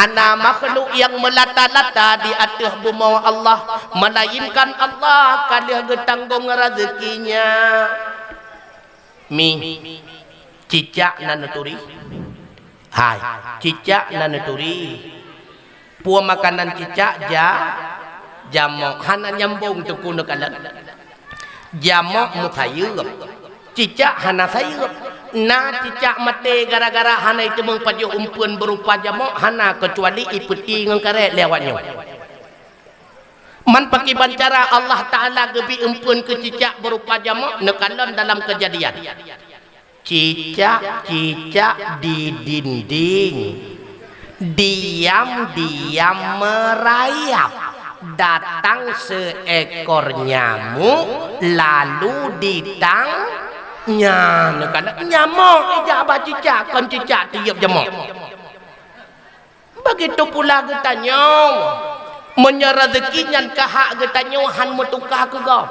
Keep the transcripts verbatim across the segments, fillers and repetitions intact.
Hana makhluk nyang meulata-lata di ateueh bumoe Allah, melainkan Allah ka lheueh geutanggong reuzeukinya. Mi, cicak na neuturi? Hai, cicak na neuturi. Peue makanan cicak? Ja, jamok. Hana nyambong teungku neukalon. Jamok meusayeuep, cicak hana sayeuep. Na cicak maté gara-gara hana jiteumeung pajoh umpeuen beurupa jamok? Hana, keucuali jipeuti ngon karét lé awaknyoe. Man pakriban cara Allah Ta'ala geubri umpeuen keu cicak beurupa jamok? Neukalon dalam Keujadian. Cicak-cicak di dinding, diam-diam merayap. Datang seekor nyamuk, lalu ditang-, nyan, neukalon nyamok ijak bak cicak, kon cicak tiep jamok. Begitu pula geutanyoe, meunyoe reuzeuki nyan ka hak geutanyoe, han meutuka keu gob.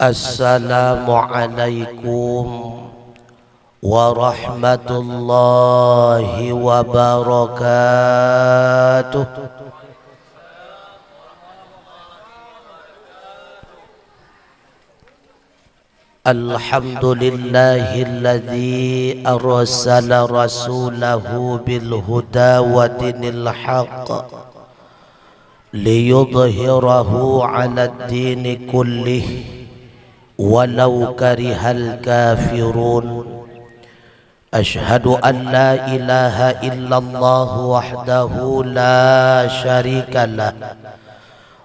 Assalamualaikum warahmatullahi wabarakatuh. Alhamdulillahilladzi arsala rasulahu bil huda wa dinil haqq liyudhhirahu 'alad dini kullih walau karihal kafirun. Asyhadu an la ilaha illallah wahdahu la syarika lah,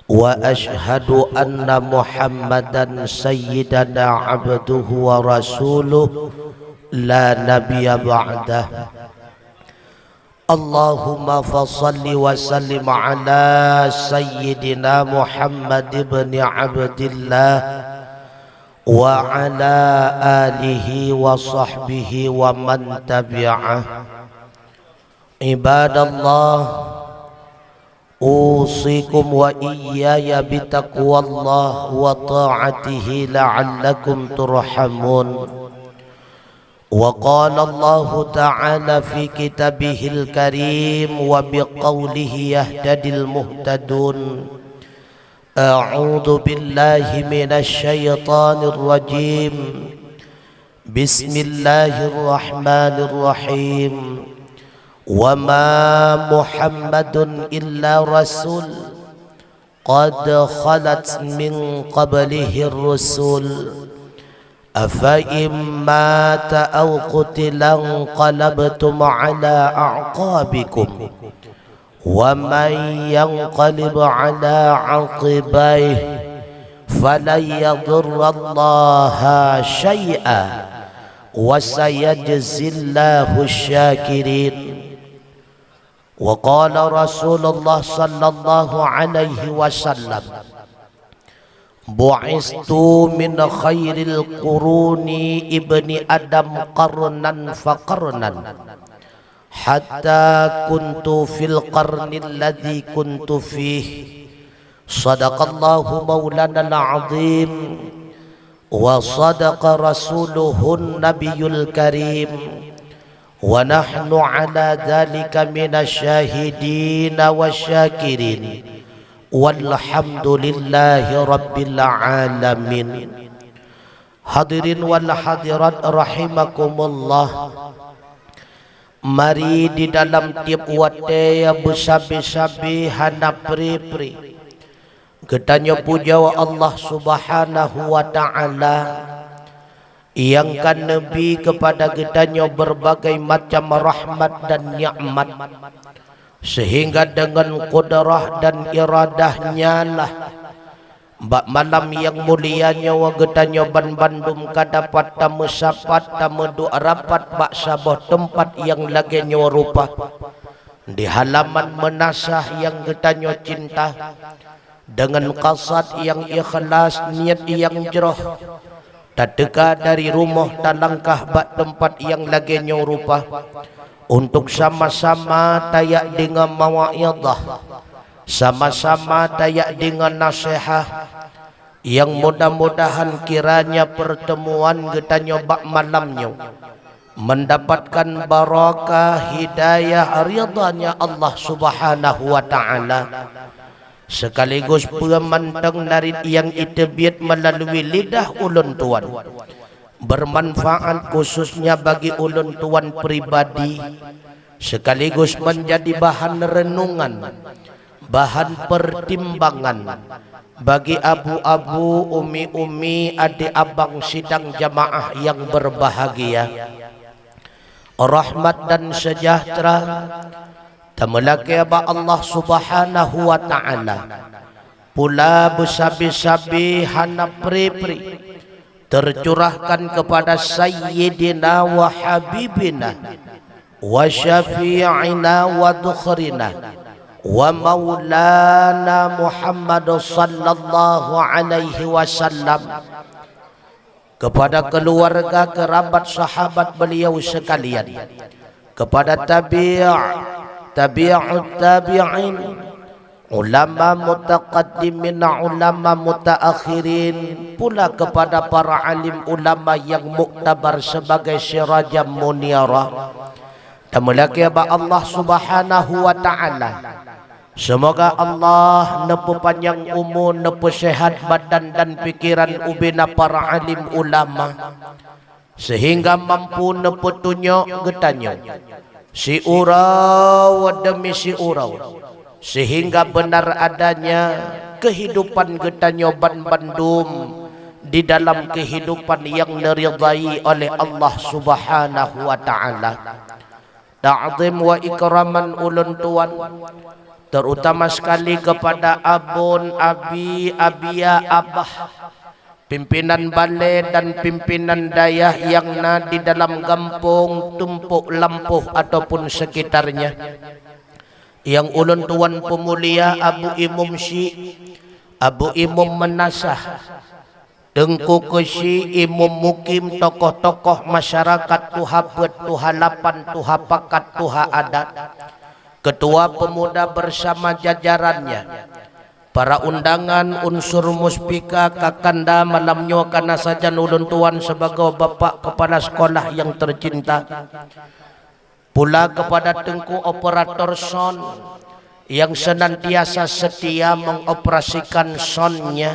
wa asyhadu anna Muhammadan sayyidana abduhu wa rasuluh la nabiyya ba'dah. Allahumma fa shalli wa sallim ala sayyidina Muhammad ibn Abdillah wa ala alihi wa sahbihi wa man tabi'ah. Ibadallah, usikum wa iyyaya bitaqwallah wa ta'atihi la'allakum turhamun. Wa qala Allahu ta'ala fi kitabihil karim wa biqaulihi yahtadil muhtadun. A'udzu billahi minasy syaithanir rajim. Bismillahirrahmanirrahim. Wa ma Muhammadun illa rasul qad khalat min qablihir rusul. Afa in mata aw qutila inqalabtum ala a'qabikum. Wa man yanqalib ala aqibaihi falan yadurrallaha syai'a wa sayajzillahu syakirin. Wa qala Rasulullah sallallahu alaihi wasallam, "Bu'istu min khairil quruni ibni Adam qarnan fa qarnan, hatta kuntu fil qarnil ladzi kuntu fih." Sadaqallahu maulanal azim. Wa sadaqa rasuluhun nabiyul karim. Wa nahnu ala dzalika minasy syahidin wasy syakirin. Walhamdulillahi rabbil alamin. Hadirin wal hadirat rahimakumullah. Mari di dalam tieb watée beusabe-sabe hana pri-pri, geutanyoe pujoe Allah Subhanahu wa Ta'ala, nyang ka neubri keupada geutanyoe beurbagai macam rahmat dan nikmat, seuhingga deungon kudrah dan iradah Nyan lah, bak malam nyang mulia nyoe geutanyoe banmandum ka dapat tameusapat, tameuduek rapat bak saboh teumpat nyang lagée nyoe rupa, di halaman meunasah nyang geutanyoe cinta, deungon kasad nyang ikhlas, niet nyang jroh, tateuka dari rumoh talangkah bak teumpat nyang lagée nyoe rupa, untuk sama-sama tajak deungoe mau'izah, Sama-sama tajak deungon naseuhat nyang mudah-mudahan kiranya peurteumuan geutanyoe bak malam nyoe mendapatkan barakah hidayah ridha-Nya Allah Subhanahu wa Ta'ala, sekaligus peue mantong narit nyang iteubiet meulalu lidah ulôn tuan, bermanfaat khususnya bagi ulôn tuan pribadi, sekaligus menjadi bahan renungan, bahan pertimbangan bagi abu-abu, umi-umi, adik abang sidang jamaah yang berbahagia. Rahmat dan sejahtera tameulakée bak Allah Subhanahu wa Ta'ala, pula beusabe-sabe hana pri-pri, tercurahkan kepada Sayyidina wa Habibina wa Syafi'ina wa Dhukhrina wa Maulana Muhammad sallallahu alaihi wasallam, kepada keluarga, kerabat, sahabat beliau sekalian, kepada tabi', tabi'ut tabi'in, ulama mutaqaddimin, ulama mutaakhirin, pula kepada para alim ulama yang muktabar sebagai sirajam munirah. Tameulakée bak Allah Subhanahu wa Ta'ala, seumoga Allah neupeupanjang umu, neupeusehat badan dan pikiran ubena para alim ulama, sehingga mampu neupeutunyok geutanyoe siuroe deumi siuroe, sehingga beunar adanya keuhidupan geutanyoe banbandum di dalam keuhidupan nyang neuridhai oleh Allah Subhanahu wa Ta'ala. Ta'zim wa ikraman ulôn tuan, terutama sekali kepada abon, abi, abia, abah, pimpinan balé dan pimpinan dayah nyang na di dalam gampông Tumpok Lampôh ataupun sekitarnya, nyang ulôn tuan peumulia Abu Imum Syik, Abu Imum Meunasah, Teungku Keuchik, Imum Mukim, tokoh-tokoh masyarakat, tuha peuet, tuha lapan, tuha pakat, tuha adat, ketua pemuda bersama jajarannya, para undangan, unsur muspika, kakanda malam nyoe ka na sajan ulôn tuan sibagoe bapak kepala sekolah nyang tercinta, pula kepada teungku operator sound nyang senantiasa setia mengoperasikan sound-nya,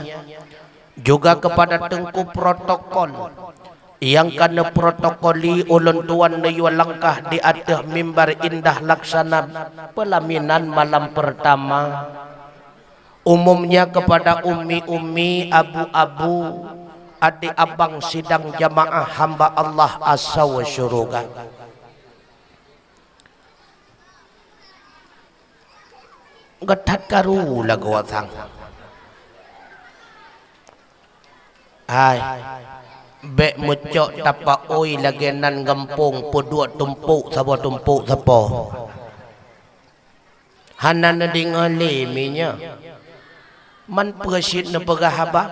juga kepada teungku protokol nyang ka neuprotokoli ulôn tuan neuyue langkah di ateueh mimbar indah laksana peulaminan malam pertama, umumnya kepada umi-umi, abu-abu, adik abang sidang jamaah hamba Allah asoe syeuruga. Geutat karu lagoe sang. Hai, bék meucok tapaôi lagée nan gampông peuduek tumpôk saboh tumpôk sapo. Hana neudeungoe lé mi nyoe. Man peue cit neupeugah haba?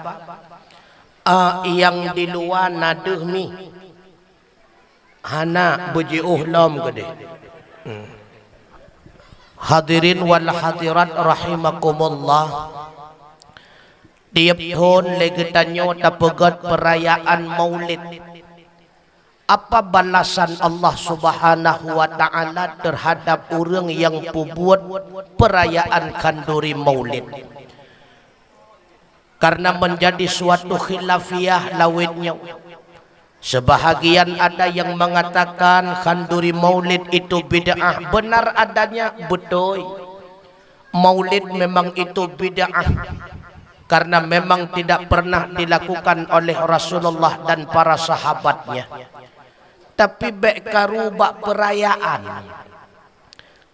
A, nyang di luwa na deuh mi. Hana beujiôh lom keudeh. Hmm. Hadirin wal hadirat rahimakumullah. Tiep thon lé geutanyoe tapeugét peurayaan Maulid. Apa balasan Allah Subhanahu wa Ta'ala terhadap ureuëng nyang peubuet peurayaan khanduri Maulid? Karena menjadi suatu khilafiyah lawét nyoe. Sebahagian ada yang mengatakan khanduri Maulid itu bid'ah. Benar adanya, betul. Maulid memang itu bid'ah. Karena memang tidak pernah dilakukan oleh Rasulullah dan para sahabatnya. Tapi bék karu bak peurayaan.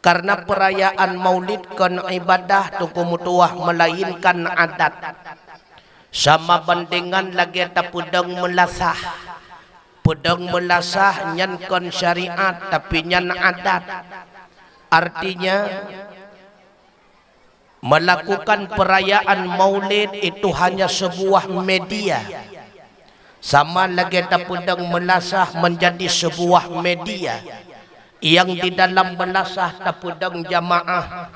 Karena peurayaan Maulid kon ibadah teungku meutuwah, melainkan adat. Sama bandengan lagée tapeudong meulasah. Peudong meulasah nyan kon syariat, tapi nyan adat. Artinya, melakukan perayaan Maulid itu hanya sebuah media. Sama lagée tapeudong meulasah menjadi sebuah media, nyang di dalam meulasah tapeudong jamaah,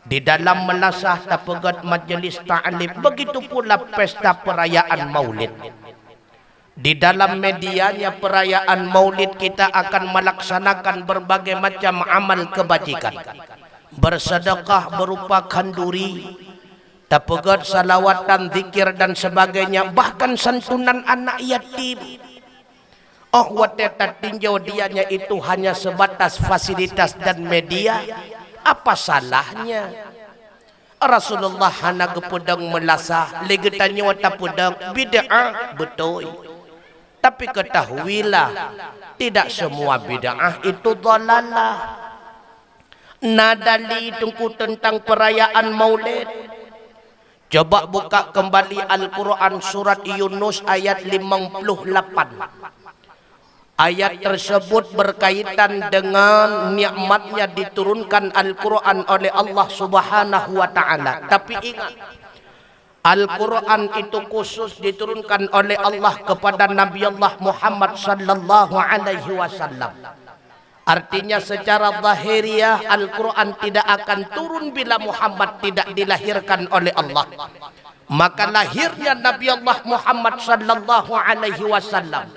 Di dalam meulasah tapeugét majeulis taklim, begitu pula pesta perayaan Maulid. Di dalam medianya perayaan Maulid kita akan melaksanakan berbagai macam amal kebajikan. Bersedekah berupa khanduri, tapeugét salawat dan zikir dan sebagainya, bahkan santunan anak yatim. Oh watée tatinjau dianya itu hanya sebatas fasilitas dan media, apa salahnya? Rasulullah hana geupeudong meulasah, lé geutanyoe tapeudong bid'ah beutôi. Tapi ketahuilah, tidak semua bid'ah itu dhalalah. Na dali Teungku teuntang peurayaan Maulid? Coba buka keumbali Al-Quran surat Yunus ayat limong puluh lapan. Ayat tersebut berkaitan dengan nikmatnya diturunkan Al-Quran oleh Allah Subhanahu wa Ta'ala. Tapi ingat, Al-Quran itu khusus diturunkan oleh Allah kepada Nabi Allah Muhammad sallallahu alaihi wasallam. Artinya, secara zahiriah, Al-Quran tidak akan turun bila Muhammad tidak dilahirkan oleh Allah. Maka lahirnya Nabi Allah Muhammad sallallahu alaihi wasallam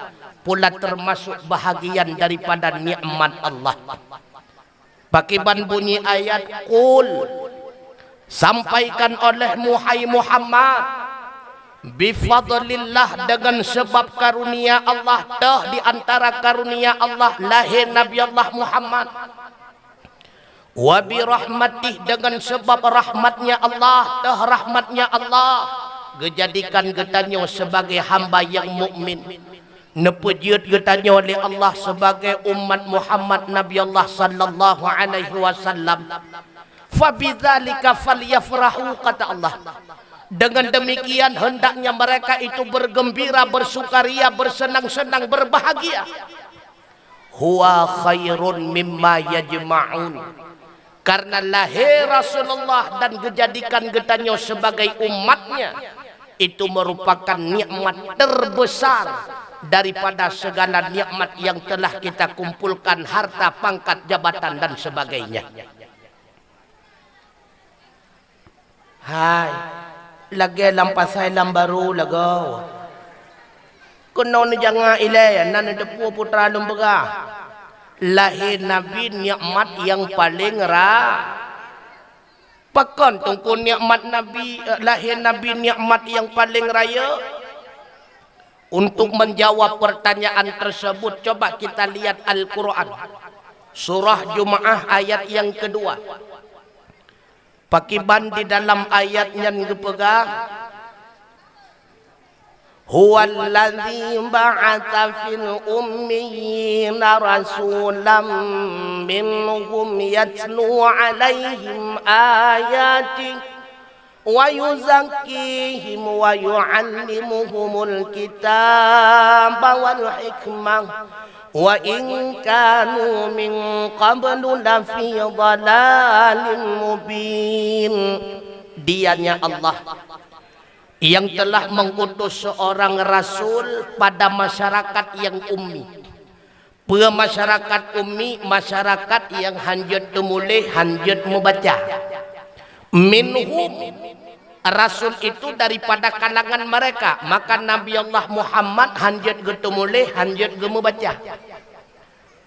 pula termasuk bahagian daripada nikmat Allah. Pakiban bunyi ayat, "Qul," sampaikan olehmu, hai Muhammad, "bifadlillah," dengan sebab karunia Allah, teuh di antara karunia Allah lahé Nabi Allah Muhammad, "wa birahmatih," dengan sebab rahmatnya Allah, teuh rahmatnya Allah geujadikan geutanyoe sebagai hamba nyang mukmin. Neupeujeuet geutanyoe lé Allah sebagai umat Muhammad Nabi Allah sallallahu alaihi wasallam. "Fabidzalika falyafrahu," kata Allah. Dengan demikian hendaknya mereka itu bergembira, bersukaria, bersenang-senang, berbahagia. "Huwa khairun mimma yajma'un." Karena lahé Rasulullah dan geujadikan geutanyoe sebagai umatnya, itu merupakan nikmat terbesar daripada segala nikmat yang telah kita kumpulkan, harta, pangkat, jabatan, dan sebagainya. Hai, lagée lam pasai lam barô lagoe. Keunoe neujanga ilée, na neuteupeue putra lôn peugah. Lahé Nabi nikmat nyang paleng ra-, pakon Teungku nikmat Nabi, eh, lahé Nabi nikmat nyang paleng rayeuk? Untuk menjawab pertanyaan tersebut, coba kita lihat Al-Quran. Surah Jumaah ayat yang kedua. Pakiban di dalam ayat nyan geupeugah, "Huwallazi ba'atsa fil ummiyina rasulam minhum yatlu 'alaihim ayatihi wa yuzakkihim wa yu'allimuhumul kitaba wal hikmah wa in kanu min qablu lafi dhalalin mubin." Dianya Allah yang telah mengutus seorang rasul pada masyarakat yang ummi. Peue masyarakat ummi? Masyarakat nyang hanjeuet teumuléh, hanjeuet meubaca. Minhum, rasul itu daripada kalangan mereka, maka Nabi Allah Muhammad hanjeuet geuteumuléh, hanjeuet geumeubaca.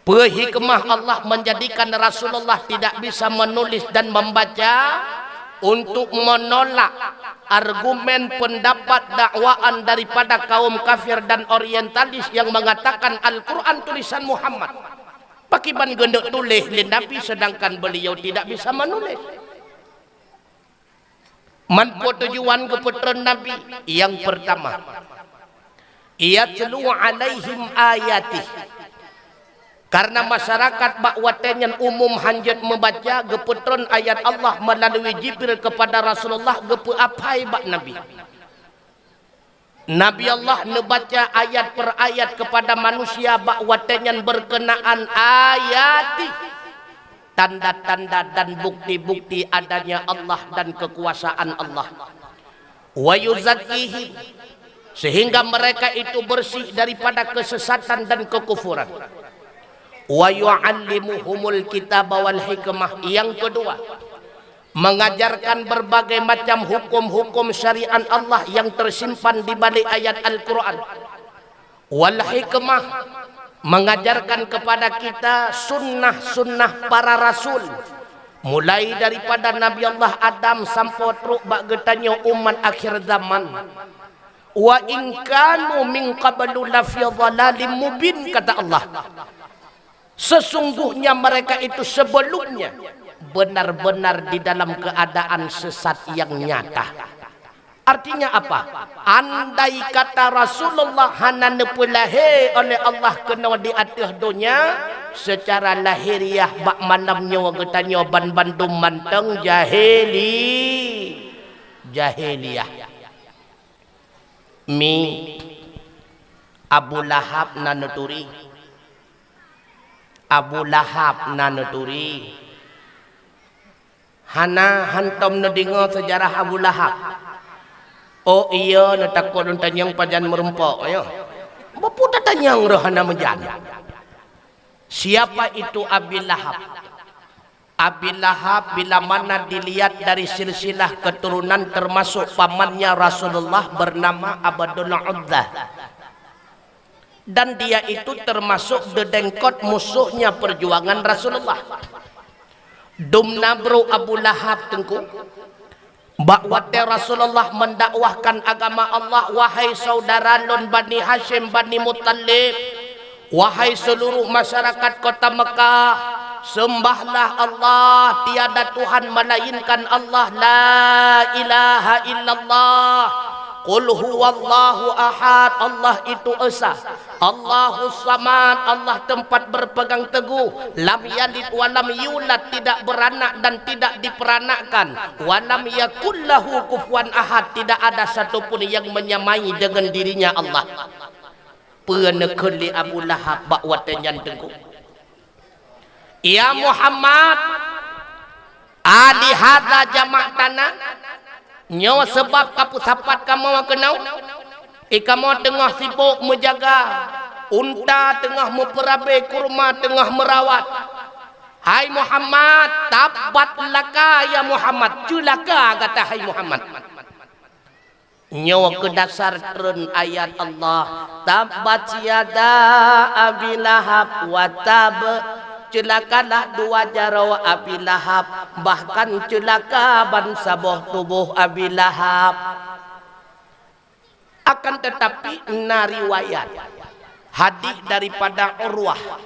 Peue hikmah Allah menjadikan Rasulullah tidak bisa menulis dan membaca? Untuk menolak argumen pendapat dakwaan daripada kaum kafir dan orientalis yang mengatakan Al-Quran tulisan Muhammad. Pakiban geuneuk tuléh lé Nabi sedangkan beliau tidak bisa menulis? Man peue tujuan geupeutreun Nabi? Yang pertama, yatlu 'alaihim ayatih. Karena masyarakat bak watée nyan umum hanjeuet meubaca, geupeutreun ayat Allah melalui Jibril kepada Rasulullah, geupeuaphai bak Nabi. Nabi Allah neubaca ayat per ayat kepada manusia bak watée nyan berkenaan ayatih, tanda-tanda dan bukti-bukti adanya Allah dan kekuasaan Allah. Wa yuzakkihim, sehingga mereka itu bersih daripada kesesatan dan kekufuran. Wa yu'allimuhumul kitaba wal hikmah. Yang kedua, mengajarkan berbagai macam hukum-hukum syariat Allah yang tersimpan di balik ayat Al-Quran. Wal hikmah, mengajarkan kepada kita sunnah-sunnah para rasul, mulai daripada Nabi Allah Adam sampai trok bak geutanyoe umat akhir zaman. "Wa in kanu min qablu lafi dhalalim mubin," kata Allah. Sesungguhnya mereka itu sebelumnya benar-benar di dalam keadaan sesat yang nyata. Artinya apa? Andai kata Rasulullah hana neupeulahé oleh Allah keunoe di ateueh donya, secara lahiriah bak malam nyoe geutanyoe banmandum mantong jahili-, jahiliah. Mi, Abu Lahab na neuturi. Abu Lahab na neuturi. Hana hantom neudeungoe seujarah Abu Lahab. Oh iya, neutakot lôn tanyong pajan meurumpok, ya. Bapu tatanyong roh hana meujan. Siapa itu Abi Lahab? Abi Lahab bila mana dilihat dari silsilah keturunan termasuk pamannya Rasulullah bernama Abdul Uzza. Dan dia itu termasuk dedengkot musuhnya perjuangan Rasulullah. Dumna brok Abu Lahab, Teungku. Bak watée Rasulullah mendakwahkan agama Allah, "Wahai saudara lôn Bani Hasyim, Bani Muttalib, wahai seluruh masyarakat kota Mekah, sembahlah Allah, tiada Tuhan melainkan Allah, la ilaha illallah, qul huwallahu ahad, Allah itu esa." Allahus Samad, Allah tempat berpegang teguh, lam yalid wa lam yulad, tidak beranak dan tidak diperanakkan, wa lam yakul lahu kufuwan ahad, tidak ada satu pun yang menyamai dengan dirinya Allah. Peue neukheun lé Abu Lahab bak watée nyan, Teungku? "Ya Muhammad, alihadza jama'tana? Nyoe sabab ka peusapat kamoe keunoe? I kamoe teungoh sibok meujaga unta, teungoh meupeurabe kurma, teungoh meurawat. Hai Muhammad, tabbat laka ya Muhammad, ceulaka gata hai Muhammad." Nyoe keu dasar treun ayat Allah, "Tabbat yada Abi Lahab wa tab." Ceulakalah dua jaroe Abi Lahab, bahkan ceulaka bansaboh tuboh Abi Lahab. Akan tetapi, na riwayat hadis daripada Urwah.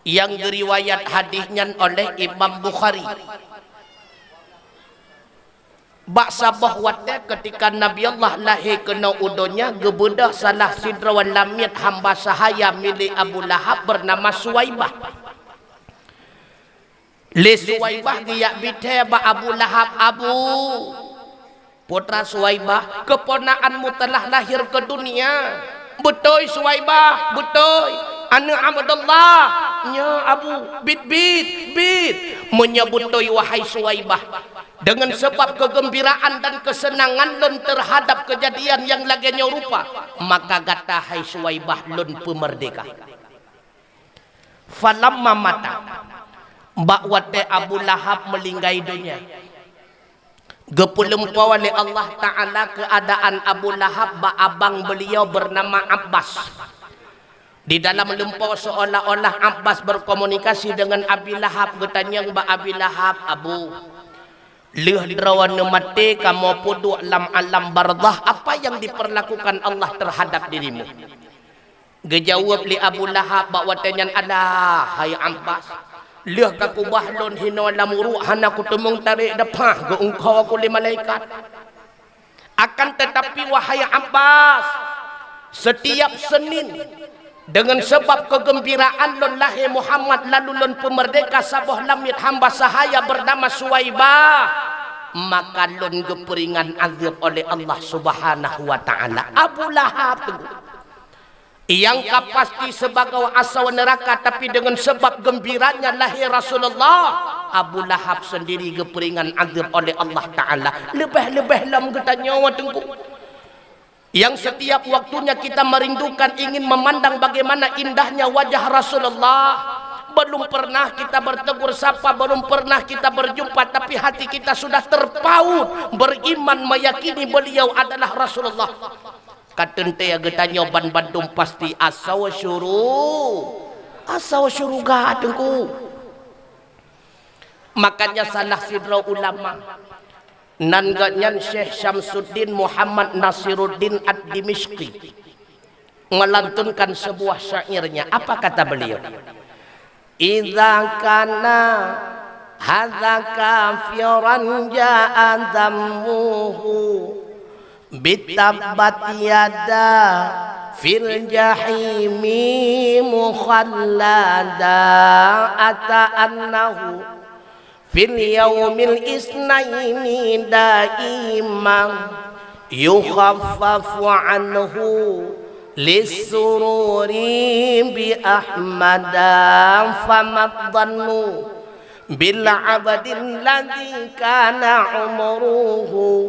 Nyang geuriwayat hadis nyan oleh Imam Bukhari. Bak saboh watée keutika Nabi Allah lahé keunoe u donya, geubeudôh salah sidroe lamiet hamba sahaya milék Abu Lahab beunama Suwaibah. Lé Suwaibah geujak bithée bak Abu Lahab, "Abu, putra Suwaibah, keuponakanmu telah lahir keu dunia." "Beutôi, Suwaibah, beutôi, aneuëk Abdullah." "Nyo, Abu, bit-bit, bit." "Meunyoe beutôi, wahai Suwaibah, deungon sabab keugeumbiraan dan keuseunangan lôn teuhadab keujadian nyang lagée nyoe rupa, maka gata, hai Suwaibah, lôn peumeurdeka." Falamma mata, bak watée Abu Lahab meulinggai donya, geupeulumpoe lé Allah Ta'ala keuadaan Abu Lahab bak abang beuliau beunama Abbas. Di dalam lumpoe seuolah-olah Abbas berkomunikasi dengan Abi Lahab, geutanyong bak Abi Lahab, "Abu, lheueh droeneuh maté kamoe peuduek lam alam barzakh, apa yang diperlakukan Allah terhadap dirimu?" Geujaweueb lé Abu Lahab bak watée nyan, "Alah, hai Abbas, lheueh ka kubah lôn hinoe lam uruek hana kuteumong tarék daphah geuungkho ku lé malaikat. Akan tetapi, wahai Abbas, setiap Senin, deungon sabab keugeumbiraan lôn lahé Muhammad lalu lôn peumeurdeka saboh lamiet hamba sahaya beunama Suwaibah, maka lôn geupeuringan azeueb oleh Allah Subhanahu wa Ta'ala." Abu Lahab teungku. Nyang ka pasti sibagoe asoe neuraka, tapi deungon sabab geumbiranya lahé Rasulullah, Abu Lahab seundiri geupeuringan azeueb oleh Allah Ta'ala. Leubeh-leubeh lom geutanyoe teungku. Nyang setiap waktunya kita merindukan, ingin memandang bagaimana indahnya wajah Rasulullah. Belum pernah kita bertegur sapa, belum pernah kita berjumpa, tapi hati kita sudah terpaut beriman, meyakini beliau adalah Rasulullah. Ka teuntée geutanyoe ban bandum pasti asoe syuru-, asoe syeuruga, Teungku. Makanya salah sidroe ulama, nan geuhnyan Syekh Syamsuddin Muhammad Nasiruddin Ad-Dimyashqi, melantunkan sebuah syairnya. Apa kata beliau? "Idza kana hadza kafiran ja'a dzammuhu bitabbat yada fil jahimi mukhallada, ata annahu fil yaumil isnaini daiman yukhaffafu anhu lissururi bi Ahmada, famadh dhannu bil abdil ladzi kana umruhu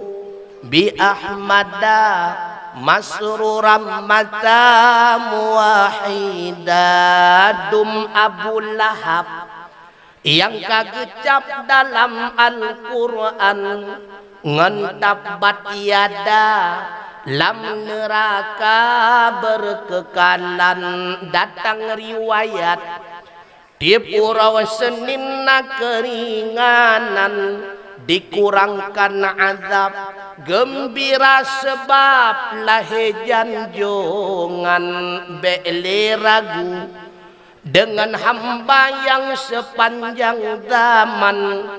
bi Ahmada masruran mata muwahhida." Dum Abu Lahab nyang ka geucab dalam Al-Qur'an ngon tabbat yada lam neuraka beureukeukeulan. Datang riwayat, tieb uroe Senin na keuringanan, dikurangkan azab, geumbira seubab lahé janjongan. Bék lé ragu, deungon hamba nyang seupanjang zaman,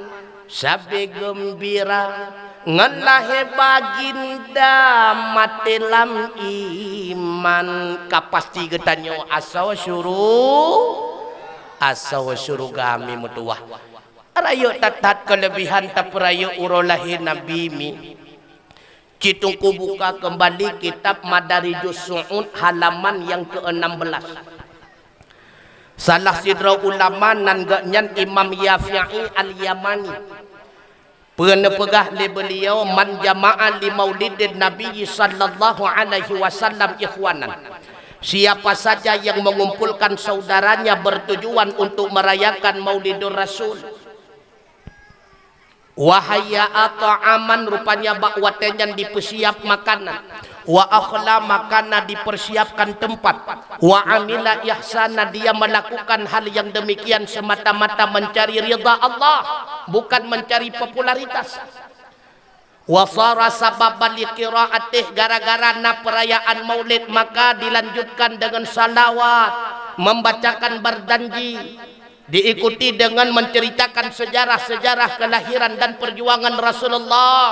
sabe geumbira ngon lahé baginda maté lam iman. Ka pasti geutanyoe asoe syuru-, asoe syeuruga mi meutuwah. Rayeuk that-that keuleubihan tapeurayeuk uroe lahé Nabi mi. Cit Teungku buka keumbali kitab Madarijus Su'ud halaman nyang keu enam belas. Salah sidroe ulama nan geuhnyan Imam Syafi'i Al-Yamani. Peue neupeugah lé beuliau, "Man jama'a li maulidin Nabi sallallahu alaihi wasallam ikhwanan." Siapa saja yang mengumpulkan saudaranya bertujuan untuk merayakan Maulidur Rasul. Wa hayya'a ta'aman, rupanya bak watée nyan dipeusiap makanan. Wa akhla makana, dipersiapkan tempat. Wa amila ihsana, dia melakukan hal yang demikian semata-mata mencari ridha Allah, bukan mencari popularitas. Wa sara sababan li qiraatih, gara-gara na perayaan Maulid maka dilanjutkan dengan salawat, membacakan berjanji. Diikuti dengan menceritakan sejarah-sejarah kelahiran dan perjuangan Rasulullah.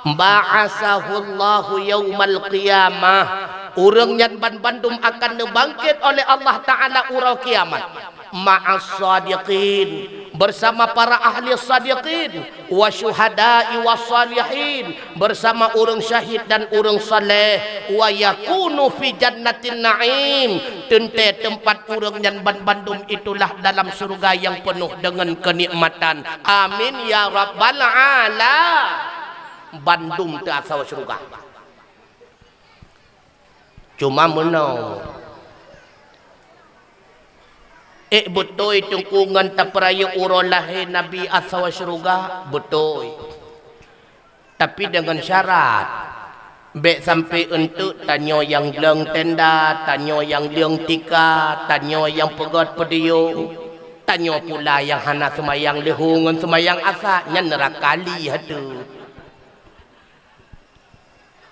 Ba'atsahullahu yaumal qiyamah. Ureuëng nyan banbandum akan neubangkét oleh Allah Ta'ala uroe kiamat. Ma'as sadiqin, bersama para ahli sadiqin. Wa syuhada'i was salihin, bersama ureuëng syahid dan ureuëng saleh. Wa yakunu fi jannatin na'im, teuntée teumpat ureuëng nyan banbandum itulah dalam syeuruga nyang peunoh deungon keunikmatan. Amin ya rabbal ala-, bandum teuh asoe syeuruga. Cuma meunoe, ék beutôi Teungku ngon tapeurayeuk uroe lahé Nabi asoe syeuruga? Beutôi. Tapi deungon syarat, bék sampoe eunteuk tanyoe nyang gleueng tenda, tanyoe nyang gleueng tika, tanyoe nyang peugét peudiyong, tanyoe pula nyang hana seumayang leuhô ngon seumayang asa, nyan neuraka li hatu.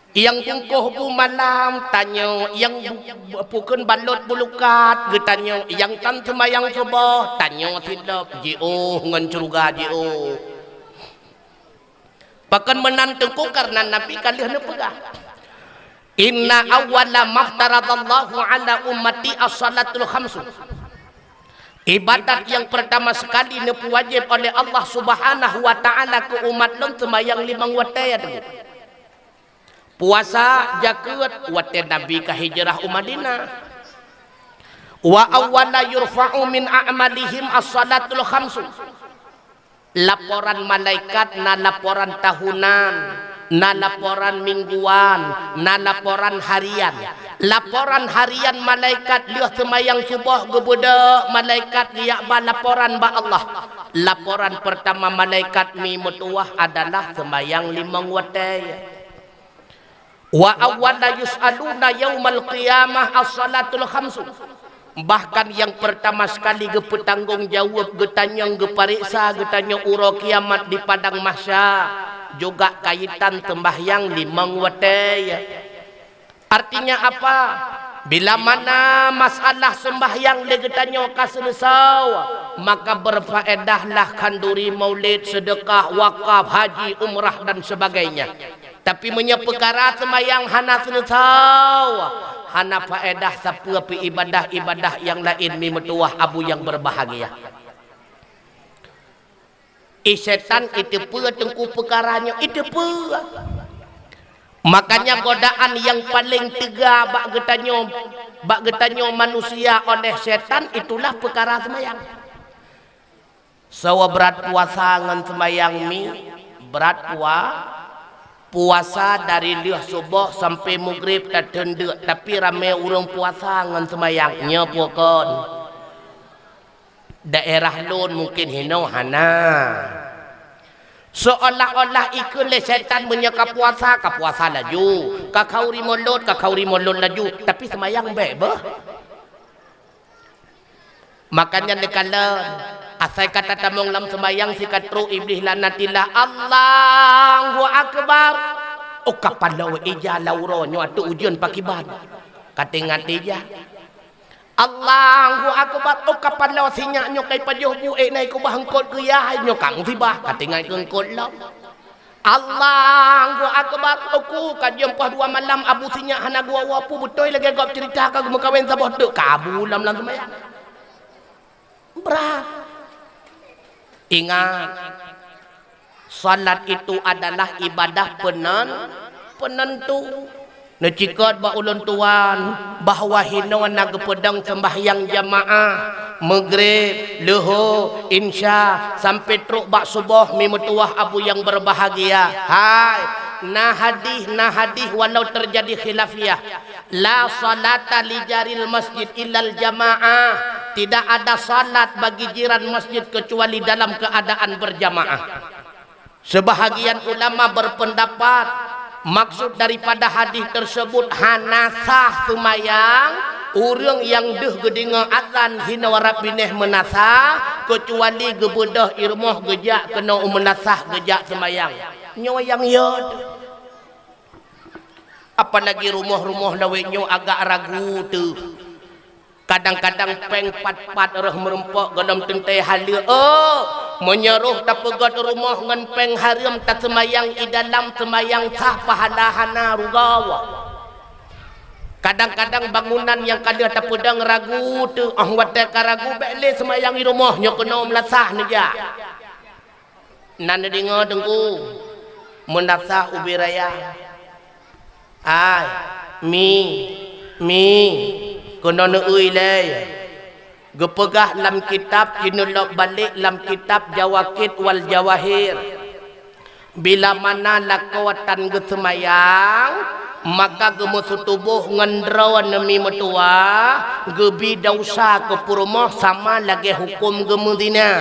Nyang bungkôh bu malam, tanyoe, nyang bu-, pukon balot bulukat, geutanyoe, nyang tan seumayang suboh, tanyoe sidroe, jiôh ngon syeuruga jiôh. Pakon meunan Teungku? Kareuna Nabi ka lheueh neupeugah, "Inna awwala maftaradallahu ala ummati as-salatul khamsu." Ibadat nyang pertama sekali neupeuwajéb oleh Allah Subhanahu wa Ta'ala keu umat lôn seumayang limong watée, ya Teungku. Puasa, jakeuet, watée Nabi ka hijrah u Madinah. Wa awwala yurfa'u min a'malihim as-salatul khamsu. Laporan malaikat na laporan tahunan, na laporan mingguan, na laporan harian. Laporan harian malaikat lheueh seumayang suboh geubeudôk, malaikat geujak ba laporan bak Allah. Laporan peurtama malaikat mi meutuwah adalah seumayang limong watée. Wa awwala yus'aluna yaumal qiyamah as-salatul khamsu. Bahkan nyang peurtama sekali geupeutanggong jaweueb, geutanyong, geupareksa geutanyoe uroe kiamat di padang mahsya juga kaitan seumbahyang limong watée. Artinya apa? Bila mana masalah seumbahyang lé geutanyoe ka seuleusoe, maka beurfaedahlah khanduri maulid, seudeukah, wakaf, haji, umrah dan sebagainya. Tapi meunyoe peukara seumayang hana seuleusoe, hana faedah sapeue pih ibadah-ibadah nyang laén mi meutuwah abu nyang beurbahagia. Ih, setan iteupeue teungku peukara nyoe, iteupeue. Makanya godaan nyang paleng teuga bak geutanyoe, bak geutanyoe manusia oleh setan itulah peukara seumayang. Soe brat puasa ngon seumayang mi, brat pua-, puasa dari lheueh suboh sampai mugreb tateundeuk, tapi ramé ureuëng puasa ngon seumayang, nyoe pue kon. Daerah lôn mungkin hinoe hana. Seolah-olah ikheun lé setan meunyoe ka puasa, ka puasa laju, ka khauri mulod, ka khauri mulod laju, tapi seumayang bék beuh. Makanya neukalon, asai ka tatamong lam seumayang sikatrok Iblih laknatillah, "Allahu Akbar." Oh, ka paloe ija lam uroe nyoe ateueh ujeuen pakiban. Ka teuingat ija. "Allahu Akbar." Oh, ka paloe sinyak nyoe kai pajoh bu ék na ikeubah eungkot keu yah nyoe ka musibah. Ka teuingat keu eungkot lom. "Allahu Akbar." Oku ka jeuem poh dua malam abu sinyak hana geuwoe-woe peue beutôi lagée gob ceurita ka geumeukawen saboh teuk ka abu lam lam seumayang. Brat. Ingat, salat itu adalah ibadah peunan-, peunentu. Neucikot bak ulôn tuan bahwa hinoe na geupeudong seumbahyang jamaah, Maghrib, Luhur, Insya, sampai trok bak Suboh mi meutuwah abu nyang beurbahagia. Hai, na hadih, na hadih walau teujadi khilafiyah. La salata li jaril masjid illal jamaah. Tidak ada salat bagi jiran masjid kecuali dalam keadaan berjamaah. Sebahagian ulama berpendapat, maksud daripada hadis tersebut hana sah seumayang ureuëng nyang deuh geudeungoe azan hinoe rab binéh meunasah, keucuali geubeudôh i rumoh geujak keunoe u meunasah geujak seumayang. Nyoe nyang yot. Apalagi rumoh-rumoh lawét nyoe agak ragu teuh. Kadang-kadang péng pat-pat rôh meurumpok gohlom teuntée haleue. Oh, meunyoe rôh tapeugét rumoh ngon péng hareuem taseumayang i dalam seumayang sah pahala hana rugoe. Kadang-kadang bangunan nyang ka lheueh tapeudong ragu teuh, oh watée ka ragu bék lé seumayang i rumoh nyoe keunoe meulasah neujak. Na neudeungoe Teungku, meunasah ubé raya. Ai, mi, mi, keunoe neueu lé. Geupeugah lam kitab, jineulok balek lam kitab Jawaqit wal Jawahir. Bila mana lakoe tan geuseumayang, maka geumeuseutuboh ngon droe neumi meutuwah, geubi desya keu peurumoh sama lagée huköm geumeuzina.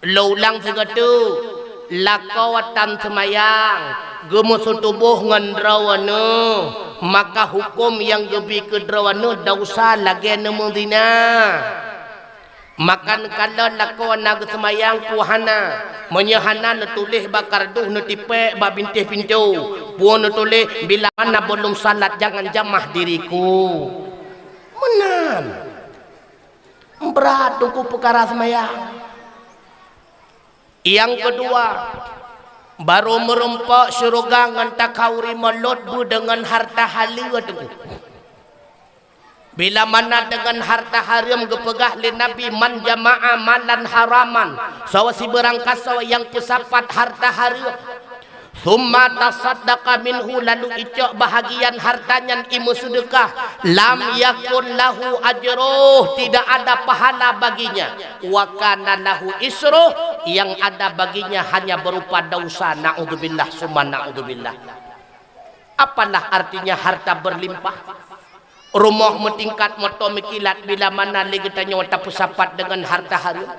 Lôn ulang sigoe teuk, lakoe tan seumayang, geumeuseutuboh ngon droeneuh, maka huköm nyang geubi keu droeneuh desya lagée neumeuzina. Maka neukalon lakoe na geuseumayang peue hana, meunyoe hana neutuléh bak kardus neutipék bak bintéh pintoe, peue neutuléh, "Bila mana belum salat jangan jamah diriku." Meunan. Brat Teungku peukara seumayang. Nyang keudua, barô meurumpok syeuruga ngon takhauri mulod beudeungon harta haleue Teungku. Bila mana deungon harta hareuem geupeugah lé Nabi, "Man jama'a malan haraman," soe sibeurangkasoe nyang peusapat harta hareuem, "Tsumma tasaddaqa minhu," lalu icok bahagian harta nyan imeuseudeukah, "lam yakun lahu ajruh," tidak ada pahala baginya, "wa kana lahu isruh," yang ada baginya hanya berupa dosa, naudzubillah summa naudzubillah. Apalah artinya harta berlimpah? Rumoh meutingkat, moto meukilat, bila mana lé geutanyoe tapeusapat deungon harta hareuem?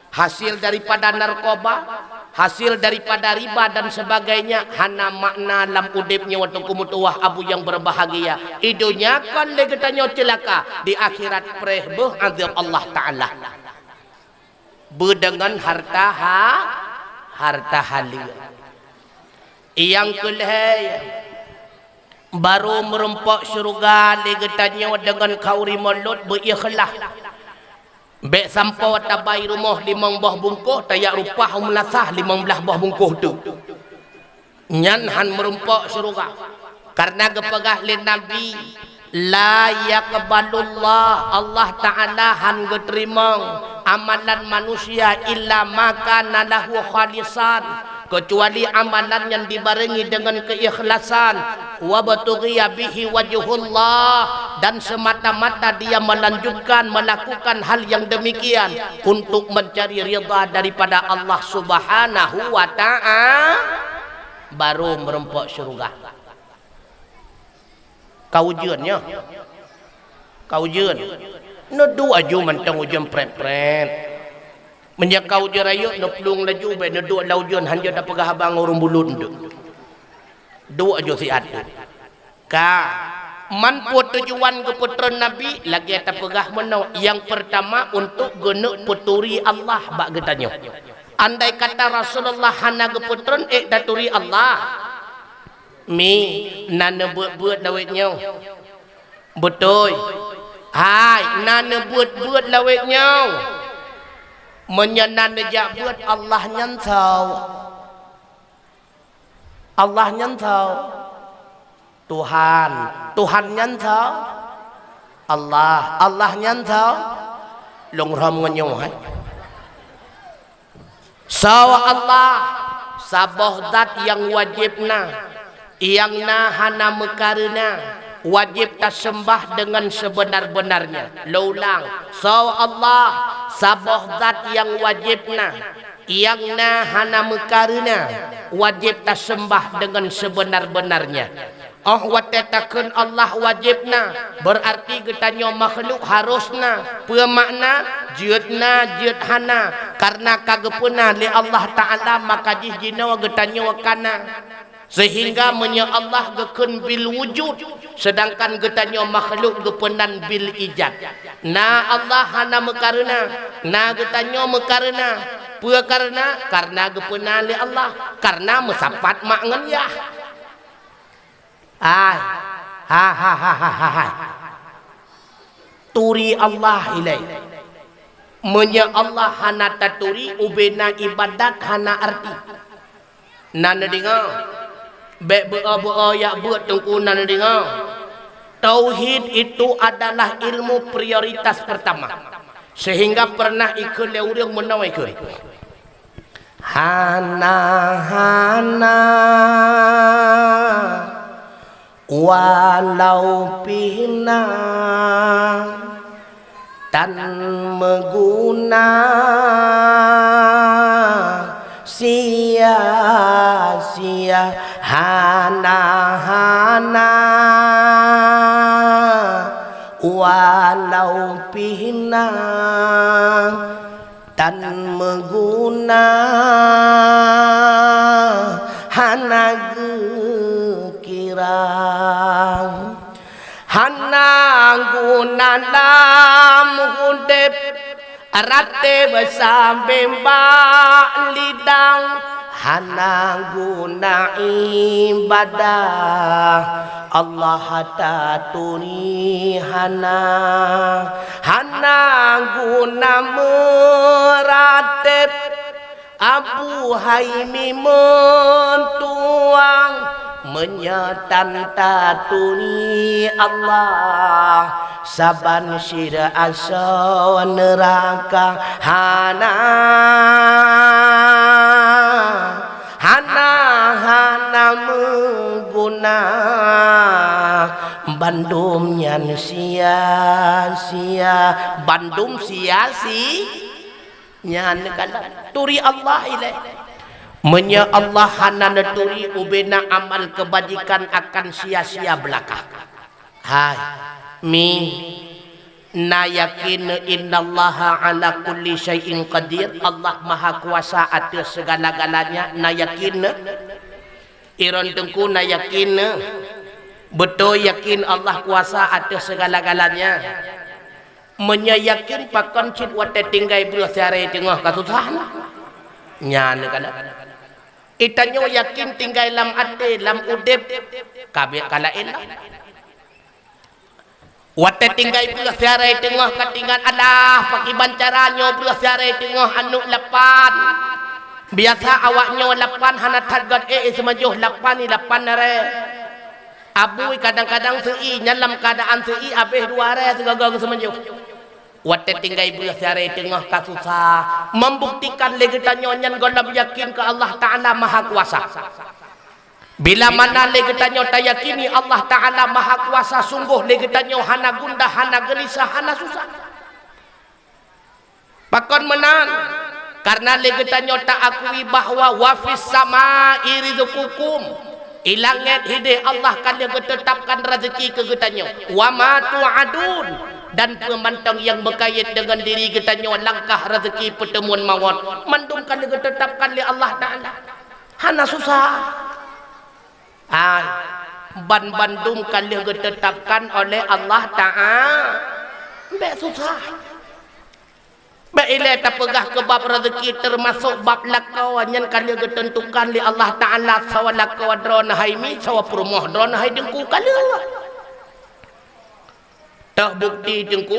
Hasil daripada narkoba, hasil daripada riba dan sebagainya, hana makna lam udeb nyoe Teungku meutuwah abu nyang berbahagia. Di donya kon lé geutanyoe ceulaka, di akhirat preh beuh azab Allah Taala. Beudeungon harta ha-, harta halal. Nyang keulhèe, barô meurumpok syeuruga lé geutanyoe deungon khauri mulod beu-ikhlas. Bèk sampoe tabai rumoh limong boh bungkôh, tajak rupah u meulasah limong blaih boh bungkôh teuk. Nyan hán meurumpok syeuruga. Kareuna geupeugah lé Nabi, "La yaqbalullah, Allah Taala hán geuteurimong amalan manusia illa ma kana lahu khalisan, keucuali amalan nyang dibarengi deungon keuikhlasan, wabtughiya bihi wajhullah, dan semata-mata dia melanjutkan melakukan hal yang demikian untuk mencari ridha daripada Allah Subhanahu wa Taala." Barô meurumpok syeuruga. Ka ujeuen nyoe. Ka ujeuen. Neuduek aju mantong ujeuen prét-prét. Meunyoe ka ujeuen rayeuk, neuplueng laju, bèk neuduek lam ujeuen, hanjeuet tapeugah haba ngon ureueng buleuen teuk. Duek aju siat teuk. Ka. Man peue tujuan geupeutreun Nabi, lagèe tapeugah meunoe, nyang peurtama untuk geuneuk peuturi Allah bak geutanyoe. Andai kata Rasulullah hana geupeutreun, ék taturi Allah? Mi, na neubeuet-beuet lawét nyoe. Beutôi. Hai, na neubeuet-beuet lawét nyoe. Meunyoe na neujak beuet, Allah nyan soe? Allah nyan soe? Tuhan. Tuhan nyan soe? Allah. Allah nyan soe? Lôn rhom ngon nyoe, hai. Soe Allah? Saboh zat nyang wajéb na, nyang na hana meukareuna, wajéb taseumbah deungon seubeunar-beunarnya. Lôn ulang, soe Allah? Saboh zat nyang wajéb na, nyang na hana meukareuna, wajéb taseumbah deungon seubeunar-beunarnya. Óh watèe takheun Allah wajéb na, beurarti geutanyoe makhluk harôh na. Peue makna? Jeuet na, jeuet hana, kareuna ka geupeuna lé Allah Taala, maka jih jinoe geutanyoe ka na. Seuhingga meunyoe Allah geukheun bil wujud, seudangkan geutanyoe makhluk geupeunan bil ijad. Na Allah hana meukareuna, na geutanyoe meukareuna. Peue kareuna? Kareuna geupeuna lé Allah, kareuna meusapat mak ngon yah. Hai, ha, ha, ha, ha, ha, hai. Turi Allah ilèe. Meunyoe Allah hana taturi, ubena ibadat hana arti. Na neudeungoe? Bèk beu-o-beu-o jak beuet teungku, na neudeungoe? Tauhid itu adalah ilmu prioritas pertama. Sehingga pernah ikheun lé ureueng meunoe ikheun. Hana, hana, walau pih na tan meuguna, sia-sia. Hana, hana, walau pih na tan meuguna, hana geukira. Hana guna lam udeb, ratéb sabé bak lidang. Hana guna ibadah Allah taturi hana, hana guna meuratéb Abu hai mimeutuang. Meunyoe tan taturi Allah, saban sidroe asoe neuraka hana, hana, hana meuguna, bandum nyan sia-sia, bandum sia-si-, nyan kan turi Allah ilèe. Meunyoe Allah hana neuturi ubena amal keubajikan akan sia-sia beulakah. Hai, mi, na yakin innallaha ala kulli syai'in qadir, Allah maha kuasa ateueh segala-galanya, na yakin? Iron teungku na yakin? Beutôi yakin Allah kuasa ateueh segala-galanya? Meunyoe yakin, pakon cit watée tinggai breuh siaré teungoh ka susah na? Nyan kana. Itanyoe yakin tinggai lam até, lam udeb, ka biet ka laén lah. Watée tinggai breuh siaré teungoh ka tingat, alah, pakiban cara nyoe breuh siaré teungoh aneuk lapan. Biasa awak nyoe lapan hana that got ék seumajoh lapan ni lapan aré. Abui kadang-kadang seu'i, nyan lam keuadaan seu'i abéh dua aré sigogo geuseumeunyoh. Watée tinggai breuh siaré teungoh ka susah, membuktikan lé geutanyoe nyan gohlom yakin keu Allah Ta'ala Maha Kuasa. Bila mana lé geutanyoe tayakini Allah Ta'ala Maha Kuasa, sunggoh lé geutanyoe hana gundah, hana geulisah, hana susah. Pakon meunan? Kareuna lé geutanyoe taakui bahwa wa fis sama'i rizqukum, i langét hideh Allah ka lheueh geuteutapkan rezeki keu geutanyoe. Wa ma tu'adun, dan peue mantong nyang meukayét deungon diri geutanyoe, langkah rezeki, peuteumuan mawöt, mandum ka lheueh geuteutapkan lé Allah Ta'ala. Hana susah. Ai, ban bandum ka lheueh geuteutapkan oleh Allah Ta'ala. Bék susah. Bék ilée tapeugah keu bab rezeki, teumasok bab lakoe, nyan ka lheueh geuteuntukan lé Allah Ta'ala, sawa lakoe droeneuh hai mi, sawa peurumoh droeneuh hai teungku ka lheueh. Toh bukti teungku,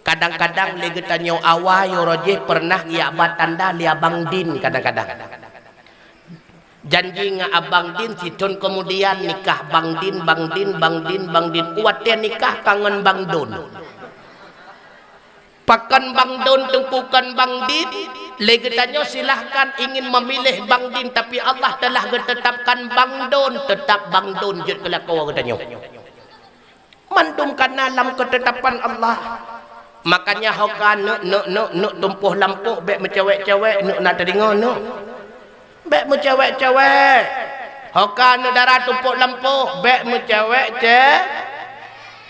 kadang-kadang lé geutanyoe awai uroe jih peureunah geujak ba tanda lé abang din kadang-kadang. Janji ngon abang din, sithon keumudian nikah bang din, bang din, bang din, bang din. Watée nikah ka ngon bang don. Pakon bang don teungku kon bang din, lé geutanyoe silahkan ingin memilih bang din, tapi Allah telah geuteutapkan bang don, teutap bang don jeuet keu lakoe geutanyoe. Mandum kana lam keutetapan Allah. Makanya hoka neuk, neuk, neuk, neuk tumpôh lampôh bék meucewek-cewek, neuk na teudeungoe neuk. Bék meucewek-cewek. Hoka neuk dara tumpôh lampôh bék meucewek ce-,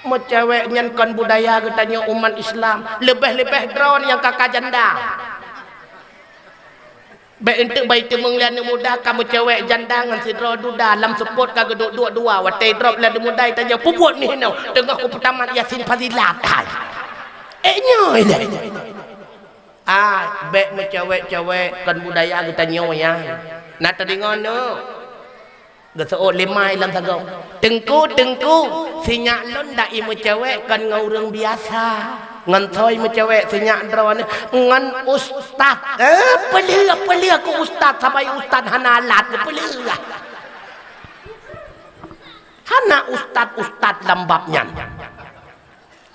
meucewek nyan kon budaya geutanyoe umat Islam. Leubeh-leubeh droe nyang ka ka janda. Bék eunteuk bai teumeung lé aneuk muda ka meucewek janda ngon sidroe duda lam seupôt ka geuduek-duek dua, watée idrop lé aneuk muda itanyoe, "Peubuet meuhinoe, teungoh kupeutamat Yasin Fazilat hai." Ék nyoe ilée. Ah, bék meucewek-cewek kon budaya geutanyoe nyan. Na teudeungoe neuk? Geuseuôt lé mai lam sagoe, "Teungku, teungku, sinyak lôn dak imeucewek kon ngon ureuëng biasa. Ngon soe imeucewek sinyak droeneuh? Ngon ustaz." Eh, peuleueh, peuleueh keu ustaz, sabai ustaz hana alat, peuleueh. Hana ustaz-ustaz lam bab nyan.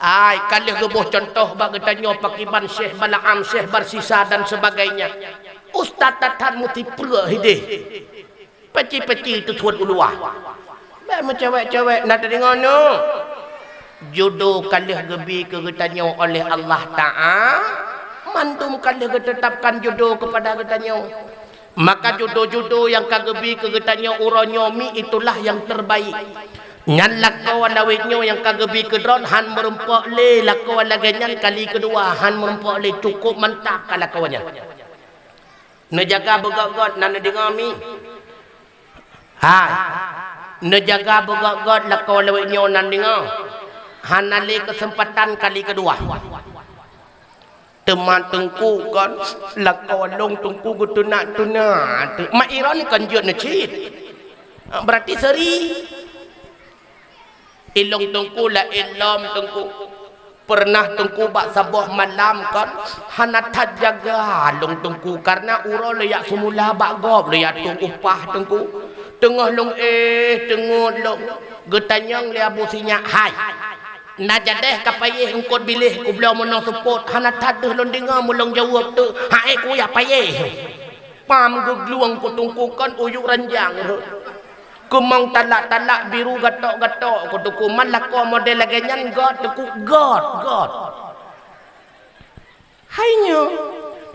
Ai, ka lheueh geuboh cuntoh bak geutanyoe pakriban Syekh Balaam, Syekh Barsisa dan sebagainya. Ustaz that-that meusipreuk hideh. Peci-peci teusuet u luwa. Bék meucewek-cewek na teudeungoe nyoe. Judo ka lheueh geubi keu geutanyoe oleh Allah Ta'ala, mandum ka lheueh geuteutapkan judo keupada geutanyoe. Maka judo-judo nyang ka geubi keu geutanyoe uroe nyoe mi itulah nyang terbaik. Nyan lakoe lawét nyoe nyang ka geubi keu droen han meurumpok lé lakoe lagée nyan kali keudua, han meurumpok lé, cukôp mantap ka lakoe nyan. Neujaga beugöt-göt na neudeungoe mi. Hai, neujaga beugöt-göt lakoe lawét nyoe na neudeungoe. Hana lé keuseumpatan kali keudua. Teuma teungku kon lakoe lôn teungku geutunak-tunak teuk. Mak Iron kon jeuet neucit. Berarti seri. Ilong teungku laén lom teungku. Pernah teungku bak saboh malam kon hana that jaga long teungku karena uroe leuyak seumula bak gob leuyak tueng upah teungku. Teungoh long éh teungeut long geutanyong lé Abu Sinyak hai. Na jadeh ka payéh eungkot biléh kubloe meunoe seupôt, hana that deuh lôn deungoe meulôn jaweueb teuk, hai kuya payéh. Pam geuglueng kutungkukan uyuek ranjang rhot. Keumong talak-talak biru gatok-gatok kutungku man lakoe model lagée nyan got teungku got, got. Hai nyoe.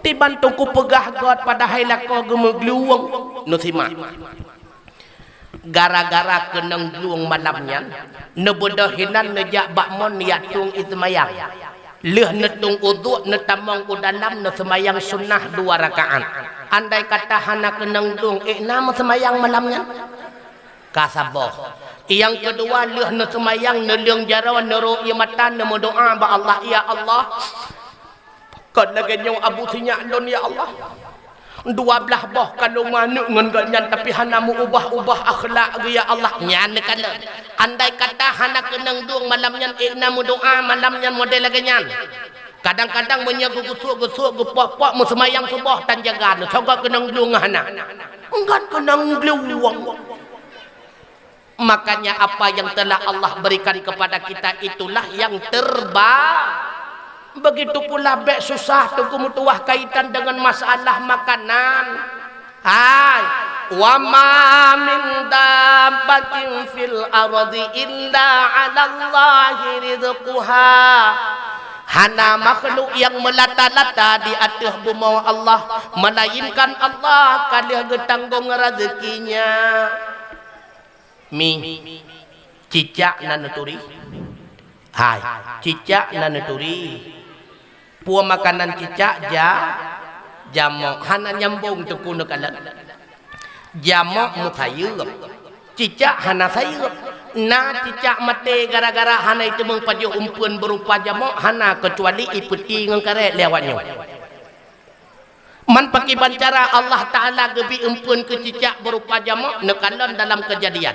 Tiban teungku peugah göt padahai lakoe geumeuglueng. Neusimak. Gara-gara keunong glueng malam nyan, neubeudôh hinan neujak bak mon jak tueng ie seumayang. Lheueh neutueng uduk, neutamong u dalam, neuseumayang sunnah dua rakaat. Andai kata hana keunong glueng, ék na meuseumayang malam nyan? Ka saboh. Nyang keudua, lheueh neuseumayang, neuleueng jaroe, neurôk ie mata, neumeudoa bak Allah, "Ya Allah, kon lagée nyoe abu sinyak lôn, ya Allah. Dua blaih boh ka lôn manök ngon gobnyan, tapi hana meu-ubah-ubah akhlak geuh, ya Allah." Nyan neukalon. Andai kata hana keunong glueng malam nyan, ék na meudoa malam nyan model lagée nyan. Kadang-kadang meunyoe geugusuk-gusuk, geupok-pok, meuseumayang suboh tan jaga, neusogok keunong glueng hana. Ngon keunong glueng. Makanya apa yang telah Allah berikan kepada kita itulah yang terba-, begitu pula bék susah teungku meutuwah kaitan dengan masalah makanan. Hai, "Wa ma min dabbatin fil ardi illa 'alallahi rizquha." Hana makhluk nyang meulata-lata di ateueh bumoe Allah, melainkan Allah ka lheueh geutanggong reuzeukinya. Mi, cicak na neuturi? Hai, cicak na neuturi. Peue makanan cicak? Ja-, jamok. Hana nyambong teungku neukalon. Jamok meusayeuep. Cicak hana sayeuep. Na cicak maté gara-gara hana iteumeung pajoh umpeuen beurupa jamok, hana, keucuali ipeuti ngon karét lé awaknyoe. Man pakriban cara Allah Ta'ala geubri umpeuen keu cicak beurupa jamok, neukalon dalam Keujadian.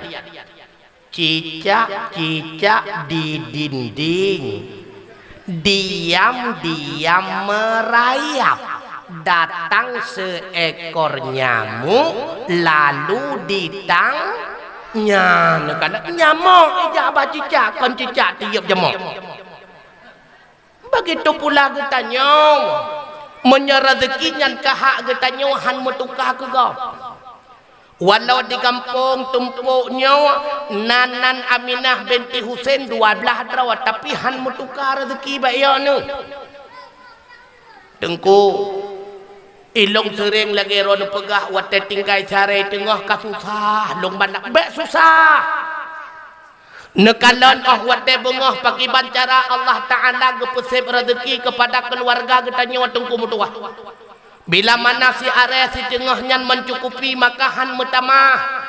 Cicak-cicak di dinding, diam-diam merayap. Datang seekor nyamuk, lalu ditang-, nyan neukalon nyamok ijak bak cicak, kon cicak tiyeub jamok. Begitu pula geutanyoe, meunyoe reuzeuki nyan ka hak geutanyoe, han meutuka keu gob. Walau di gampông tumpôk nyoe na nan Aminah binti Husein dua blaih droe, tapi han meutuka reuzeuki bak ie nyoe. Teungku, ilong seuréng lagée droeneuh peugah, watée tinggai saré teungoh ka susah, lôn balak bék susah. Neukalon óh watée beungoh pakriban cara Allah Ta'ala geupeuseb reuzeuki keupada keuluwarga geutanyoe teungku meutuwah. Bila mana si aré si teungoh nyan meucukupi, maka han meutamah.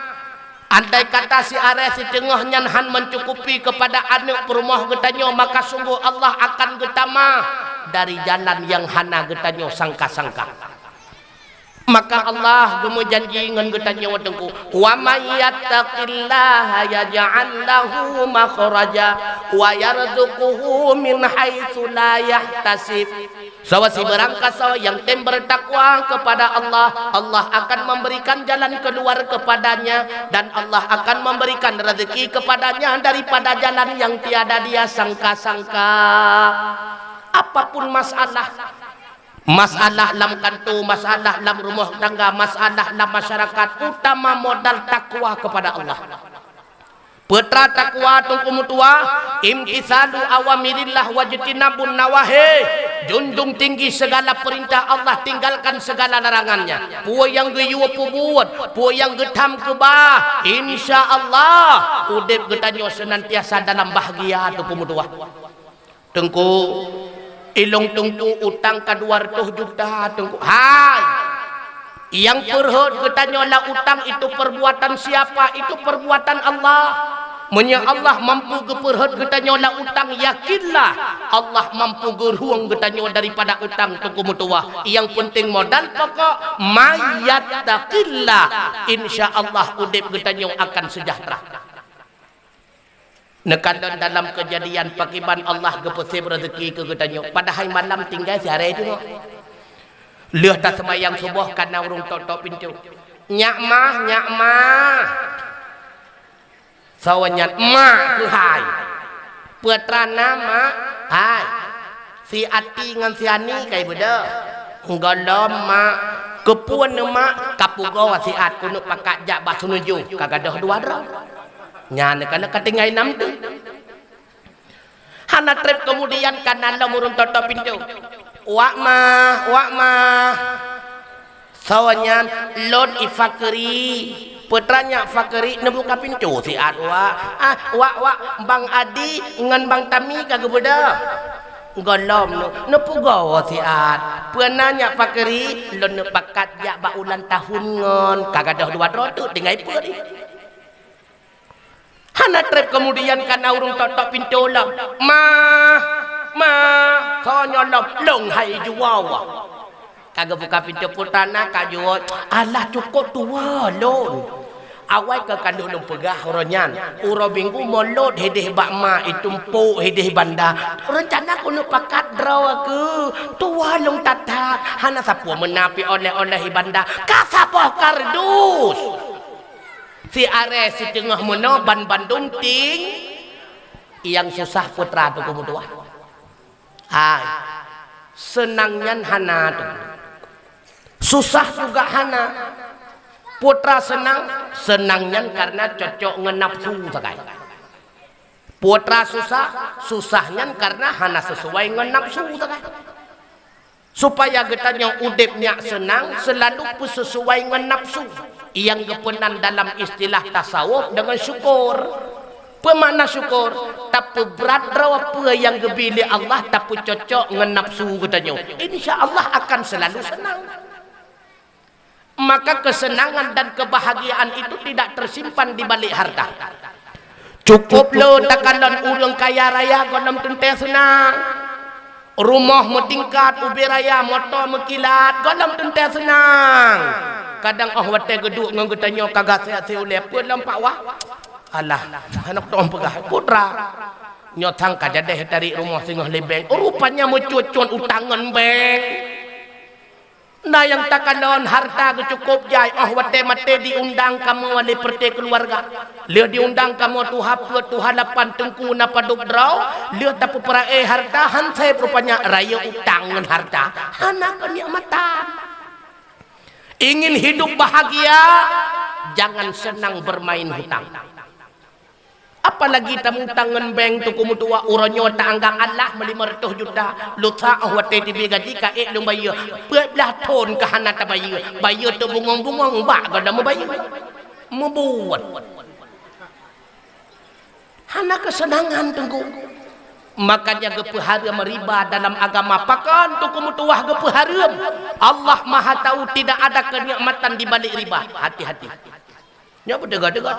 Andai kata si aré si teungoh nyan han meucukupi keupada aneuëk peurumoh geutanyoe, maka sunggoh Allah akan geutamah dari jalan nyang hana geutanyoe sangka-sangka. Maka Allah geumeujanji ngon geutanyoe teungku, "Wa may yattaqillaha yaj'al lahu makhraja wa yarzuqhu min haitsu la yahtasib." Soe sibarang kasoe nyang tem bertakwa kepada Allah, Allah akan memberikan jalan keluar kepadanya dan Allah akan memberikan rezeki kepadanya daripada jalan yang tiada dia sangka-sangka. Apapun masalah, masalah lam kanto, masalah lam rumoh tangga, masalah lam masyarakat, utama modal takwa kepada Allah. Peue teuma takwa teungku meutuwah, imtitsalu awamirillah wajtinabun nawahi. Junjung tinggi segala perintah Allah, tinggalkan segala larangan-Nya. Peue nyang geuyue peubuet, peue nyang geutham keubah, insya Allah udeb geutanyoe seunantiasa dalam bahgia teungku meutuwah. Teungku, ilong teungku utang ka dua ratus juta, teungku. Hai! Nyang peurhot geutanyoe lam utang itu perbuatan siapa? Itu perbuatan Allah. Meunyoe Allah mampu geupeurhot geutanyoe lam utang, yakinlah Allah mampu geurueng geutanyoe daripada utang teungku meutuwah. Nyang penting modal pokok, may yattaqillah, insya Allah udeb geutanyoe akan sejahtera. Neukalon dalam keujadian pakriban Allah geupeuseb reuzeki keu geutanyoe, padahai malam tinggai siaré teungoh. Lheueh taseumayang suboh ka na ureuëng tok-tok pintoe. "Nyak mah, nyak mah." Sawan nyan, "Mak keuhai." "Peue teuma na, Mak?" "Hai, si Ati ngon si Ani kai beudôh." "Gohlom, Mak." "Keupeue neu, Mak?" "Ka pugoe si At keuneuk pakat jak bak seunujoh, ka gadôh dua droe." Nyan ka lheueh ka tinggai nam teuk. Hana treb keumudian ka na lom ureuëng tok-tok pintoe. "Wak ma, wak ma." "Soe nyan?" "Lôn i Fakri." "Peue teuma nyak Fakri?" "Neubuka pintoe siat, wak." "Ah, wak, wak, Bang Adi ngon Bang Tami ka geubeudôh?" "Gohlom." "Neupeugoe siat." "Peue na nyak Fakri?" "Lôn neupakat jak bak ulang tahun ngon." Ka gadôh dua droe teuk tinggai peue di. Hana trép keumudian ka na ureuëng tok-tok pintoe lom. "Ma, ma, soe nyoe lom?" "Lôn hai juwoe." Ka geubuka pintoe, "Peue teuma na ka juwoe?" "Alah, cukôp tuwoe lôn. Awai keu ka lheueh lôn peugah uroe nyan. Uroe Minggu mulod hideh bak ma i Tumpok hideh banda. Reuncana keuneuk pakat droe keuh. Tuwoe lôn that-that. Hana sapeue meunan pih oleh-oleh i banda. Ka saboh kardus." Si aré siteungoh meunoe ban bandum ting, nyang susah putra teungku meutuah. Hai, seunang nyan hana teungku. Susah juga hana. Putra seunang, seunang nyan karena cocok ngon nafsu sagai. Putra susah, susah nyan karena hana sesuai ngon nafsu sagai. Supaya geutanyoe udeb nyak seunang, seulalu peuseusuai ngon nafsu, nyang geupeunan dalam istilah tasawuf deungon syukur. Peue makna syukur? Tapeubrat droe peue nyang geubi lé Allah, tapeucocok ngon nafsu geutanyoe. Insya Allah akan seulalu seunang. Maka kesenangan dan kebahagiaan itu tidak tersimpan di balik harta. Cukôp le takalon ureuëng kaya raya gohlom teuntée seunang. Rumoh meutingkat, ubé raya, moto meukilat, gohlom teuntée seunang. Kadang óh watée geuduek ngon geutanyoe ka gasée si ulée, "Peue lom Pak wah?" "Alah, hana kutom peugah, putra. Nyoe thang ka jadeh tarék rumoh singoh lé bank. Rupanya meucut-cut utang ngon bank." Na nyang takalon harta geucukôp jai, óh watée maté diundang kamoe lé peureté keuluwarga. Lheueh diundang kamoe tuha peuet, tuha lapan teungku na padub droe, lheueh tapeupeureulée harta han sép rupanya rayeuk utang ngon harta. Hana keunikmatan. Ingin hidup bahagia, jangan senang bermain hutang. Apalagi tamutang ngon bank teungku meutuah, uroe nyoe taanggap alah meulimong reutôh juta, lusa óh watée tibée gaji ka ék lôn bayeue, peuet blaih thon ka hana tabayeue, bayeue teubungong-bungong bak gohlom meubayeue. Meubuet. Hana keuseunangan teungku. Makanya geupeuhareuem riba dalam agama. Pakon teungku meutuah geupeuhareuem? Allah Maha Tahu tidak ada kenikmatan di balik riba. Hati-hati. Nyoe beuteuga-teuga.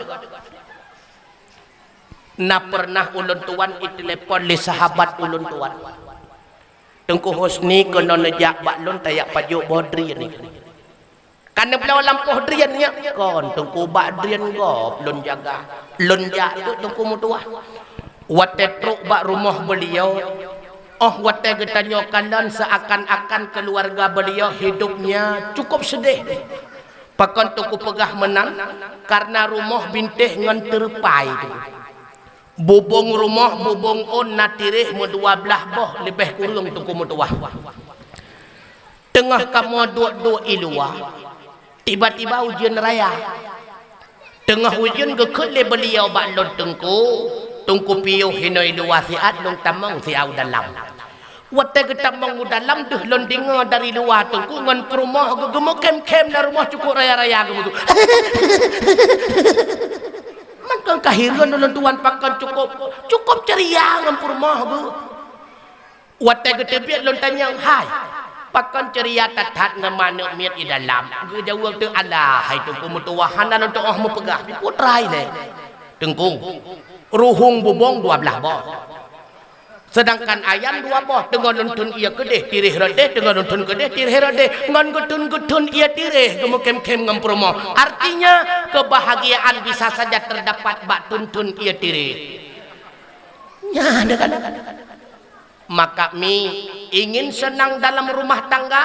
Na pernah ulôn tuan itelepon lé sahabat ulôn tuan. "Teungku Husni keunoe neujak bak lôn tajak pajoh boh drien nyoe." "Ka neubloe lampôh drien nyoe?" "Kon, Teungku, bak drien gob lôn jaga." "Lôn jak teuk Teungku meutuah." Watée trok bak rumoh beuliau, óh watée geutanyoe kalon seuakan-akan keuluwarga beuliau hidopnya cukup seudeh. Pakon teungku peugah meunan? Karena rumoh bintéh ngon teurupai teungku. Bubông rumoh, bubông ôn na tiréh meudua blaih boh leubeh kureueng teungku meutuah. Teungoh kamoe duek-duek i luwa, tiba-tiba ujeuen raya. Teungoh ujeuen geukheun lé beuliau bak lôn, "Teungku, Teungku piôh inoe i luwa siat, lôn tamong siat u dalam." Watée geutamong u dalam deuh lôn deungoe dari luwa teungku ngon peurumoh geuh geumeukhém-khém, na rumoh cukup raya-raya geuh. Mantong ka hireuen ulôn tuan pakon cukup, cukup ceria ngon peurumoh geuh. Watée geuteubiet lôn tanyong, "Hai, pakon ceria that-that ngon manok miet i dalam?" Geujaweueb teuk, "Alah hai Teungku meutuah, hana lôn tuoh meupeugah, peue teurai lé." "Teungku, ruhueng bubông dua blaih boh. Seudangkan ayam dua boh, teungoh lôn thon ie keudeh, tiréh rot deh, teungoh lôn thon keudeh, tiréh rot deh. Ngon geuthon-geuthon ie tiréh, geumeukhém-khém ngon peurumoh. Artinya, kebahagiaan bisa saja terdapat bak thon-thon ie tiréh." Nyan kan? Maka mi ingin senang dalam rumah tangga,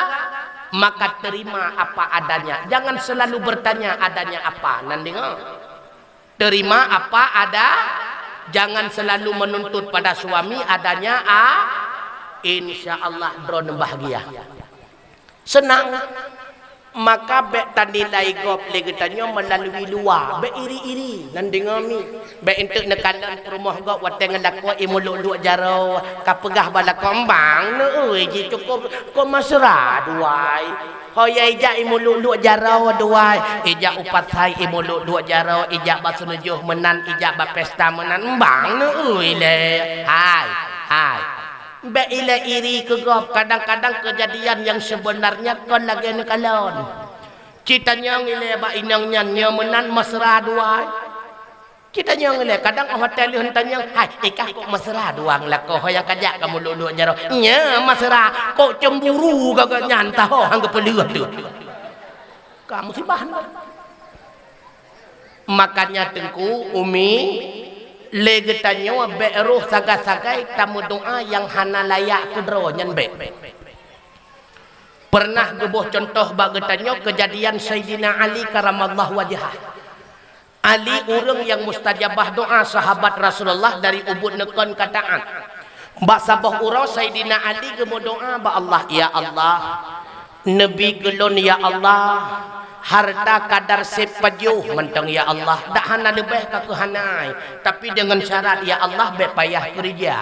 maka terima apa adanya. Jangan selalu bertanya adanya apa. Nan deungoe. Terima apa ada, jangan selalu menuntut pada suami adanya a, insya Allah droeneuh bahagia. Senang. Maka bék tanilai gob lé geutanyoe meulalui luwa, bék iri-iri, nan deungoe mi. Bék eunteuk neukalon peurumoh gob watée ngon lakoe i muluk-luk jaroe, ka peugah bak lakoe, "Mbang neueu jih cukôp, kon mesra duai." Ho ya ijak i muluk-luk jaroe duai, ijak u pasai i muluk-luk jaroe, ijak bak seuneujôh meunan, ijak bak pesta meunan, "Mbang neueu lé." Hai, hai. Bék ilée iri keu gob, kadang-kadang keujadian nyang seubeunarnya kon lagée neukalon. Ci tanyong ilée bak inong nyan, nyoe meunan mesra duai. Ci tanyong ilée, kadang óh watée lheueh tanyong, "Hai, ikah kok mesra duai lakoe ho nyang kajak ka muluk-luk jaroe?" "Nyoe mesra, kok cemburu gagak nyan taho hang geupeuleueh teuh." Ka musibah nyan. Makanya Teungku, Umi, lé geutanyoe bék roh sagai-sagai tameudoá nyang hana layak keudroe nyan bék. Peureunah geuboh cuntoh bak geutanyoe keujadian Saidina Ali karamallahu wajhah. Ali ureuëng nyang mustajabah doá sahabat Rasulullah dari ubit neukon ka taát. Bak saboh uroe Saidina Ali geumeudoá bak Allah, "Ya Allah, neubi keu lôn ya Allah harta kadar séb pajoh mantong ya Allah, dak hana leubeh ka keuhanai, tapi deungon syarat ya Allah bék payah keureuja."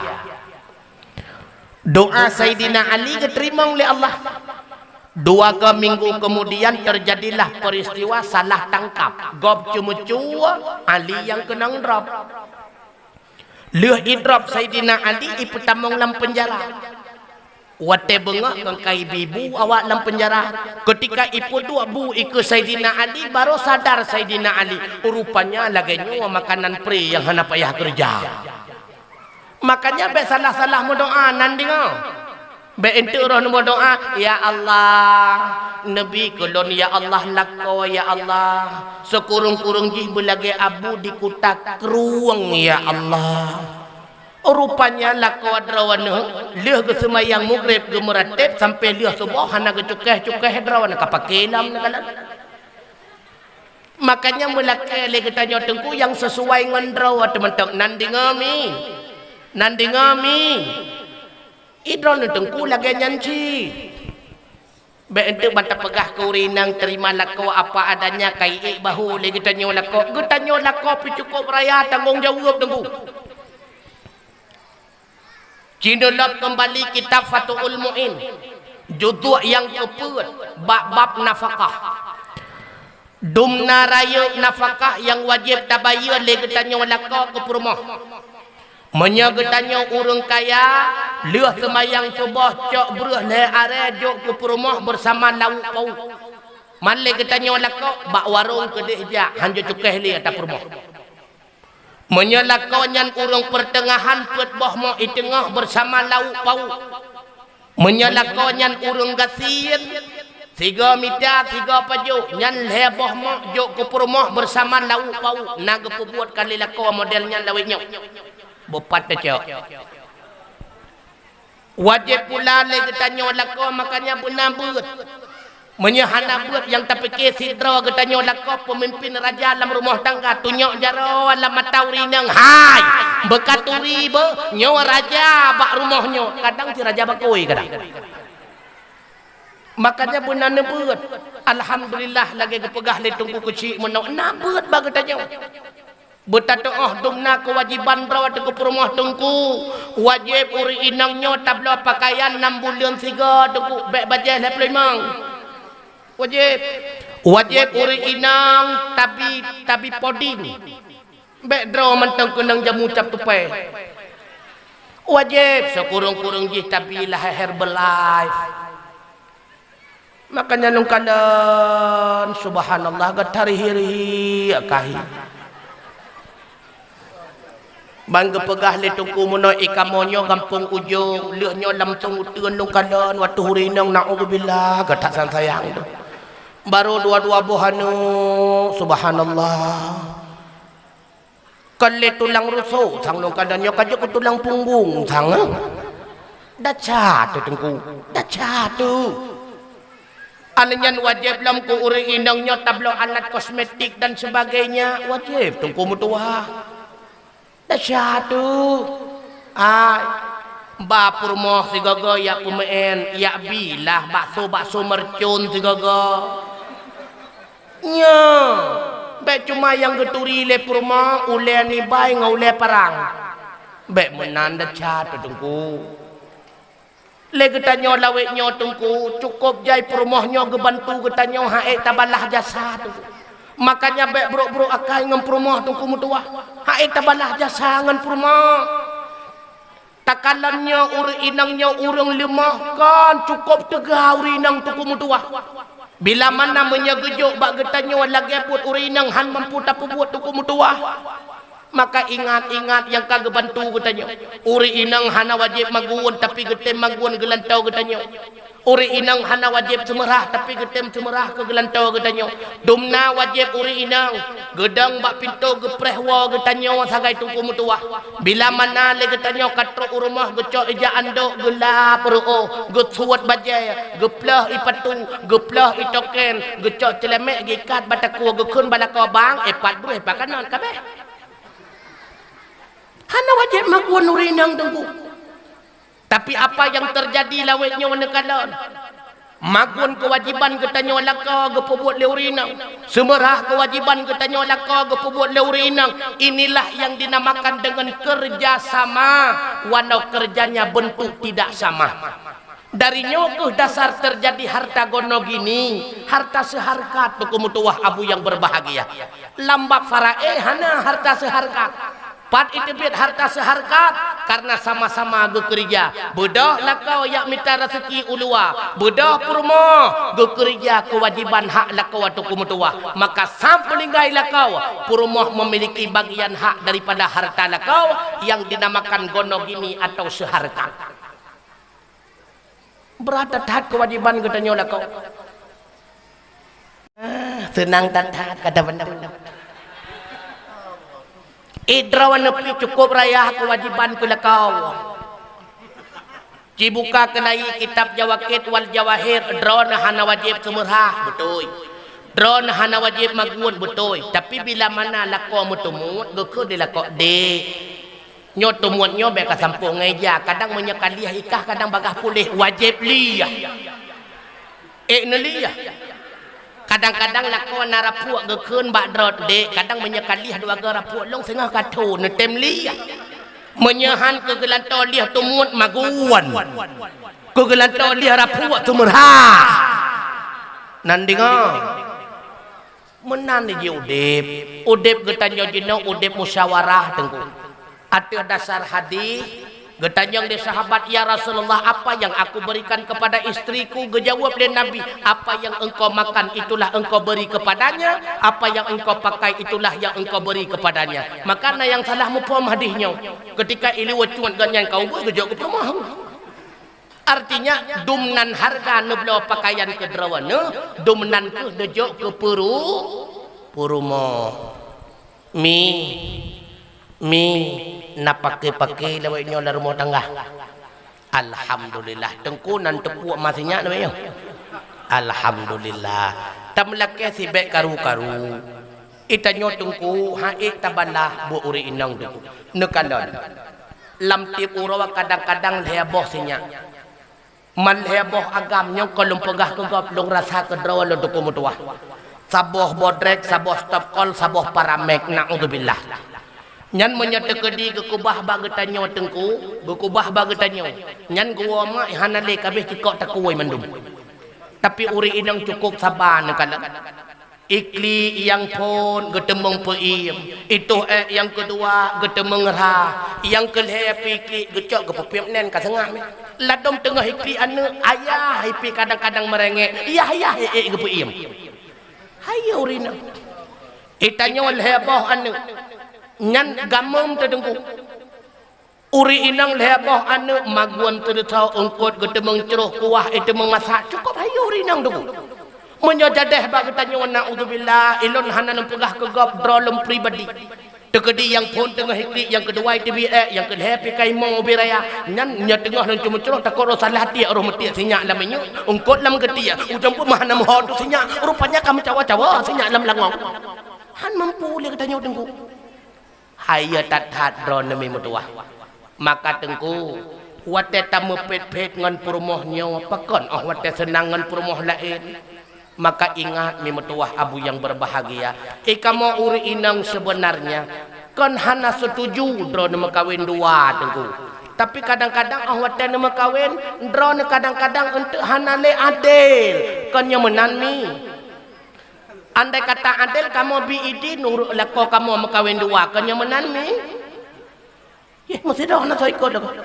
Doá Saidina Ali geuteurimong lé Allah. Dua ga minggu keumudian teujadilah peuristiwa salah tangkab. Gob ceumeucue, Ali nyang keunong drob. Lheueh idrob Saidina Ali ipeutamong lam peunjara. Watée beungoh ngon ka ibi bu awak lam peunjara. Keutika ipeuduek bu ikeue Saidina Ali, barô sadar Saidina Ali, rupanya lagée nyoe makanan pré nyang hana payah keureuja. Makanya bék salah-salah meudoá nan deungoe. Bék eunteuk roh neumeudoá, "Ya Allah, neubi keu lôn ya Allah lakoe ya Allah, sikureueng-kureueng jih beulagée abu di kuta krueng ya Allah." Rupanya lakoe droeneuh lheueh geuseumayang Maghrib geumeuratéb sampoe lheueh suboh hana geucukéh-cukéh droeneuh ka paké lam neukalon. Makanya meulakée lé geutanyoe Teungku nyang sisuai ngon droe teuh mantong nan deungoe mi. Nan deungoe mi. Idroeneuh Teungku lagée nyan cit. Bék eunteuk ban tapeugah keu ureuëng inong, terima lakoe apa adanya, ka iék bahô lé geutanyoe lakoe. Geutanyoe lakoe pih cukôp raya tanggong jaweueb Teungku. Cineulop keumbali kitab Fathul Muin, juzuk nyang keupeuet, bak bab nafakah. Dumna rayeuk nafakah nyang wajéb tabayeue lé geutanyoe lakoe keu peurumoh. Meunyoe geutanyoe ureuëng kaya, lheueh seumayang suboh cok breueh lhée arée jok keu peurumoh beusama lauk pauk. Man lé geutanyoe lakoe bak warông keudeh jak, hanjeuet cukéh lé ata peurumoh. Meunyoe lakoe nyan ureuëng peuteungahan, peuet boh mok i teungoh beusama lauk pauk. Meunyoe lakoe nyan ureuëng gasien, sigoe mita, sigoe pajoh, nyan lhée boh mok jok keu peurumoh beusama lauk pauk, na geupeubuet ka lé lakoe model nyan lawét nyoe. Beupat teucok. Wajéb pula lé geutanyoe lakoe, makanya beuna beuet. Meunyoe hana beuet nyang tapike sidroe geutanyoe lakoe peumimpin raja lam rumoh tangga, tunyok jaroe lam mata ureuëng inong, hai, beuka turi beuh, nyoe raja bak rumoh nyoe, kadang si raja bakôi kadang. Makanya beuna neubeuet. Alhamdulillah lagée geupeugah lé Teungku Keuchik meunoe, na beuet bak geutanyoe. Beutatuoh dumna keuwajéban droe teuh keu peurumoh Teungku. Wajéb ureuëng inong nyoe tabloe peukayan nam buleuen sigoe Teungku, bék bajée lhée ploh limong. Wajéb. Wajéb ureuëng inong tabi, tabi poding. Bék droe mantong keunong jamu cap tupai. Wajéb sikureueng-kureueng jih tabi lahé Herbalife. Makanya lôn kalon, subhanallah, gata rihi-rihi kahi. Ban geupeugah lé Teungku meunoe, i kamoe nyoe gampông ujông, lheueh nyoe lam song uteuen lôn kalon, watée ureuëng inong, naudzubillah, gata sang sayang tu. Barô dua-dua boh aneuk, subhanallah. Kon lé tulang rusok sang lôn kalon, nyoe ka jeuet keu tulang punggong sang, eh? Desya teuh Teungku, desya teuh. Aneuëk nyan wajéb lom keu ureuëng inong nyoe tabloe alat kosmetik dan sebagainya, wajéb Teungku meutuwah. Desya teuh. Ai, ba peurumoh sigoe-goe jak peumeu'en, jak bi lah bakso-bakso mercon sigoe-goe. Nyoe, bék cuma nyang geuturi lé peurumoh, ulée nibai ngon ulée parang. Bék meunan desya, Teungku. Lé geutanyoe lawét nyoe, Teungku, cukôp jai peurumoh nyoe geubantu geutanyoe, han ék tabalah jasa, Teungku. Makanya bék brôk-brôk akai ngon peurumoh, Teungku meutuwah. Han ék tabalah jasa ngon peurumoh. Takalon nyoe ureuëng inong nyoe ureuëng leumoh, kon cukôp teuga ureuëng inong, Teungku meutuwah. Bila mana meunyoe geujok bak geutanyoe lagée buet ureuëng inong han mampu tapeubuet, Teungku meutuwah, maka ingat-ingat nyang ka geubantu geutanyoe. Ureuëng inong hana wajéb magun, tapi geutem magun geulantoe geutanyoe. Ureuëng inong hana wajéb seumeurah, tapi geutem seumeurah keu geulantoe geutanyoe. Dumna wajéb ureuëng inong geudong bak pintoe geupreh woe geutanyoe sagai, Teungku meutuwah. Bila mana lé geutanyoe ka trok u rumoh, geucok ija andok, geulap reuôh, geusuet bajée, geuplôh ie patu, geuplôh ie token, geucok ceuleumèk, geuikat bak takue, geukheun bak lakoe bang, eh, pat breuh, eh, pat kanot kabéh. Hana wajéb magun ureuëng inong, Teungku. Tapi apa nyang teujadi lawét nyoe neukalon? Magun keuwajéban geutanyoe lakoe geupeubuet lé ureuëng inong. Seumeurah keuwajéban geutanyoe lakoe geupeubuet lé ureuëng inong. Inilah yang dinamakan dengan kerja sama, walau kerjanya bentuk tidak sama. Dari nyoe keuh dasar teujadi harta gono gini, harta seuhareukat, Teungku meutuwah, abu nyang berbahagia. Lam bab faraid hana harta seuhareukat. Pat iteubiet harta seuhareukat? Karena sama-sama geukeureuja. Beudôh lakoe jak mita raseuki u luwa, beudôh peurumoh geukeureuja keuwajéban hak lakoe, Teungku meutuwah. Maka sam peulinggai lakoe, peurumoh memiliki bagian hak daripada harta lakoe yang dinamakan gono gini atau seuhareukat. Brat that-that keuwajéban geutanyoe lakoe. Ah, seunang that-that, ka tabantu. Idroe neupi cukôp raya keuwajéban keu lakoe. Cibuka keulayi kitab Jawakit wal Jawahir, droeneuh hana wajéb seumeurah, beutôi. Droeneuh hana wajéb magun, beutôi. Tapi bila mana lakoe meuteumut, geukheun lé lakoe, "Dek, nyoe teumut nyoe bék kasampoe ngon ija, kadang meunyoe ka lieh ikah, kadang bagaih puléh, wajéb lieh." Ék neulieh. Kadang-kadang lakoe na rapuek geukheun bak droe, "Dek, kadang meunyoe ka lieh dua goe rapuek lôn singoh ka tho, neutem lieh." Meunyoe han keu geulantoe lieh teumut magun. Keu geulantoe lieh rapuek seumeurah. Nan deungoe. Meunan jih udeb. Udeb geutanyoe jinoe udeb musyawarah, Teungku. Ateueh dasar hadis, geutanyong lé sahabat, "Ya Rasulullah, apa yang aku berikan kepada istriku?" Geujaweueb lé Nabi, "Apa yang engkau makan, itulah engkau beri kepadanya. Apa yang engkau pakai, itulah yang engkau beri kepadanya." Maka na nyang salah muphom hadis nyoe. Keutika ileue cut gobnyan ka ubit, geujok keu peurumoh. Artinya, dum nan hareuga neubloe peukayan keu droeneuh, dum nan kheueh neujok keu peuru-, peurumoh. Mi, mi, na paké-paké lawét nyoe lam rumoh tangga. Alhamdulillah, Teungku nan teupuek ma sinyak lawét nyoe. Alhamdulillah. Tameulakée sibék karu-karu. Itanyoe Teungku, han ék tabalah buet ureuëng inong Teungku. Neukalon. Lam tieb uroe kadang-kadang lhée boh sinyak. Man lhée boh agam nyang kon lôn peugah keu gob, lôn rasa keudroe lôn Teungku meutuwah. Saboh bodrek, saboh stop kol, saboh paramek, naudzubillah. Nyan meunyoe teukeudi geukeubah bak geutanyoe Teungku, geukeubah bak geutanyoe. Nyan geuwoe mak hana lé kabéh cikok takue mandum. Tapi ureuëng inong cukôp saba neukalon. Iklik nyang phôn geuteumeung peuiem, itoh ék nyang keudua geuteumeung rha, nyang keulhée piklik geucok geupeupiep nén ka seungah mé. Ladôm teungoh iklik aneuëk, ayah ipi kadang-kadang meurengek, yah-yah ék geupeuiem. Hayeue ureuëng inong. Itanyoe lhée boh aneuëk, nyan gameuem teudeungku. Ureuëng inong lhée boh aneuëk magun teureutoe eungkot geuteumeung croh kuah iteumeung masak, cukôp hayeue ureuëng inong Teungku. Meunyoe jadeh bak geutanyoe, naudzubillah, ilôn hana lôn peugah keu gob, droe lôn pribadi. Teukeudi nyang phôn teungoh iklik, nyang keudua iteubiet ék, nyang keulhée pikai mo ubé raya. Nyan nyoe teungoh lôn cuma croh takot roh salah tiek, roh meutiek sinyak lam minyeuk, eungkot lam geutiek, ujong peuet meuhana meuho teuh sinyak, rupanya ka meucawa-cawa sinyak lam langong. Han mampu lé geutanyoe Teungku. Hayeue that-that droeneuh mi meutuwah. Maka Teungku, watée tameupét-pét ngon peurumoh nyoe, pakon óh watée seunang ngon peurumoh laén. Maka ingat, mi meutuwah abu nyang berbahagia, i kamoe ureuëng inong seubeunarnya kon hana seutuju droeneuh meukawen dua, Teungku. Tapi kadang-kadang óh watée neumeukawen, droeneuh kadang-kadang eunteuk hana lé adel. Kon nyoe meunan, mi? Andai kata adel, kamoe bi idin ureuëng lakoe kamoe meukawen dua. Kon nyoe meunan, mi? Yeh, meusidroe hana soe ikot lakoe.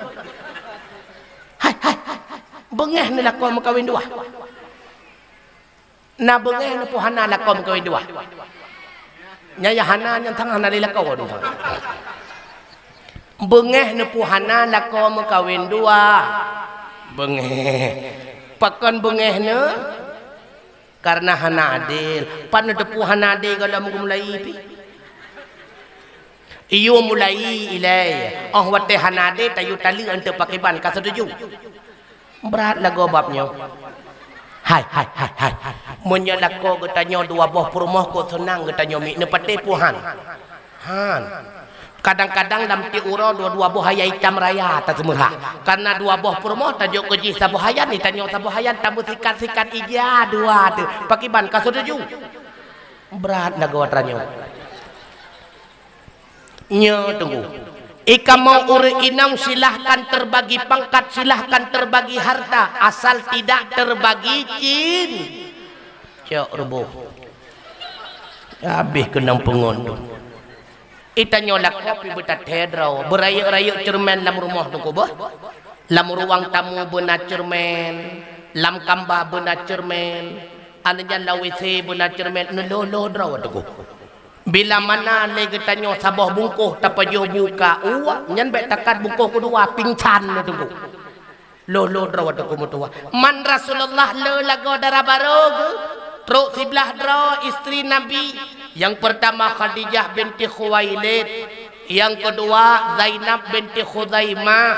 Hai, hai, hai. Beungéh ni lakoe meukawen dua. Na beungéh neupeu hana lakoe meukawen dua. Nyang hana nyan sang hana lé lakoe dua. Beungéh neupeu hana lakoe meukawen dua. Beungéh. Pakon beungéh neu? Karena hana adil. Pan neuteupeue hana adil gohlom geumulai pih? Iyue mulai ilée. Óh watée hana adil, tayue taleuek eunteuk pakriban ka seutuju. Brat lagoe bab nyoe. Hai, hai, hai, hai. Meunyoe lakoe geutanyoe dua boh peurumoh, kok seunang geutanyoe mi, neupatéh peue han? Han. Kadang-kadang lam tieb uroe dua-dua boh ayai itam raya taseumeurak. Karena dua boh peurumoh tajok keu jih saboh hayan, itanyoe saboh hayan, tameusikat-sikat ija dua teuh. Pakriban ka seutuju? Brat lagoe tanyoe. Nyoe, Teungku. I kamoe ureuëng inong silahkan terbagi pangkat, silahkan terbagi harta, asal tidak terbagi cin-, cok ruboh. Habéh keunong peungon tu. Itanyoe lakoe pih beutathée droe, beurayeuk-rayeuk ceureumen lam rumoh, Teungku, beuh. Lam ruang tamu beuna ceureumen, lam kamba beuna ceureumen, aneuk nyan lam WC beuna ceureumen, neulho-lho droe, Teungku. Bila mana lé geutanyoe saboh bungkôh tapajoh bu ka ueh, nyan bék takat bungkôh keudua, pingsan lé, Teungku. Lho-lho droe, Teungku, meutuwah. Man Rasulullah le lagoe dara barô geuh, trok siblaih droe istri Nabi. Nyang peurtama Khadijah binti Khuwailid, nyang keudua Zainab binti Khuzaimah,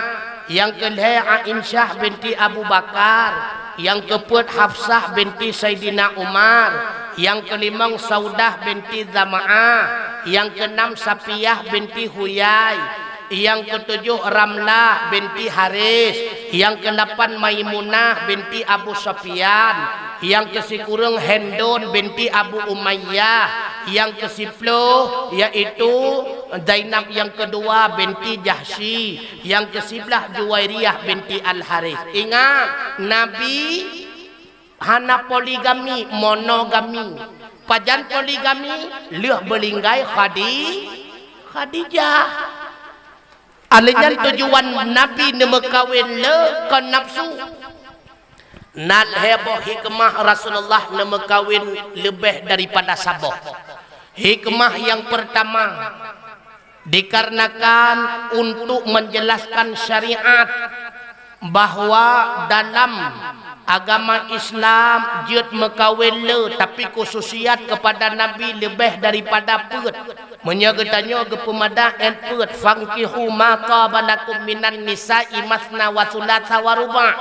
nyang keulhée Aisyah binti Abu Bakar, nyang keupeuet Hafsah binti Saidina Umar, nyang keulimong Saudah binti Zam'ah, nyang keunam Safiyah binti Huyai, nyang keutujoh Ramlah binti Haris, nyang keulapan Maimunah binti Abu Sufyan, nyang keusikureueng Hindun binti Abu Umayyah, nyang keusiploh yaitu Zainab nyang keudua binti Jahsy, nyang keusiblaih Juwairiyah binti Al-Harith. Ingat, Nabi hana poligami, monogami. Pajan poligami? Lheueh beulinggai Khadi-, Khadijah. Alèh nyan tujuan Nabi neumeukawen le kon nafsu. Na lhèe boh hikmah Rasulullah neumeukawen leubeh daripada saboh. Hikmah nyang peurtama, dikarenakan untuk menjelaskan syariat bahwa dalam agama Islam jeuet meukawen le, tapi khususiat kepada Nabi leubeh daripada peuet. Meunyoe geutanyoe geupeumada 'et peuet, "Fankihu ma taba lakum minan nisa'i masna wa sulatsa wa ruba'."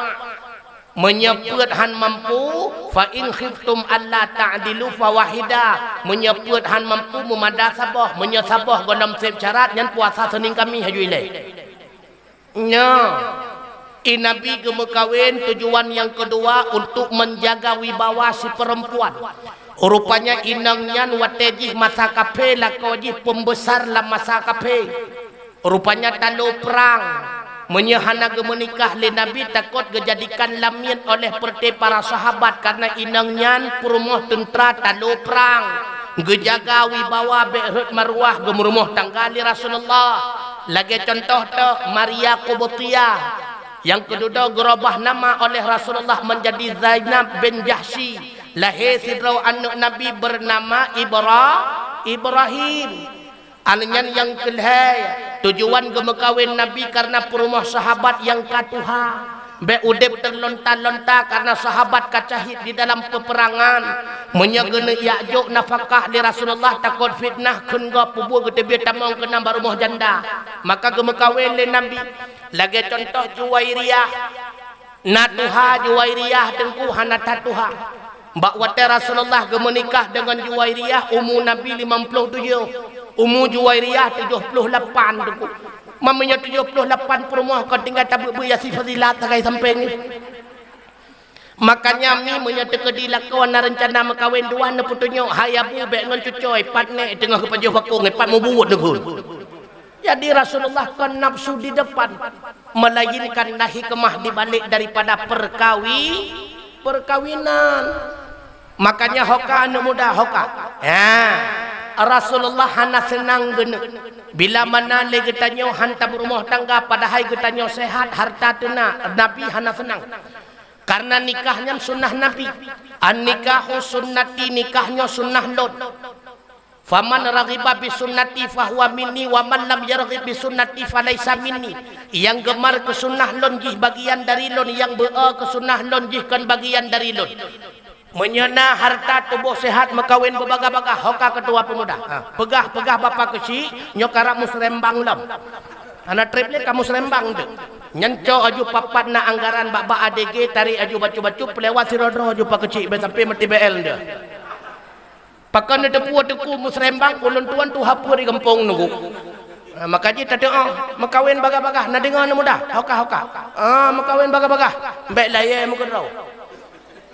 Meunyoe peuet han mampu, "Fa in khiftum alla ta'dilu fa wahida." Meunyoe peuet han mampu meumada saboh, meunyoe saboh gohlom sép syarat, nyan puasa Seunin Kamis haju ilèe. Nyoe, i Nabi geumeukawen tujuan nyang keudua untuk menjaga wibawa si perempuan. Rupanya inong nyan watèe jih masa kafé lakoe jih pembesar lam masa kafé. Rupanya talo prang. Meunyoe hana geumeunikah lé Nabi, takot geujadikan lamiet oleh peureté para sahabat, karena inong nyan peurumoh teuntra talo prang. Geujaga wibawa bèk rhot maruah geumeurumoh tangga lé Rasulullah. Lagèe cuntoh tok Maria Qibtiyah. Nyang keududoe geurubah nama oleh Rasulullah menjadi Zainab bin Jahsy. Lahé sidroe aneuk Nabi beunama Ibra-, Ibrahim. Aneuk nyan nyang keulhèe, tujuan geumeukawen Nabi karena peurumoh sahabat nyang ka tuha. Bèk udép teulonta-lonta karena sahabat ka syahid di dalam peuperangan. Meunyoe geuneuk jak jok nafakah lé Rasulullah, takot fitnah, kheun gob peue buet geuteubiet tamong keunan bak rumoh janda. Maka geumeukawen lé Nabi. Lagèe cuntoh Juwairiyah. Na tuha Juwairiyah teungku hana that tuha. Bak watèe Rasulullah geumeunikah deungon Juwairiyah, umu Nabi limong ploh tujoh, umu Juwairiyah tujoh ploh lapan teungku. Meunyoe tujoh ploh lapan peurumoh kon tinggai tabeuet-beuet Yasin Fazilat sagai sampéng nyoe. Makanya mi meunyoe teukeudi lakoe na reuncana meukawen dua neupeutunyok, "Hai Abu, bèk ngon cucoe, pat nèk teungoh geupajoh bakong, pat mubuet neugon." Jadi Rasulullah kon nafsu di depan, melainkan na hikmah di balik daripada perkawi-, perkawinan. Makanya hoka aneuk muda, hoka. Ya, Rasulullah hana seunang geuneuk. Bila mana lé geutanyoe han tameurumoh tangga, padahai geutanyoe sehat, harta teuna, Nabi hana seunang. Karena nikah nyan sunnah Nabi. "An-nikahu sunnati," nikah nyoe sunnah lôn. "Faman raghiba bi sunnati fahuwa minni, wa man lam yarghib bi sunnati falaisa minni." Nyang geumar keu sunnah lôn jih bagian dari lôn, nyang beu-o keu sunnah lôn jih kon bagian dari lôn. Meunyoe na harta tuboh sehat meukawen beubagah-bagah, hoka keutua peumuda. Ha, peugah, peugah bapak keuchik, nyoe karab musrembang lom. Hana treb lé ka musrembang tu. Nyan cok aju papat na anggaran bak-bak A D G, tarék aju bacut-bacut, peulewat sidroe-droe aju pak keuchik, bèk sampai meuti B L deh. Pakon neuteupeue teungku musrembang, ulôn tuan tuha peue di gampông nunggu. Ha, maka jih tateu'oh, meukawen bagah-bagah, na deungoe aneuk muda, hoka-hoka. Ah, meukawen bagah-bagah, bèk layèe meukeudroe.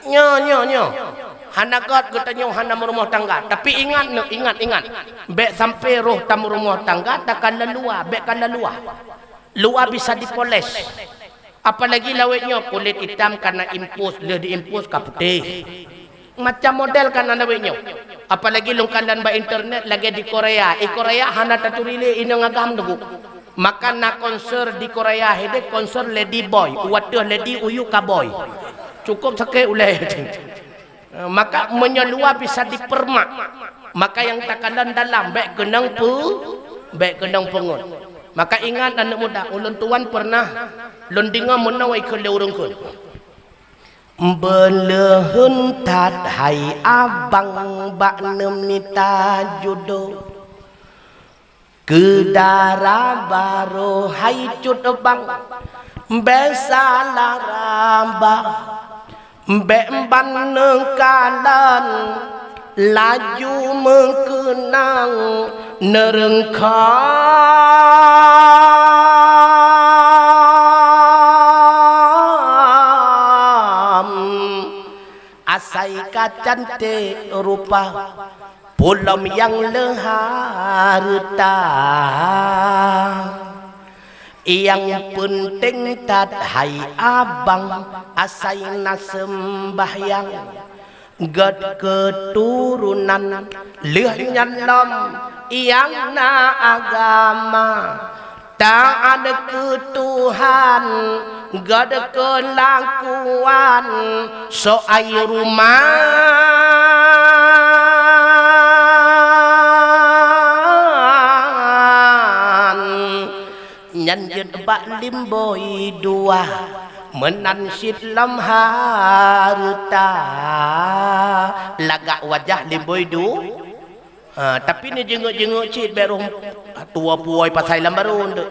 Nyoe, nyoe, nyoe. Hana göt geutanyoe hana meurumoh tangga. Tapi ingat neuh, ingat, ingat. Bèk sampai roh tameurumoh tangga, takalon luwa, bèk kalon luwa. Luwa bisa dipoles. Apalagi lawét nyoe kulét itam kana impus, lheueh diimpus ka putéh. Macam model kana lawét nyoe. Apalagi lôn kalon bak internet lagèe di Korea. Di Korea hana taturi lé inong agam teungku. Maka na konser di Korea hideh, konser lady boy. U ateueh lady, u yup ka boy. Cukup sakét ulèe. Maka meunyoe luwa bisa dipeurmak, maka nyang takalon dalam bèk keunong peu-, bèk keunong peungeut. Maka ingat aneuk muda, ulôn tuan peureunah lôn deungö meunoe kheun lé ureueng kheun. Beuleuheun that hai abang bak neumita judo. Keu dara barô hai cut bang, bèk salah raba, bèk ban neukalon, laju meukeunong neureungkam. Asai ka canték rupa, peue lom nyang le hareuta. Nyang peunteng that hai abang, asai na seumbahyang, göt keuturonan, lheueh nyan lom nyang na agama. Taát keu Tuhan, göt keulakuan, soai ruman. Nyan jeuet bak limbôi dua, meunan cit lom hareuta. Lagak wajah limbôi du-, Ha, tapi ni jeuet-jeuet cit bèk roh tuwo puwoe pasai lam barô tu.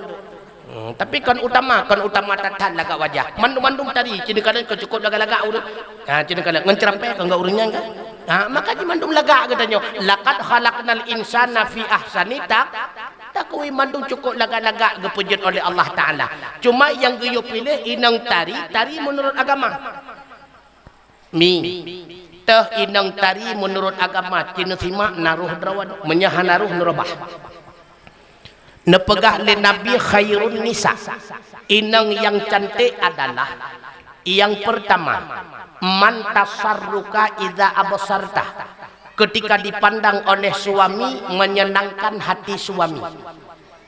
Hmm, tapi kon utama, kon utama that-that lagak wajah. Mandum-mandum tari, ci neukalon kon cukôp lagak-lagak ureueng. Ha, ci neukalon ngon ceurampèe kon gak ureueng nyan kan. Ha, maka jimandum lagak geutanyoe. Laqad khalaqnal insana fi ahsani taq-, taqwim, mandum cukôp lagak-lagak geupeujeuet oleh Allah Taala. Cuma nyang geuyue piléh inong tari, tari meunurot agama. Mi, teuh inong tari meunurot agama, ci neusimak na roh droe, meunyoe hana roh neurobah. Neupeugah lé Nabi khairun nisa, inong nyang canték adalah nyang peurtama, man tasarruka idza absarta, ketika dipandang oleh suami menyenangkan hati suami.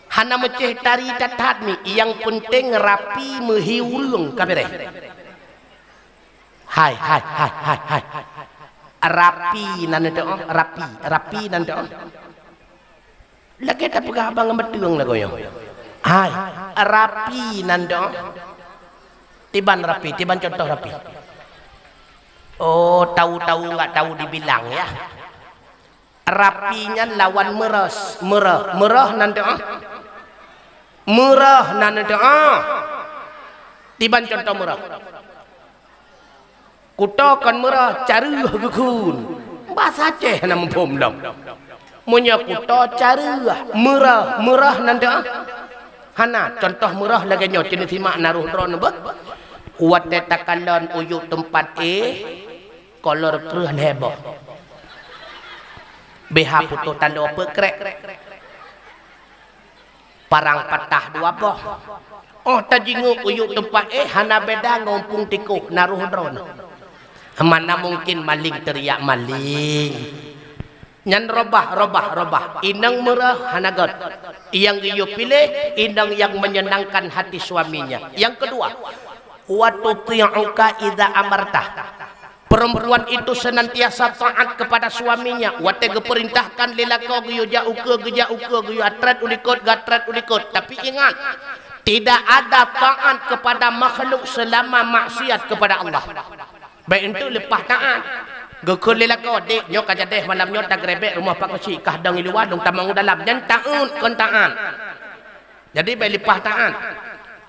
Hana meucéh tari that-that mi, nyang peunteng rapi meuhi ureueng ka bèrèh. Hai, hai, hai, hai, hai. Rapi nan teuh, rapi, rapi nan teuh. Lagèe tapeugah abang ngon bateueng lagoe nyoe. Hai, rapi nan teuh. Tiban rapi, tiban contoh rapi. Oh, tahu-tahu enggak tahu dibilang ya. Rapi nyan lawan meureuh, meureuh, meureuh nan teuh. Meureuh nan teuh. Tiban contoh meureuh. Kuto kon meureuh, careueh geukheun. Basa Aceh hana muphom lom. Meunyoe kuto careueh, meureuh, meureuh nan teuh. Hana, contoh meureuh lagèe nyoe, ci neusimak na roh droeneuh beuh. Watée takalon u yup teumpat éh, kolor kreueh lhée boh. B H putôh taloe peuet krek. Parang patah dua boh. Óh tajingok u yup teumpat éh, hana beda ngon umpung tikôh na roh droeneuh. Mana mungkin maling teriak maling. Nyan robah, robah, robah. Inong meurah hana gét. Nyang geuyue piléh inong nyang menyenangkan hati suaminya. Yang kedua, wa tuti'uka idza amarta. Perempuan itu senantiasa taat kepada suaminya. Watée geupeurintahkan lé lakoe geuyue jak ukeue, geujak ukeue, geuyue atret u likot, geuatret u likot. Tapi ingat, tidak ada taat kepada makhluk selama maksiat kepada Allah. Bék enteuk leupah taat. Geukheun lé lakoe, "Dék, nyoe ka jadéh malam nyoe tagrebek rumoh Pak Keuchik, kah dong i luwa lôn tamong u dalam." Nyan taat kon taat. Jadi bék leupah taat.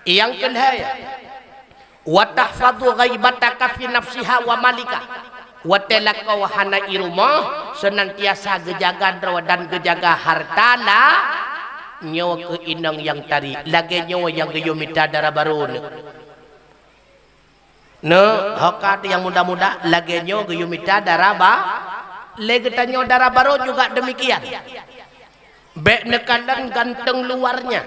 Nyang keulhée, wa tahfazu ghaibataka fi nafsiha wa malika. Watée lakoe hana i rumoh, senantiasa geujaga droe dan geujaga harta lah, nyoe keuh inong nyang tari, lagée nyoe nyang geuyue mita dara barô neuh. Neuh, ho ka teuh nyang muda-muda, lagée nyoe geuyue mita dara ba-, lé geutanyoe dara barô juga demikian. Bék neukalon ganteng luarnya.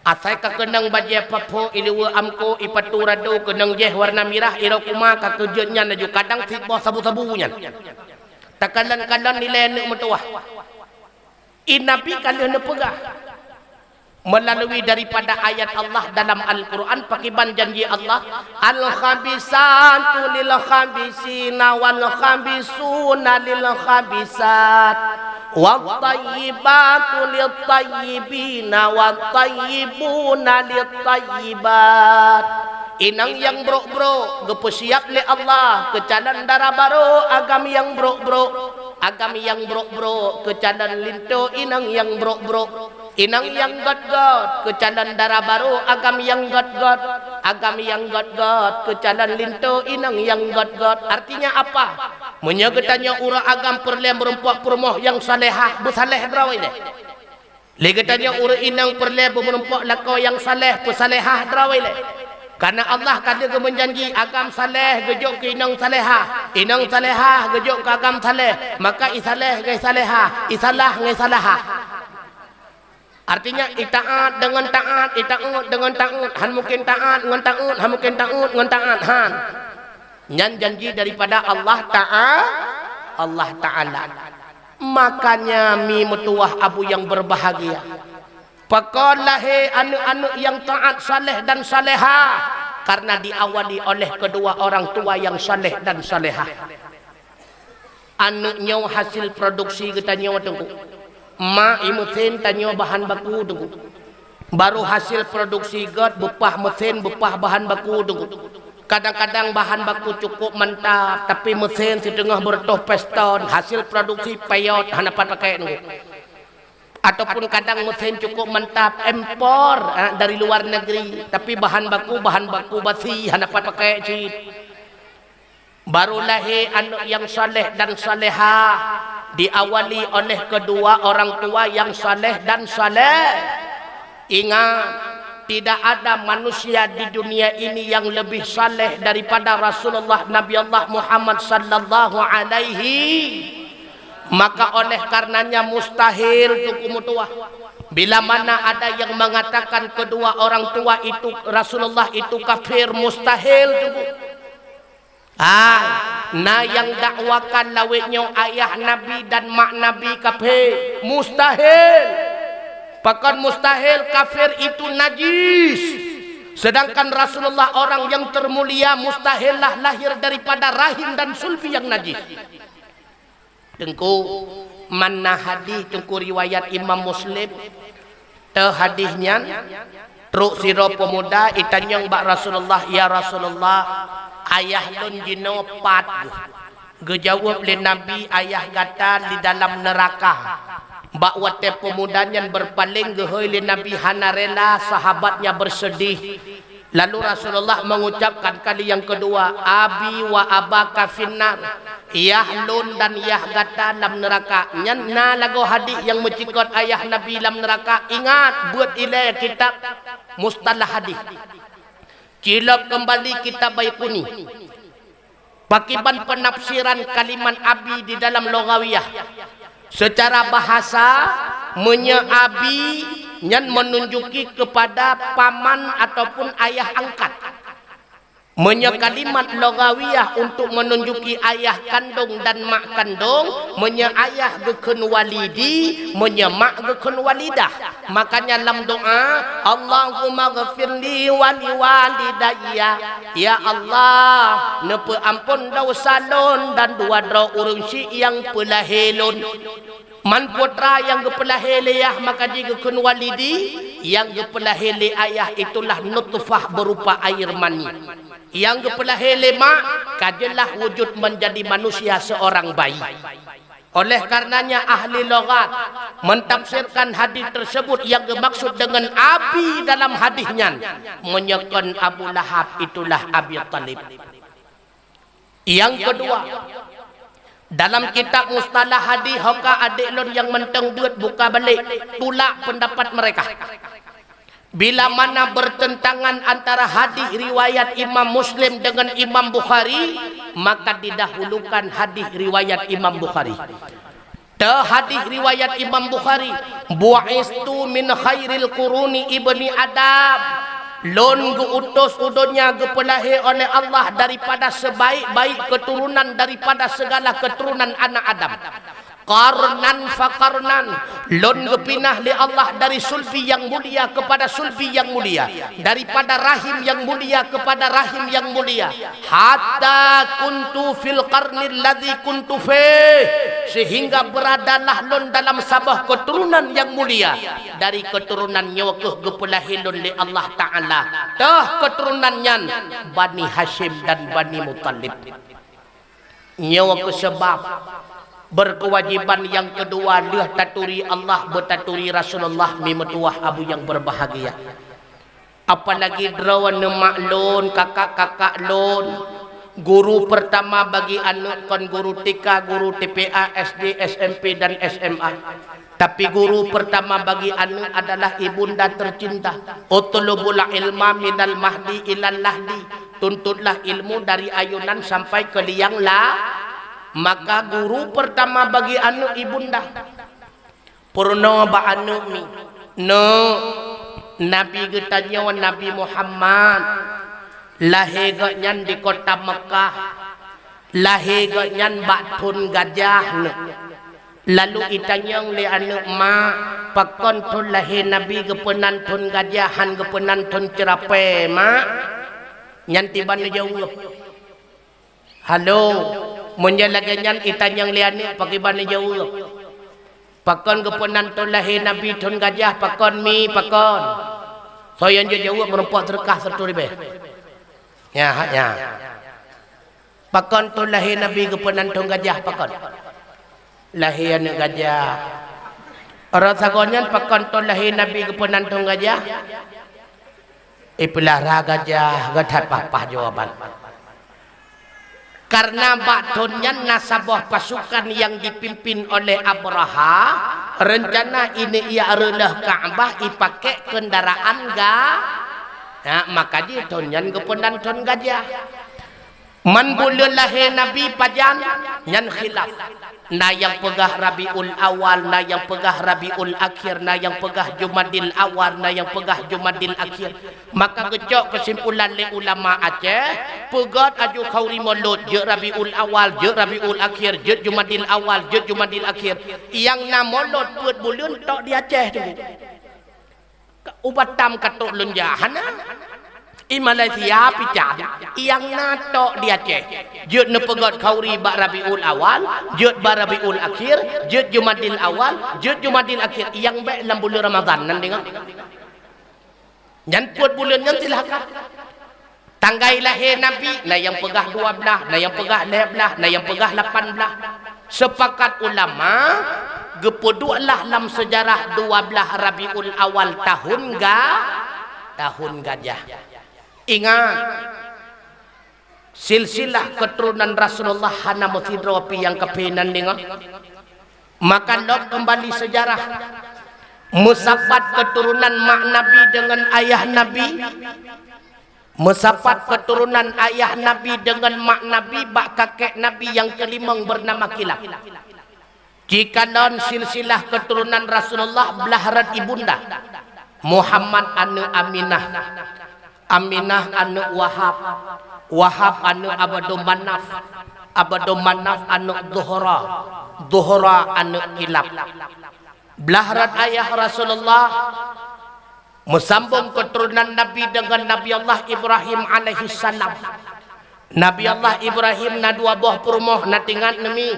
Asai ka keunong bajée paphô, iluweue amko, ipatu rado, keunong jih warna mirah, iroe kuma ka keujeuet nyan laju kadang sit boh sabu-sabu nyan. Takalon-kalon nilai aneuk meutuwah. I Nabi ka lheueh neupeugah meulalu daripada ayat Allah dalam Al-Quran, pakiban janji Allah, "Al-khabisatu lil-khabisina wal-khabisuna lil-khabisat, wat-tayyibatu lit-tayyibina wat-tayyibuna lit-tayyibat." Inong nyang brok-brok geupeusiab lé Allah keu calon dara barô agam nyang brok-brok. Agam nyang brok-brok keu calon linto inong nyang brok-brok. Inong nyang gét-gét keu calon dara barô agam nyang gét-gét. Agam nyang gét-gét keu calon linto inong nyang gét-gét. Artinya apa? Meunyoe geutanyoe ureuëng agam peureulée meurumpok peurumoh nyang salehah, beusaleh droe ilée. Lé geutanyoe ureuëng inong peureulée beumeurumpok lakoe nyang saleh, peusalehah droe ilée. Kareuna Allah ka lheueh geumeujanji, agam saleh geujok keu inong salehah, inong salehah geujok keu agam saleh, maka i saleh ngon i salehah, i salah ngon i salahah. Artinya, i taát deungon taát, i taát deungon taát, han mungken taát ngon taát, han mungken taát ngon taát, han. Nyan janji daripada Allah Ta'a-, Allah Ta'ala. Makanya mi meutuwah abu nyang berbahagia. Pakon lahé aneuëk-aneuëk nyang taát, saleh dan salehah, karena diawali oleh kedua orang tua yang saleh dan salehah. Aneuëk nyoe hasil produksi geutanyoe, Teungku. Ma i meusen tanyoe bahan baku, Teungku. Baru hasil produksi gét beupah meusen, beupah bahan baku, Teungku. Kadang-kadang bahan baku cukup mantap, tapi meusen siteungoh beureutoh piston, hasil produksi payot, hana pat pakai, Teungku. Ataupun kadang meusen cukup mantap, impor, ah, dari luar negeri, tapi bahan baku, bahan baku basi, hana pat pakai cit. Baru lahé aneuëk nyang saleh dan salehah, diawali oleh kedua orang tua yang saleh dan saleh. Ingat, tidak ada manusia di dunia ini yang lebih saleh daripada Rasulullah Nabi Allah Muhammad sallallahu alaihi. Maka oleh karenanya mustahil, Teungku meutuwah. Bila mana ada yang mengatakan kedua orang tua itu, Rasulullah itu kafir, mustahil, Teungku. Ah, na nyang dakwakan lawét nyoe ayah Nabi dan mak Nabi kafé. Mustahil. Pakon mustahil? Kafir itu najis. Sedangkan Rasulullah orang yang termulia mustahillah lahir daripada rahim dan sulbi yang najis. Teungku, mana hadis, Teungku, riwayat Imam Muslim. Teuh hadis nyan, trok sidroe peumuda itanyong bak Rasulullah, "Ya Rasulullah, ayah lôn jinoe pat geuh?" Geujaweueb lé Nabi, "Ayah gata di dalam neuraka." Bak watée peumuda nyan beupaleng, geuhôi lé Nabi hana rela, sahabatnya bersedih. Lalu Rasulullah mengucapkan kali yang kedua, "Abi wa abaka finnar." Yah lôn dan yah gata lam neuraka. Nyan na lagoe hadis nyang meucikot ayah Nabi lam neuraka. Ingat, beuet ilée kitab Mustalah Hadis. Cilok keumbali kitab Baiquni. Pakiban peunafsiran kalimat abi di dalam lughawiyah? Seucara bahasa, meunyoe abi nyan meununjuki keupada paman ataupun ayah angkat. Meunyoe kalimat lughawiyah untuk meununjuki ayah kandong dan mak kandong, meunyoe ayah geukheun walidi, meunyoe mak geukheun walidah. Makanya lam doa, "Allahumma ghfirli wa liwalidayya." Ya Allah, neupeuampon desya lôn dan dua droe ureuëng syiek nyang peulahé lôn. Man putra nyang geupeulahé lé yah maka jigeukheun walidi, nyang geupeulahé lé ayah itulah nutfah berupa air mani. Nyang geupeulahé lé mak ka jeulaih wujud meunjadi manusia seorang bayi. Oleh karenanya ahli lughat mentafsirkan hadis tersebut yang dimaksud dengan abi dalam hadis nyan meunyoe kon Abu Lahab itulah Abi Thalib. Nyang keudua, dalam kitab Mustalah Hadis, hoka adék lôn nyang mantong beuet buka balék, tulak peundapat mereka. Bila mana bertentangan antara hadis riwayat Imam Muslim dengan Imam Bukhari, maka didahulukan hadis riwayat Imam Bukhari. Teuh hadis riwayat Imam Bukhari, "Bu'istu min khairil quruni ibni Adam." Lôn geuutus u donya geupeulahé oleh Allah daripada sebaik-baik keturunan daripada segala keturunan anak Adam. Qarnan fa qarnan, lôn geupinah lé Allah dari sulbi nyang mulia kepada sulbi nyang mulia, daripada rahim nyang mulia kepada rahim nyang mulia. Hatta kuntu fil qarnil ladzi kuntu fih, sehingga beradalah lôn dalam saboh keturunan nyang mulia. Dari keturunan nyoe keuh geupeulahé lôn lé Allah Ta'ala. Teuh keturunan nyan Bani Hasyim dan Bani Muthalib. Nyoe keuh seubab berkewajiban nyang keudua lheueh taturi Allah, beutaturi Rasulullah, mi meutuwah abu nyang berbahagia. Apalagi droeneuh mak lôn, kakak-kakak lôn, guru pertama bagi aneuëk kon guru T K, guru T P A, S D, S M P, dan S M A. Tapi guru pertama bagi aneuëk adalah ibunda tercinta. "Utlubul ilma minal mahdi ilal lahdi." Tuntutlah ilmu dari ayunan sampai ke liang la-, maka guru pertama bagi aneuëk ibunda. Peurunoe bak aneuëk mi, "Neuk, Nabi geutanyoe Nabi Muhammad, lahé gobnyan di kota Meukah, lahé gobnyan bak thon gajah, Neuk." Lalu itanyong lé aneuëk, "Mak, pakon thon lahé Nabi geupeunan thon gajah, han geupeunan thon ceurapée, Mak?" Nyan tiban neujaweueb. Halo, meunyoe lagée nyan itanyong lé aneuëk, pakriban neujaweueb? Pakon geupeunan thon lahé Nabi thon gajah, pakon mi, pakon? Soe nyang jeuet jaweueb meurumpok seudeukah siratoh ribée. Nyan, hak nyan. Pakon thon lahé Nabi geupeunan thon gajah, pakon? Lahé aneuëk gajah. Ureuëng sagoe nyan pakon thon lahé Nabi geupeunan thon gajah? Ipeulara gajah, geuh that paih-paih jawaban. Karena bak thon nyan na saboh pasukan nyang dipimpin oleh Abraha, reuncana ineuek reuloh Ka'bah ipakék keundaraan ga-, na, maka jih thon nyan geupeunan thon gajah. Man buleuen lahé Nabi pajan, nyan khilaf. Na nyang peugah Rabiul Awal, na nyang peugah Rabiul Akhir, na nyang peugah Jumadil Awal, na nyang peugah Jumadil Akhir. Maka geucok keusimpulan lé ulama Aceh, peugét aju khauri Molot, jeuet Rabiul Awal, jeuet Rabiul Akhir, jeuet Jumadil Awal, jeuet Jumadil Akhir. Nyang na Molot peuet buleuen tok di Aceh tu. U Batam ka trok lôn jak, hana. I Malaysia pih can, nyang na tok di Aceh. Jeuet neupeugét khauri bak Rabiul Awal, jeuet bak Rabiul Akhir, jeuet Jumadil Awal, jeuet Jumadil Akhir. Nyang bék lam buleuen Ramadhan, nan deungoe. Nyan peuet buleuen nyan silahkan. Tanggai lahé Nabi, na nyang peugah dua blaih, na nyang peugah lhée blaih, na nyang peugah lapan blaih. Seupakat ulama, geupeuduek lah lam seujarah dua blaih Rabiul Awal tahun ga-, tahun gajah. Ingat, silsilah keuturonan Rasulullah hana meusidroe pih nyang kaphé nan deungoe. Maka lom keumbali seujarah. Meusapat keuturonan mak Nabi deungon ayah Nabi. Meusapat keuturonan ayah Nabi deungon mak Nabi bak kakek Nabi nyang keulimong beunama Kilab. Jikalon silsilah keuturonan Rasulullah blaih rot ibunda, Muhammad aneuëk Aminah, Aminah aneuëk Wahab, Wahab aneuëk Abdul Manaf, Abdul Manaf aneuëk Zuhra, Zuhra aneuëk Kilab. Blaih rot ayah Rasulullah, meusambong keuturonan Nabi deungon Nabi Allah Ibrahim alaihissalam. Nabi Allah Ibrahim na dua boh peurumoh, na teuingat neumi?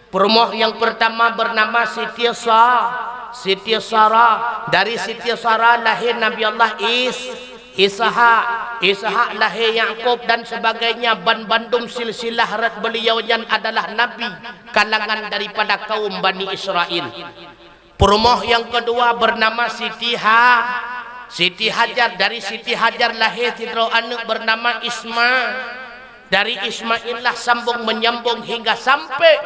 Peurumoh nyang peurtama beunama Siti Sa-, Siti Sarah. Dari Siti Sarah lahé Nabi Allah Is-, Ishak. Ishak lahé Yakub dan sebagainya. Ban bandum silsilah rot beuliau nyan adalah nabi kalangan daripada kaum Bani Israel. Peurumoh nyang keudua beunama Siti Ha-, Siti Hajar. Dari Siti Hajar lahé sidroe aneuëk beunama Isma-, dari Ismail lah sambong menyambong hingga sampai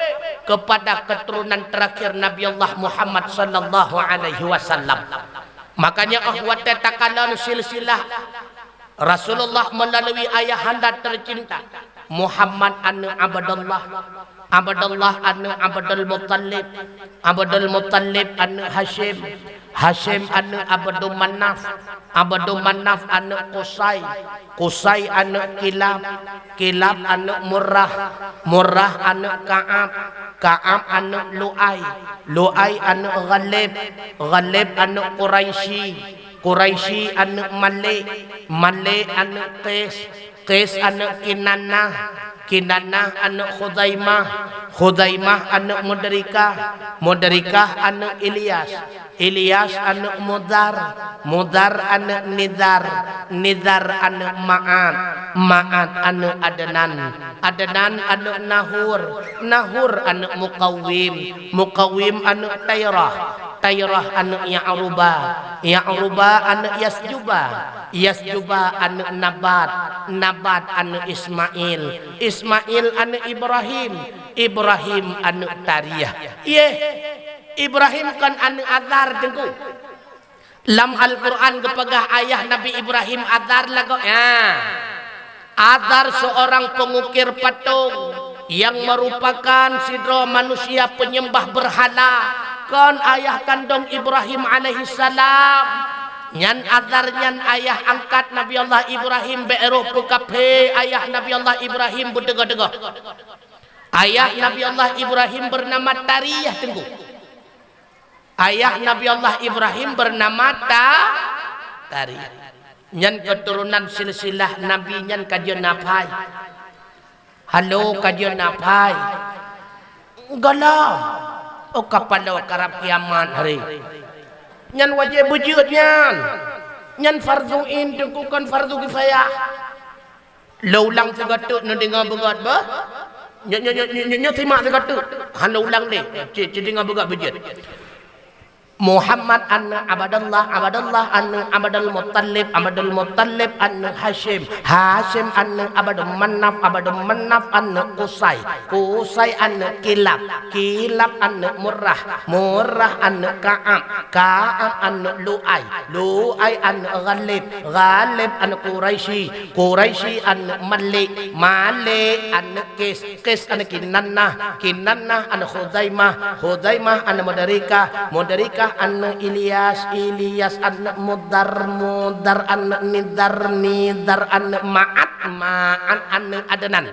kepada keturunan terakhir Nabi Allah Muhammad sallallahu alaihi wasallam. Makanya, oh watée takalon silsilah Rasulullah meulalu ayahanda teucinta, Muhammad aneuëk Abdullah, Abdullah aneuëk Abdul Muttalib, Abdul Muttalib aneuëk Hasyim, Hasyim aneuëk Abdul Manaf, Abdul Manaf aneuëk Qusay, Qusay aneuëk Kilab, Kilab aneuëk Murrah, Murrah aneuëk Ka'ab, Ka'ab aneuëk Lu'ay, Lu'ay aneuëk Ghalib, Ghalib aneuëk Quraisy, Quraisy aneuëk Malik, Malik aneuëk Qais, Qais aneuëk Kinanah, Kinanah aneuëk Khuzaimah, Khuzaimah aneuëk Mudrikah, Mudrikah aneuëk Ilyas, Ilyas aneuëk Mudar, Mudar aneuëk Nizar, Nizar aneuëk Ma'ad, Ma'ad aneuëk Adnan, Adnan aneuëk Nahur, Nahur aneuëk Muqawwim, Muqawwim aneuëk Tairah, Tairah aneuëk Ya'ruba, Ya'ruba aneuëk Yasjuba, Yasjuba aneuëk Nabat, Nabat aneuëk Ismail, Ismail aneuëk Ibrahim, Ibrahim aneuëk Tariyah. Yeh, Ibrahim kon aneuëk Azar, Teungku. Lam Al-Quran geupeugah ayah Nabi Ibrahim Azar lagoe, ya. Azar seorang pengukir patung yang merupakan sidroe manusia penyembah berhala, kon ayah kandong Ibrahim alaihissalam. Nyan Azar nyan ayah angkat Nabi Allah Ibrahim, bék roh peukafé ayah Nabi Allah Ibrahim beuteugoh-teugoh. Ayah Nabi Allah Ibrahim bernama Tariyah, Teungku. Ayah Nabi Allah Ibrahim bernama Ta-, Tariyah. Nyan keturunan silsilah Nabi nyan ka jeuet na phai. Halo ka jeuet na phai. Gohlom. Oh, kapalo karab kiamat hari. Nyan wajéb beujeuet nyan. Nyan fardhu ain, Teungku, kon fardhu kifayah. Lôn ulang sigoe teuk, neudeungoe beugét beuh. Nyoe, nyoe, nyoe, nyoe, nyoe, nyoe simak sigoe teuk. Hana ulang lé. Ci, ci deungoe beugét beujeuet. Muhammad aneuëk Abdullah, Abdullah aneuëk Abdul Muttalib, Abdul Muttalib aneuëk Hasyim, Hasyim aneuëk Abdul Manaf, Abdul Manaf aneuëk Qusay, Qusay aneuëk Kilab, Kilab aneuëk Murrah, Murrah aneuëk Ka'ab, Ka'ab aneuëk Lu'ay, Lu'ay aneuëk Ghalib, Ghalib aneuëk Quraisy, Quraisy aneuëk Malik, Malik aneuëk Qais, Qais aneuëk Kinanah, Kinanah aneuëk Khuzaimah, Khuzaimah aneuëk Mudrikah, Mudrikah aneuëk Ilyas, Ilyas aneuëk Mudar, Mudar aneuëk Nizar, Nizar aneuëk Ma'ad, Ma'ad aneuëk Adnan,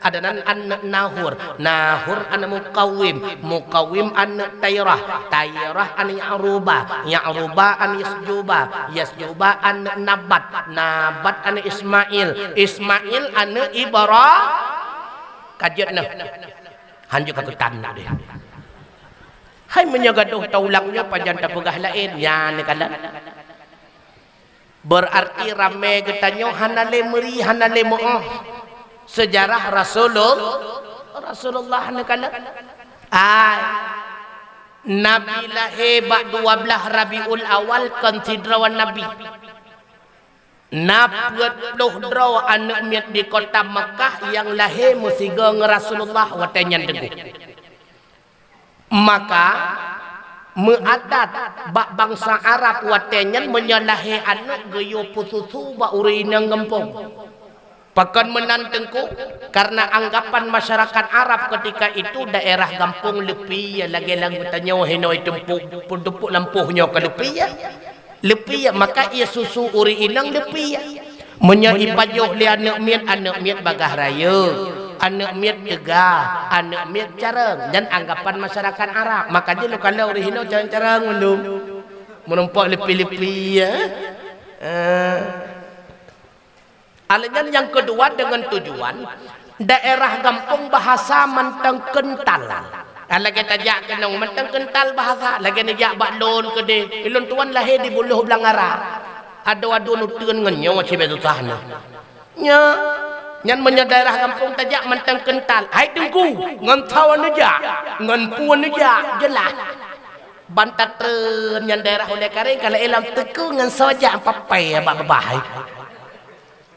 Adnan aneuëk Nahur, Nahur aneuëk Muqawwim, Muqawwim aneuëk Tairah, Tairah aneuëk Ya'ruba, Ya'ruba aneuëk Yasjuba, Yasjuba aneuëk Nabat, Nabat aneuëk Ismail, Ismail aneuëk Ibra-, ka jeuet neuh. Hanjeuet ka keutan deh. Hai meunyoe gadôh taulang nyoe pajan tapeugah laén, nyan neukalon. Beurarti ramé geutanyoe hana lé meuri, hana lé meu'oh seujarah Rasulul-, Rasulullah neukalon. Ai, Nabi lahé bak dua blaih Rabiul Awal kon sidroe Nabi. Na peuet ploh droe aneuëk miet di kota Makkah nyang lahé meusigoe ngon Rasulullah watée nyan teungoh. Maka, Meuadat bak bansa Arab watée nyan meunyoe lahé aneuëk geuyue peususu bak ureuëng inong gampông. Pakon meunan Teungku? Karena anggapan masyarakat Arab ketika itu daerah gampông leupie lagée lam geutanyoe hinoe tumpuk, tumpuk lampôh nyoe ka leupie. Leupie, maka ie susu ureuëng inong leupie. Meunyoe ipajoh lé aneuëk miet, aneuëk miet bagaih rayeuk, aneuëk miet teuga, aneuëk miet careueng, nyan anggapan masyarakat Arab. Maka jih lôn kalon ureuëng hinoe careueng-careueng mandum. Meurumpok leupie-leupie, ya. Eh. Aleunan nyang keudua deungon tujuan daerah gampông bahasa mantong keuntal. Lagée tajak keunong mantong keuntal bahasa, lagée neujak bak lôn keudeh. Ulôn tuan lahé di Buloh Blangara. Adoe-adoe neuteun ngon nyoe cibée susah nyoe. Nya, nyan meunyoe daerah gampông tajak mantong keuntal. Hai Teungku, ngon soe neujak, ngon peue neujak, jeulaih. Ban tatreun nyan daerah ulée kareng, kalau ilam teuku ngon soe jak papai bak babah.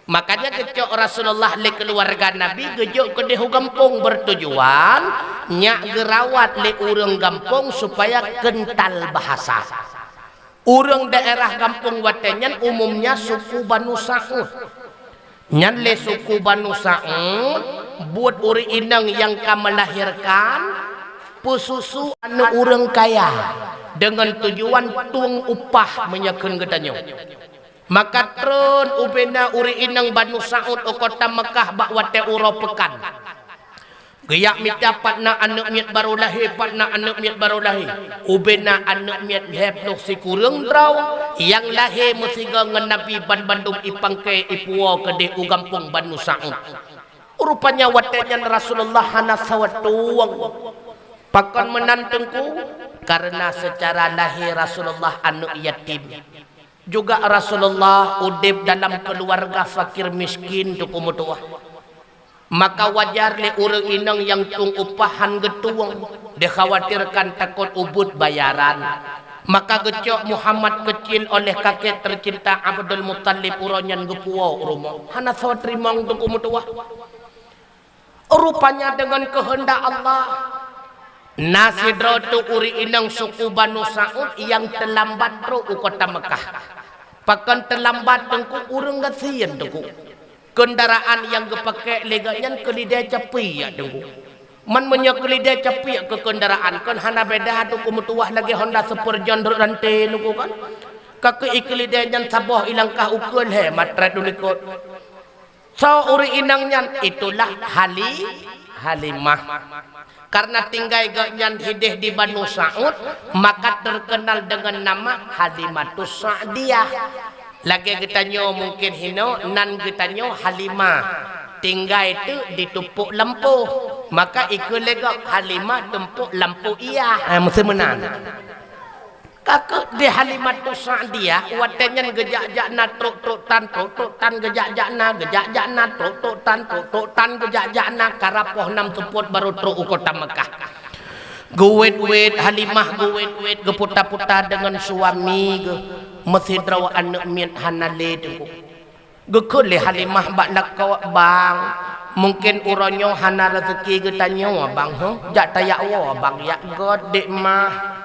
Makanya geucok Rasulullah lé keuluwarga Nabi geujok keudeh u gampông bertujuan nyak geurawat lé ureuëng gampông supaya keuntal bahasa. Ureuëng daerah gampông watée nyan umumnya suku Banu Sa'ud. Nyan lé suku Banu Sa'ud buet ureuëng inong nyang ka melahirkan peususu aneuëk ureuëng kaya deungon tujuan tueng upah meunyoe kheun geutanyoe. Maka treun ubena ureuëng inong Banu Sa'ud u kota Meukah bak watée uroe peukan. Geujak mita pat na aneuëk miet barô lahé, pat na aneuëk miet barô lahé. Ubena aneuëk miet lhée ploh sikureueng droe nyang lahé meusigoe ngon Nabi banmandum ipangke ipuwoe keudeh u gampông Banu Sa'ud. Rupanya watée nyan Rasulullah hana sawa tueng. Pakon meunan Teungku? Karena secara lahé Rasulullah aneuëk yatim. Juga Rasulullah udeb dalam keuluwarga fakir miskin Teungku meutuwah. Maka wajar lé ureuëng inong nyang tueng upah han geutueng, dikhawatirkan takot ubeuet bayaran. Maka geucok Muhammad keucil oleh kakek tercinta Abdul Muttalib uroe nyan geupuwoe u rumoh. Hana soe teurimong Teungku meutuwah. Rupanya deungon keuheundak Allah, na sidroe teuk ureuëng inong suku Banu Sa'ud nyang teulambat trok u kota Meukah. Pakon teulambat Teungku? Ureuëng gasien Teungku. Keundaraan nyang geupakée lé gobnyan keulidée capiek Teungku. Man meunyoe keulidée capiek keu keundaraan kon hana beda Teungku meutuwah lagée Honda Sport John rot ranté Teungku kan. Ka keu ikeulidée nyan saboh ilangkah ukeue lhée matrét u likot. Soe ureuëng inong nyan? Itulah Hali-, Halimah. Karena tinggai gobnyan hideh di Banu Sa'ud, maka terkenal dengan nama Halimatus Sa'diyah. Lagée geutanyoe mungkin hinoe nan geutanyoe Halimah. Tinggai teuk di tumpuk lampôh, maka ikeue lé gob Halimah tumpuk lampôh iyah. Eh, meusti meunan. Ka keuh di Halimatus Sa'diyah, watée nyan geujak-jak na trok-trok tan, trok-trok tan geujak-jak na, geujak-jak na, trok-trok tan, trok-trok tan geujak-jak na, karab poh nam seupôt barô trok u kota Meukah. Geuwét-wét, Halimah geuwét-wét, geuputa-puta deungon suami geuh, meusidroe aneuëk miet hana lé Teungku. Geukheun lé Halimah bak lakoe, "Bang, mungken uroe nyoe hana raseuki geutanyoe, Bang, heuh? Jak tajak woe, Bang, jak göt dék mah."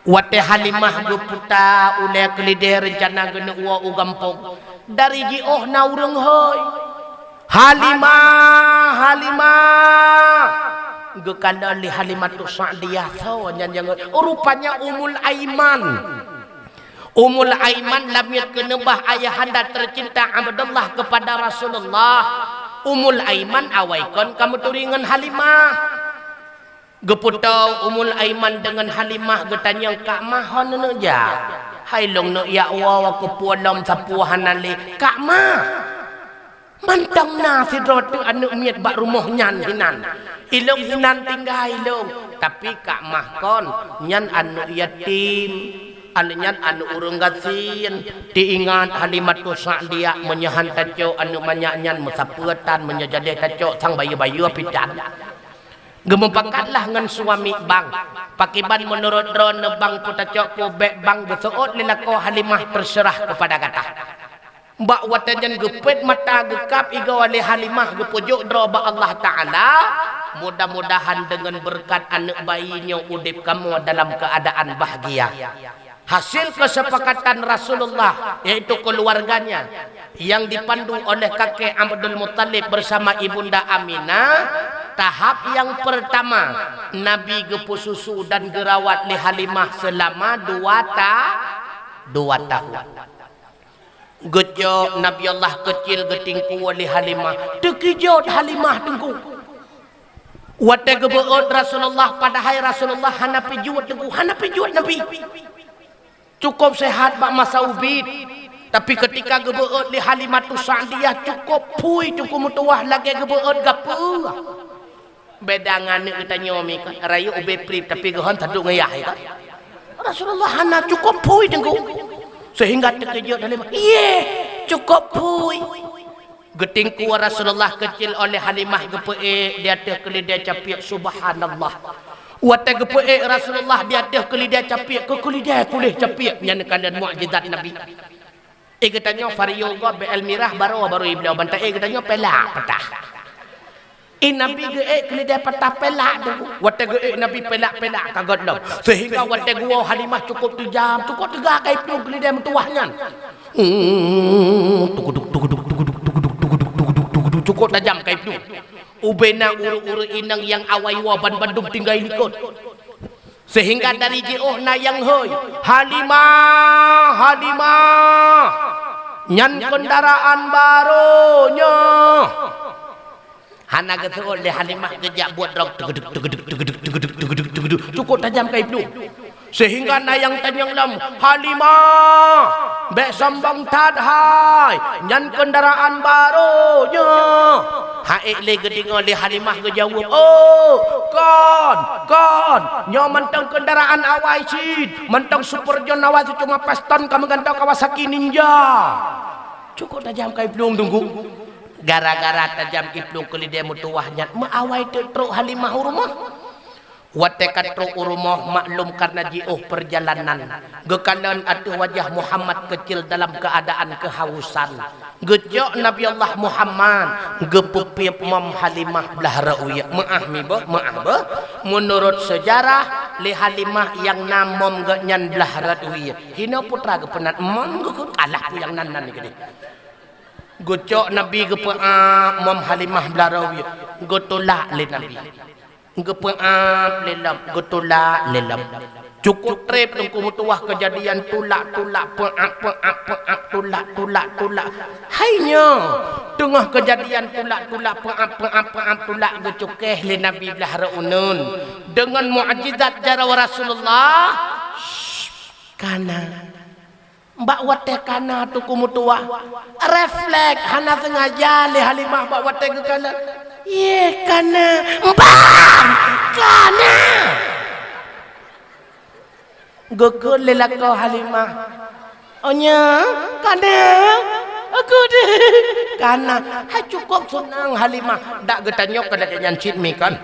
Watée Halimah geuputa ulée keulidée reuncana geuneuk woe u gampông, dari jiôh na ureuëng hôi, "Halimah, Halimah!" Geukalon lé Halimatus Sa'diyah, soe nyan nyang, rupanya Ummul Aiman. Ummul Aiman lamiet keuneubah ayahanda tercinta Abdullah kepada Rasulullah. Ummul Aiman awai kon ka meuturi ngon Halimah. Geupeutoe Ummul Aiman deungon Halimah geutanyong, "Kak Mah, ho neuneuk jak?" "Hai lôn neuk jak woe keupeue lom sapeue hana lé." "Kak Mah, mantong na sidroe teuk aneuëk miet bak rumoh nyan hinan. Ilôn hinan tinggai lôn, tapi Kak Mah kon nyan aneuëk yatim, aneuëk nyan aneuëk ureuëng gasien." Teuingat Halimatus Sa'diyah, meunyoe han tacok aneuëk manyak nyan meusapeue tan, meunyoe jadeh tacok sang bayeue-bayeue pih tan. Geumupakatlah ngon suami, "Bang, pakiban meunurot droeneuh Bang peutacok peue bék Bang geuseuôt lé lakoe Halimah, terserah kepada gata." Bak watée nyan geupét mata geukab igoe lé Halimah geupeujok droe bak Allah Ta'ala, Mudah-mudahan deungon beureukat aneuk bayi nyoe udeb kamoe dalam keuadaan bahgia. Hasil keusepakatan Rasulullah, yaitu keuluwarganya, nyang dipandu oleh kakek Abdul Muthalib bersama Ibunda Aminah, tahap nyang peurtama, Nabi geupeususu dan geurawat lé Halimah seulama dua ta-, dua tahun. Geucok Nabi Allah keucil geutingkue lé Halimah. Teukeujot Halimah teungku. Watée geubeuôt Rasulullah, padahai Rasulullah hana pih jeuet teungku, hana pih jeuet Nabi. Cukôp seuhat bak masa ubit. Tapi keutika geubeuôt lé Halimatus Sa'diyah, cukôp phui teungku meutuwah lagée geubeuôt gapeue. Beda ngon aneuk geutanyoe mi kan, rayeuk ubé prip tapi geuhon taduk ngon yah kan. Rasulullah hana cukôp phui teungku. Seuhingga teukeujot Halimah, "Iye, cukôp phui." Geutingkue Rasulullah keucil oleh Halimah geupeuék di ateueh keulidée capiek, subhanallah. Watée geupeuék Rasulullah di ateueh keulidée capiek, keu keulidée tuléh capiek, nyan kalon mukjizat Nabi. Eh, geutanyoe vario gob B L Mirah baroe, baroe ibloe ban taék geutanyoe pelak peutah. Eh, Nabi geuék keulidée peutah pelak tu. Watée geuék Nabi pelak-pelak ka göt lom. Seuhingga watée geuwoe Halimah cukôp teujam, cukôp teuga ka iplueng keulidée meutuwah nyan. Hmm, tukuduk, tukuduk, tukuduk, tukuduk, tukuduk, tukuduk, tukuduk, cukôp tajam ka iplueng. Ubena ureuëng-ureuëng inong nyang awai woe ban bandum tinggai likot. Seuhingga dari jiôh na nyang hôi, "Halimah, Halimah, nyan keundaraan barô nyoe." Hana geuseuôt lé Halimah geujak buet droe, teugeduk, teugeduk, teugeduk, teugeduk, teugeduk, teugeduk. Cukôp tajam ka iplueng. Seuhingga na nyang tanyong lom, "Halimah, bék sombong that hai, nyan keundaraan barô nyoe." Haék lé geudeungoe lé Halimah geujaweueb, "Oh, kon, kon, nyoe mantong keundaraan awai cit, mantong Super John awai cit, cuma Faston ka meugantoe Kawasaki Ninja." Cukôp tajam ka iplueng teungku. Gara-gara tajam iplueng keulidée meutuwah nyan, meuawai teuk trok Halimah u rumoh. Watée ka trok u rumoh, maklum karna jiôh peurjalanan, geukalon ateueh wajah Muhammad keucil dalam keuadaan keuhausan. Geucok Nabi Allah Muhammad, geupeupiep mom Halimah blah rot wie. Meuáh mi beuh, meuáh beuh. Meunurot seujarah, lé Halimah nyang na mom geuh nyan blah rot wie. Hinoe putra geupeunat mom geuh, alah peue nyang nan-nan keudeh. Geucok Nabi geupeuáb mom Halimah blah rot wie. Geutulak lé Nabi. Geupeuáb lé lom, geutulak lé lom. Cukôp treb teungku meutuwah keujadian tulak-tulak, peuáb, peuáb, peuáb, tulak, tulak, tulak. Hai nyoe, teungoh keujadian tulak-tulak, peuáb, peuáb, peuáb, tulak geucukéh lé Nabi blah rot uneuen. Deungon mukjizat jaroe Rasulullah, kana. Bak watée kana teungku meutuwah, refleks hana seungaja lé Halimah bak watée geukalon. "Ye, kana, mbah, kana!" Geukheun lé lakoe Halimah, "Oh nyan, kana, aku deh, kana." Hai cukôp seunang Halimah, dak geutanyoe ka lagée nyan cit mi kan.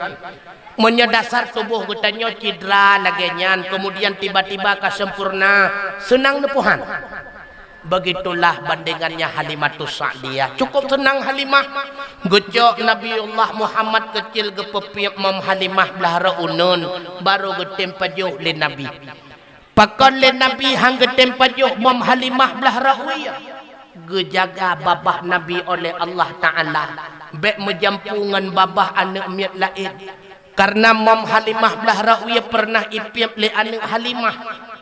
Meunyoe dasar tuboh geutanyoe cidra lagée nyan, keumudian tiba-tiba ka seumpurna, seunang neupeuhan. Beugitulah bandengannya Halimatus Sa'diyah. Cukôp seunang Halimah. Geucok Nabiullah Muhammad keucil geupeupiep mom Halimah blah rot uneuen, barô geutem pajoh lé Nabi. Pakon lé Nabi han geutem pajoh mom Halimah blah rot wie? Geujaga babah Nabi oleh Allah Ta'ala, bék meujampu ngon babah aneuëk miet laén. Kareuna mom Halimah blah rot wie peureunah ipiep lé aneuëk Halimah,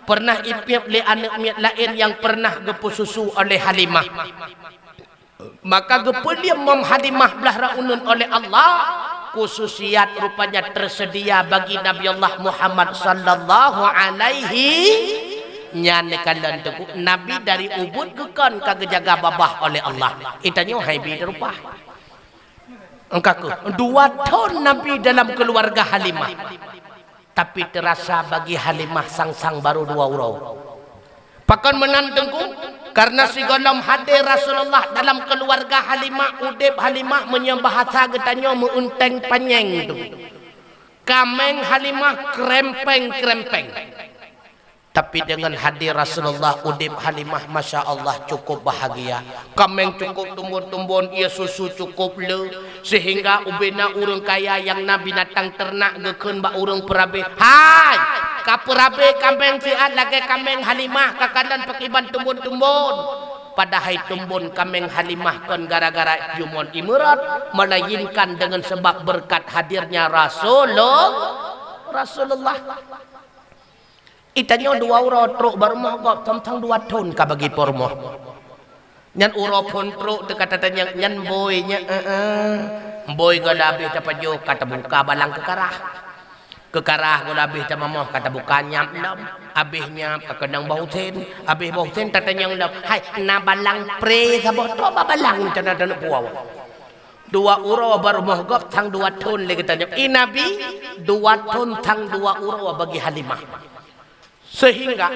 peureunah ipiep lé aneuëk miet laén nyang peureunah geupeususu oleh Halimah. Maka geupeulieb mom Halimah blah rot uneuen oleh Allah, khususiat rupanya teuseudia bagi Nabi Allah Muhammad sallallahu alaihi, nyan kalon teungku, Nabi dari ubit geukon ka geujaga babah oleh Allah. Itanyoe hai bi teurupah. Engka keuh, dua thon Nabi dalam keuluwarga Halimah. Tapi teurasa bagi Halimah sang-sang barô dua uroe. Pakon meunan teungku? Kareuna sigohlom hadé Rasulullah dalam keuluwarga Halimah, udeb Halimah meunyoe bahasa geutanyoe meu-eunteng panyéng tu. Kaméng Halimah krempeng-krempeng. Tapi deungon hadé Rasulullah, udeb Halimah, masya Allah, cukôp bahagia. Kaméng cukôp tumbon-tumbon, ie susu cukôp le. Seuhingga ubena ureuëng kaya nyang na binatang teurenak geukheun bak ureuëng peurabé, "Hai, kapeurabé kaméng siat lagée kaméng Halimah kakalon pakriban tumbon-tumbon." Padahai tumbon kaméng Halimah kon gara-gara jumon imeurot, melainkan dengan sebab berkat hadirnya Rasulul-, Rasulullah. Itanyoe dua uroe trok bak rumoh gob, teuntang dua thon ka bagi po rumoh. Nyan uroe phon trok teuka tatanyong, nyan boi nyan, eh. Boi goh lom abéh tapajoh ka tabuka balang keukarah. Keukarah goh lom abéh tamamoh ka tabuka nyab lom. Abéh nyab ka keunong boh usen, abéh boh usen tatanyong lom, "Hai, na balang pre saboh toh bak balang?" Macam na taneuk puwoe. Dua uroe bak rumoh gob tang dua thon lé geutanyoe. I Nabi dua thon tang dua uroe bagi Halimah. Seuhingga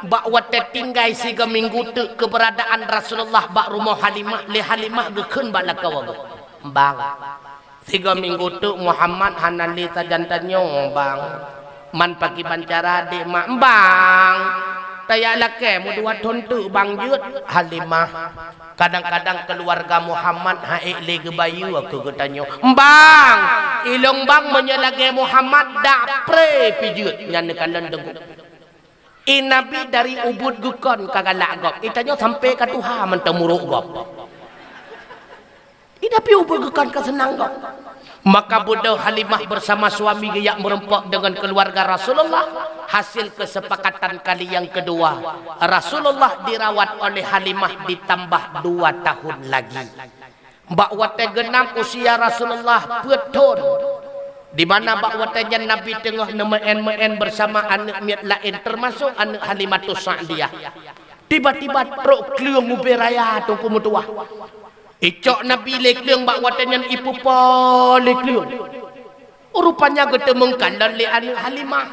bak watée tinggai sigoe minggu teuk keuberadaan Rasulullah bak rumoh Halimah, lé Halimah geukheun bak lakoe gob, "Bang, sigoe minggu teuk Muhammad hana lé sajan tanyoe, Bang. Man pakriban cara dek mak, Bang? Tajak lakée meudua thon teuk, Bang, jeuet." Halimah, "Kadang-kadang keuluwarga Muhammad han ék lé geubayeue keu geutanyoe." "Bang, ilong Bang meunyoe lagée Muhammad dak pre pih jeuet." Nyan neukalon deungon. I Nabi dari ubit geukon ka galak gob, itanyoe sampoe ka tuha mantong murok gob. I Nabi ubit geukon ka seunang gob. Maka beudôh Halimah bersama suami geujak meurumpok dengan keluarga Rasulullah. Hasil kesepakatan kali yang kedua, Rasulullah dirawat oleh Halimah ditambah dua tahun lagi. Bak watée geunam usia Rasulullah peuet thon, di mana bak watée nyan Nabi teungoh neumeu'én-meu'én bersama aneuëk miet laén, teumasok aneuëk Halimatus Sa'diyah. Tiba-tiba trok kleueng ubé raya Teungku meutuwah. Icok Nabi lé kleueng bak watée nyan, ipeupo lé kleueng. Rupanya geuteumeung kalon lé aneuëk Halimah.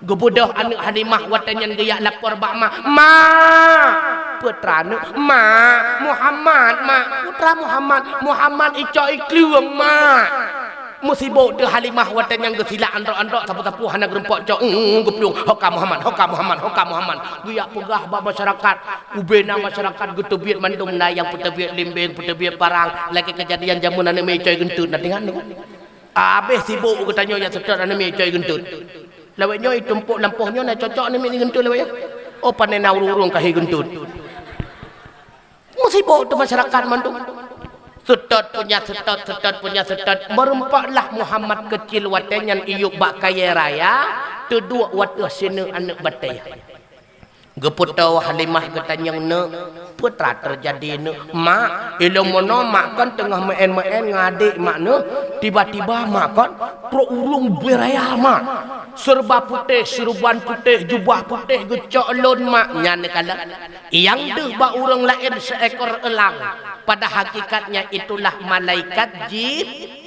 Geubeudôh aneuëk Halimah watée nyan geujak lapor bak ma, "Ma! Putra aneuëk, ma! Muhammad, ma! Putra Muhammad! Muhammad icok ikleueng, ma!" Meusibok teuh Halimah watée nyan geusilak androk-androk, sapeue-sapeue hana geurumpok cok, "Uu, geuplueng, hoka Muhammad, hoka Muhammad, hoka Muhammad!" Geujak peugah bak masyarakat, ubena masyarakat geuteubiet mandum, na nyang peuteubiet limbeng, peuteubiet parang, lagée keujadian jameun aneuëk miet icok igeunteut, na teuingat nyoe. Abéh sibok geutanyoe nyang seutôt aneuëk miet icok igeunteut. Lawét nyoe itumpok lampôh nyoe na cocok aneuëk miet igeunteut lawét nyoe. Oh, pane na ureuëng-ureuëng ka igeunteut. Meusibok teuh masyarakat mandum. Seutôt punya seutôt, seutôt punya seutôt. Meurumpoklah Muhammad keucil watée nyan iyup bak kayée raya, teuduek watée sineuk aneuëk batée. Geupeutoe Halimah geutanyong, "Neuk, peue teuma teujadi, Neuk?" "Mak, ilong meunoe mak kon teungoh meu'én-meu'én ngon adék mak neuh, tiba-tiba mak kon trok ureuëng ubé raya mak. Seureuba putéh, seureuban putéh, jubah putéh geucok lôn mak." Nyan neukalon. Nyang deuh bak ureuëng laén seuekor elang, pada hakikatnya itulah malaikat Jib-,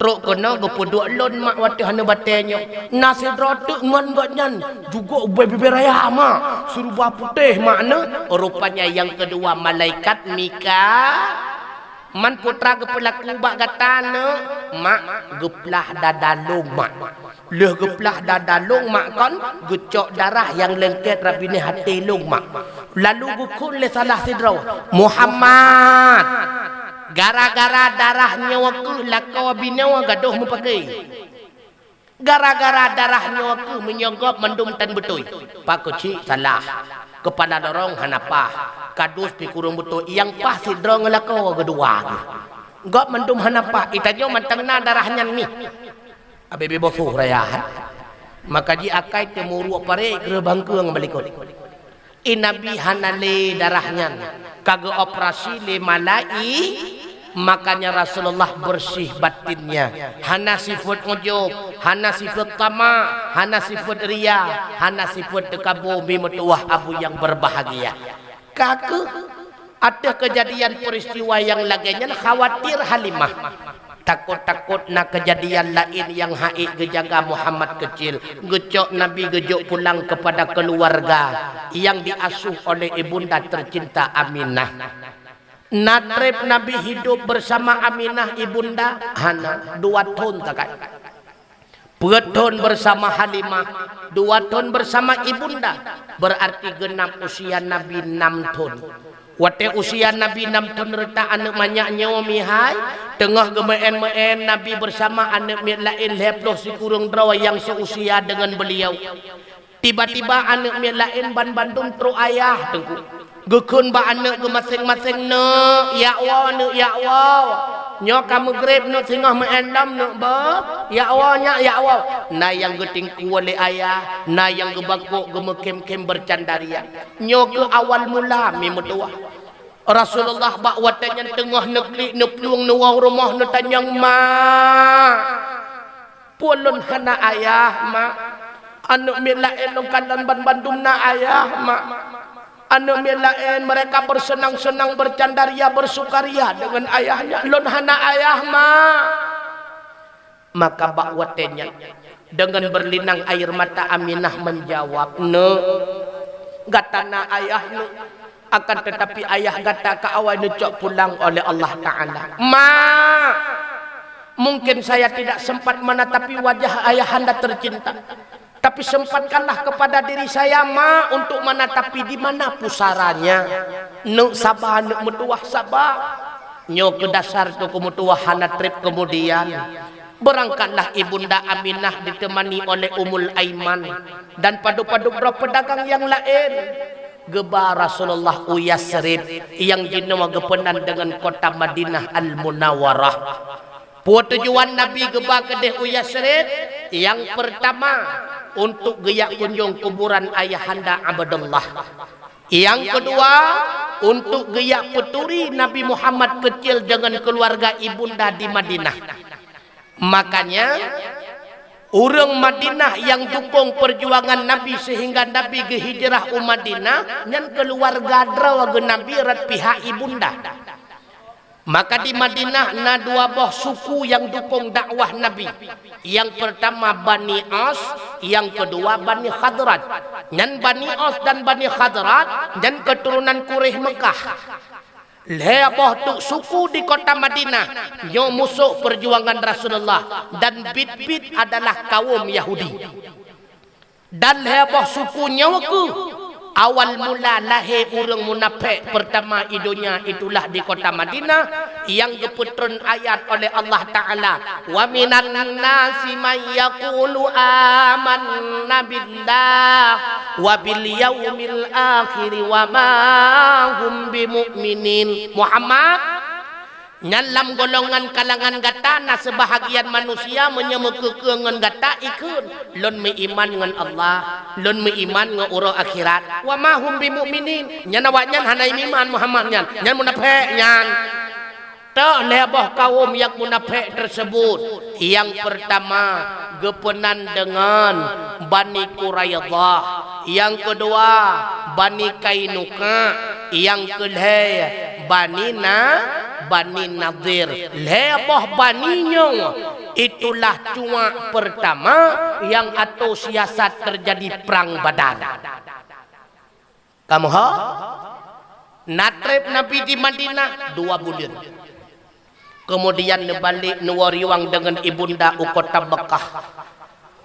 Trok keunoe geupeuduek lôn mak watée hana batée nyoe. Na sidroe teuk ngon gobnyan, jugok ubé-ubé raya mak, seureuba putéh mak neuh. Rupanya nyang keudua malaikat Mika-, man putra geupeulaku bak gata neuh, mak geuplah dada lôn mak. Lheueh geuplah dada lôn mak kon, geucok darah nyang leungkét rabinéh até lôn mak. Lalu geukheun lé salah sidroe, "Muhammad, gara-gara darah nyoe keuh lakoe binoe gadôh meupaké. Gara-gara darah nyoe keuh meunyoe gob mandum tan beutôi." Pakon cit salah. Keupala lorong hana paih. Kadus pih kureueng beutôi. Nyang paih sidroe ngon lakoe keudua geuh. Gob mandum hana paih. Itanyoe mantong na darah nyan mih. Abéh-abéh boh soh raya, hai. Maka jiakai teumurok parek kreueh bangkeueng balikot. I Nabi hana lé darah nyan, ka geuoperasi lé malai-, makanya Rasulullah bersih batinnya. Hana sifeuet ujub, hana sifeuet tamak, hana sifeuet ria, hana sifeuet teukabô, mi meutuwah abu nyang berbahagia. Ka keuh ateueh keujadian peuristiwa nyang lagée nyan khawatir Halimah. Takot-takot na keujadian laén nyang han ék geujaga Muhammad keucil. Geucok Nabi geujok pulang keupada keuluwarga nyang jiasuh oleh ibunda teucinta Aminah. Na treb Nabi hidup bersama Aminah ibunda? Hana, dua thon sagai. Peuet thon bersama Halimah, dua thon bersama ibunda, berarti geunap usia Nabi nam thon. Watée usia Nabi nam thon reutak aneuëk manyak nyoe mihai, teungoh geumeuén-meuén Nabi beusama aneuëk miet laén lhée ploh sikureueng droe nyang seuusia deungon beuliau. Tiba-tiba aneuëk miet laén ban bandum trok ayah teungku. Geukheun bak aneuëk geumaséng-maséng, "Neuk, jak woe, neuk, jak woe. Nyoe ka meugreb, neuk singoh meuén lom, neuk beuh. Jak woe, nyak, jak woe." Na nyang geutingkue lé ayah, na nyang geubakok geumeukhém-khém beucandaria. Nyoe keuh awal mula mi meutuwah. Rasulullah bak watée nyan teungoh neuklik, neuplueng, neuwoe rumoh, neutanyong, "Ma, peue lôn hana ayah, Mak? Aneuëk miet laén lôn kalon ban bandum na ayah, Mak. Aneuëk miet laén mereka bersenang-senang, bercandaria, bersukaria dengan ayahnya. Lôn hana ayah, Mak." Maka bak watée nyan, dengan berlinang air mata Aminah menjawab, "Neuk, gata na ayah, Neuk. Akan tetapi ayah gata ka awai neucok pulang oleh Allah Ta'ala." "Ma, mungkin saya tidak sempat menatapi wajah ayahanda tercinta. Tapi sempatkanlah kepada diri saya, Ma, untuk menatapi di mana pusaranya. Neuk saba, neuk meutuwah saba." Nyoe keuh dasar teungku meutuwah hana treb keumudian. Beurangkatlah Ibunda Aminah ditemani oleh Ummul Aiman dan padub-padub droe peudagang nyang laén. Geuba Rasulullah u Yasrib nyang jinoe geupeunan deungon kota Madinah Al-Munawwarah. Peue tujuan Nabi geuba keudeh u Yasrib? Nyang peurtama, untuk geujak kunjong kuburan ayahanda Abdullah. Nyang keudua, untuk geujak peuturi Nabi Muhammad keucil deungon keuluwarga ibunda di Madinah. Makanya, ureuëng Madinah nyang dukong peujuangan Nabi seuhingga Nabi geuhijrah u Madinah, nyan keuluwarga droe geuh Nabi rot pihak ibunda. Maka di Madinah na dua boh suku nyang dukong dakwah Nabi. Nyang peurtama Bani Aus, nyang keudua Bani Khazraj. Nyan Bani Aus dan Bani Khazraj, nyan keuturonan Quraisy Meukah. Lhée boh teuk suku di kota Madinah, nyoe musoh peujuangan Rasulullah dan biet-biet adalah kawöm Yahudi. Dan lhée boh suku nyoe keuh awal mula lahé ureuëng munafék peurtama i donya, itulah di kota Madinah, nyang geupeutron ayat oleh Allah Ta'ala, "Wa minan nasi may yaqulu amanna billah wa bil yaumil akhir wa ma hum bimu'minin." Muhammad, nyan lam golongan kalangan gata na seubahagian manusia meunyoe meukeukeueng ngon gata ikheun, "Lôn meuiman ngon Allah, lôn meuiman ngon uroe akhirat." "Wa ma hum bimu'minin." Nyan awaknyan hana iman Muhammad nyan. Nyan munafék nyan. Toh lhée boh kawöm nyang munafék teuseubut. Nyang peurtama geupeunan deungon Bani Quraidah, nyang keudua Bani Kainuka, nyang keulhée Bani Na-, Bani Nadir. Lhée boh bani nyoe, itulah cuak peurtama nyang ateueh siasat teujadi prang Badar. Kamoe ho? Na treb Nabi di Madinah dua buleuen. Keumudian neubalek neuwoe riwang deungon ibunda u kota Meukah.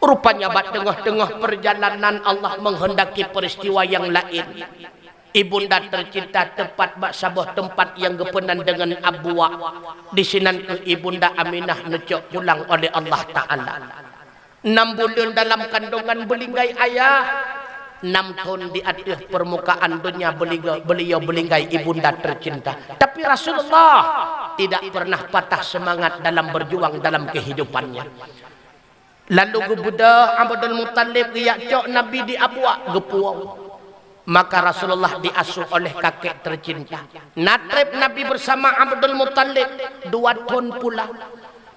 Rupanya bak teungoh-teungoh peurjalanan Allah meuheundaki peuristiwa nyang laén. Ibunda teucinta teupat bak saboh teumpat nyang geupeunan deungon Abwa. Disinan keuh Ibunda Aminah neucok pulang oleh Allah Ta'ala. Nam buleuen dalam kandongan beulinggai ayah, nam thon di ateueh peurmukaan donya beuligo-, beuliau beulinggai ibunda teucinta. Tapi Rasulullah tidak pernah patah semangat dalam berjuang dalam kehidupannya. Lalu geubeudôh Abdul Muthalib geujak cok Nabi di Abwa geupuwoe. Maka Rasulullah diasuh oleh kakek teucinta. Na treb Nabi beusama Abdul Muthalib dua thon pula.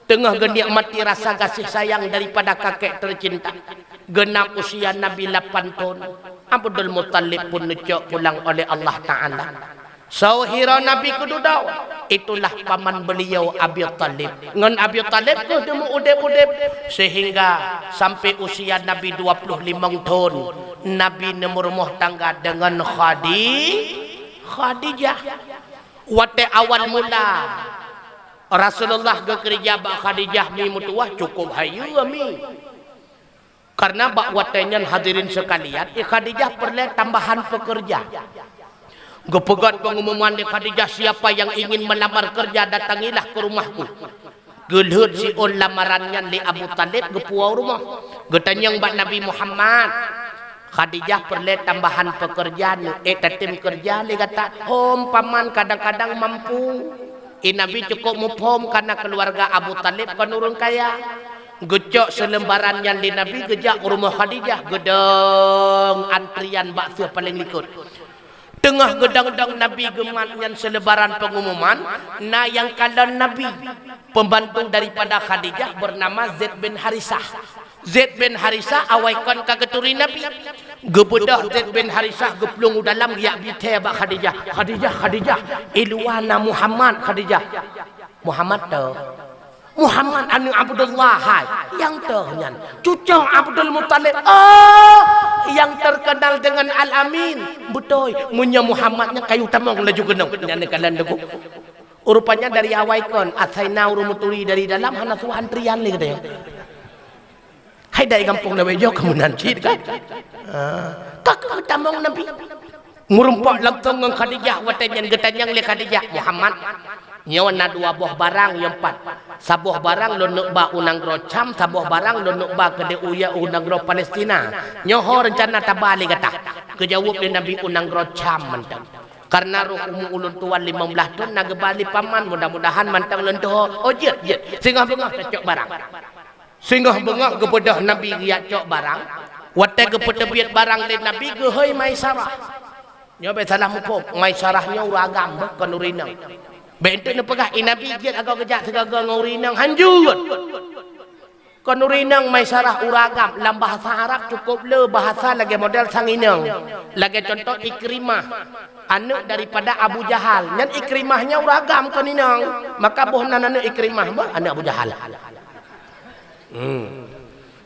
Teungoh geunikmati rasa gaséh sayang daripada kakek teucinta. Geunap usia Nabi lapan thon, Abdul Muthalib pun neucok pulang oleh Allah Ta'ala. Soe hira Nabi keududoe, itulah paman beuliau Abi Thalib. Ngon Abi Thalib keuh teumeu udeb-udeb, seuhingga sampoe usia Nabi dua ploh limong thon, Nabi neumeurumoh tangga deungon Khadi-, Khadijah. Watée awal mula Rasulullah geukeureuja bak Khadijah mi meutuwah cukôp hayeue mi. Karena bak watée nyan, hadirin sekalian, i Khadijah peureulée tambahan peukeureuja. Geupeugét peungumuman lé Khadijah, "Siapa yang ingin melamar kerja, datangilah ke rumahku." Geulheuet siôn lamaran nyan lé Abu Thalib, geupuwoe u rumoh. Geutanyong bak Nabi Muhammad, "Khadijah peureulée tambahan peukeureuja, neuék tatem keureuja lé gata?" "Hom, Paman, kadang-kadang mampu." I Nabi cukôp muphom kareuna keuluwarga Abu Thalib kon ureuëng kaya. Geucok seulembaran nyan lé Nabi, geujak u rumoh Khadijah, geudong antrian bak seueh paleng likot. Teungoh geudong-dong Nabi geumat nyan seulembaran peungumuman, na nyang kalon Nabi, pembantu daripada Khadijah, bernama Zaid bin Harisah. Zaid bin Harisah awai kon ka geuturi Nabi. Geubeudôh Zaid bin Harisah, geuplueng u dalam, geujak bi thée bak Khadijah. "Khadijah, Khadijah, i luwa na Muhammad, Khadijah." "Muhammad toh?" "Muhammad aneuëk Abdullah, hai." "Nyang toh nyan?" "Cucoe Abdul Muthalib." "Oh, yang terkenal dengan Al-Amin." "Beutôi, meunyoe Muhammad nyan, kayue tamong laju keunoe." Nyan neukalon teungku. Rupanya dari awai kon, asai na ureuëng meuturi dari dalam, hana suah antrian lé geutanyoe. Hai dai gampông lawét jok keu meunan cit kan? Ha. Ka keuh tamong Nabi. Meurumpok langsong ngon Khadijah, watée nyan geutanyong lé Khadijah, "Muhammad, nyoe na dua boh barang nyang pat. Saboh barang lôn neuk ba u nanggroe Syam, saboh barang lôn neuk ba keudeh u, ya, u nanggroe Palestina. Nyoe ho reuncana taba lé gata?" Geujaweueb lé Nabi, "U nanggroe Syam mantong. Kareuna roh umu ulôn tuan limong blaih thon na geuba lé Paman, mudah-mudahan mantong lôn tuho." "Oh, jeuet, jeuet. Singoh beungoh tacok barang." Singoh beungoh geubeudôh Nabi geujak cok barang. Watée geupeuteubiet barang lé Nabi, geuhôi Maisarah. Nyoe bék salah muphom, Maisarah nyoe ureuëng agam, beuh, kon ureuëng inong. Bék eunteuk neupeugah i Nabi jeuet agoe geujak sigoe-goe ngon ureuëng inong, hanjeuet. Kon ureuëng inong Maisarah, ureuëng agam, lam bahasa Arab cukôp le bahasa lagée model sang inong. Lagée cuntoh Ikrimah, aneuëk daripada Abu Jahal. Nyan Ikrimah nyan ureuëng agam kon inong. Maka boh nan aneuëk Ikrimah, beuh, aneuëk Abu Jahal. Hmm.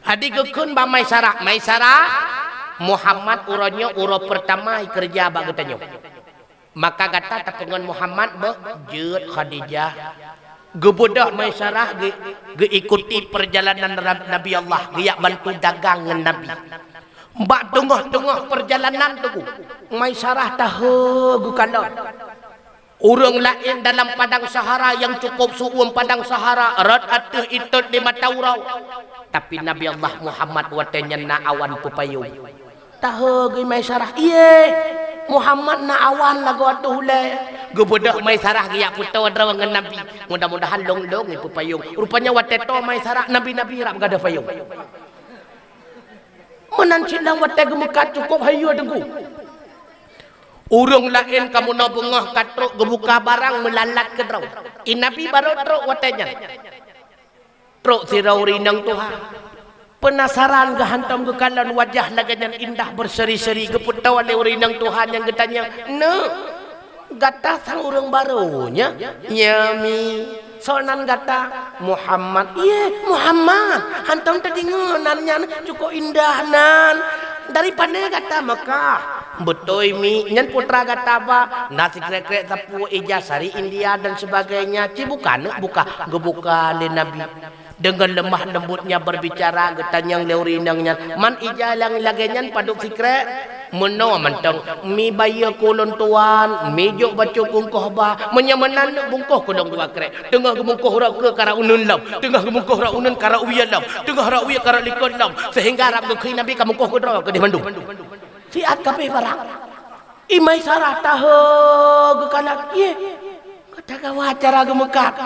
Adi geukheun bak Maisarah, "Maisarah, Muhammad uroe nyoe uroe peurtama ikeureuja bak geutanyoe. Maka gata tapeungon Muhammad beuh?" "Jeuet, Khadijah." Geubeudôh Maisarah geu-, geuikuti peurjalanan Ra-, Nabi Allah, geujak bantu dagang ngon Nabi. Bak teungoh-teungoh peurjalanan teungku, Maisarah tahe geukalon. Ureuëng laén dalam padang Sahara nyang cukôp su'uem padang Sahara, rot ateueh itot di mata uroe. Tapi Nabi Allah Muhammad watée nyan na awan peupayong. Tahe geuh Maisarah, "Ié, Muhammad na awan lagoe ateueh ulée." Geubeudôh Maisarah geujak peutoe droe ngon Nabi. "Mudah-mudahan lôn-lôn ié peupayong." Rupanya watée toe Maisarah, Nabi-nabi rab gadôh payong. Meunan cit lam watée geumeukat cukôp hayeue teungku. Ureuëng laén ka meunoe beungoh ka trok geubuka barang meulalat keudroe. I Nabi barô trok watée nyan. Trok sidroe ureuëng inong tuha. Peunasaran geuh hantom geukalon wajah lagée nyan indah berseri-seri, geupeutoe lé ureuëng inong tuha nyan geutanyong, "Neuk, gata sang ureuëng barô nyan?" "Nyo, Mi." "Soe nan gata?" "Muhammad." "Ié, Muhammad! Hantom tadeungoe nan nyan, cukôp indah nan. Dari pane gata?" "Meukah." "Beutôi, Mi, nyan putra gata ba, na sikrek-krek sapeue, ija sari India dan sebagainya." Ci buka, neuk buka, geubuka lé Nabi. Deungon leumah leumbot nyan berbicara, geutanyong lé ureuëng inong nyan, "Man ija nyang lagée nyan padub sikrek?" "Meunoe mantong, Mi bayeue keu ulôn tuan, Mi jok bacut bungkôh ba, meunyoe meunan neuk bungkôh keu lôn dua krek." Teungoh geubungkôh rot keue karap uneuen lom, teungoh geubungkôh rot uneuen karap wie lom, teungoh rot wie karap likot lom, seuhingga rab geukheun Nabi ka bungkôh keudroe keudeh mandum. Siat kabeh barang. I Maisarah tahe geukalon, "Ié, ka gawat cara geumeukat.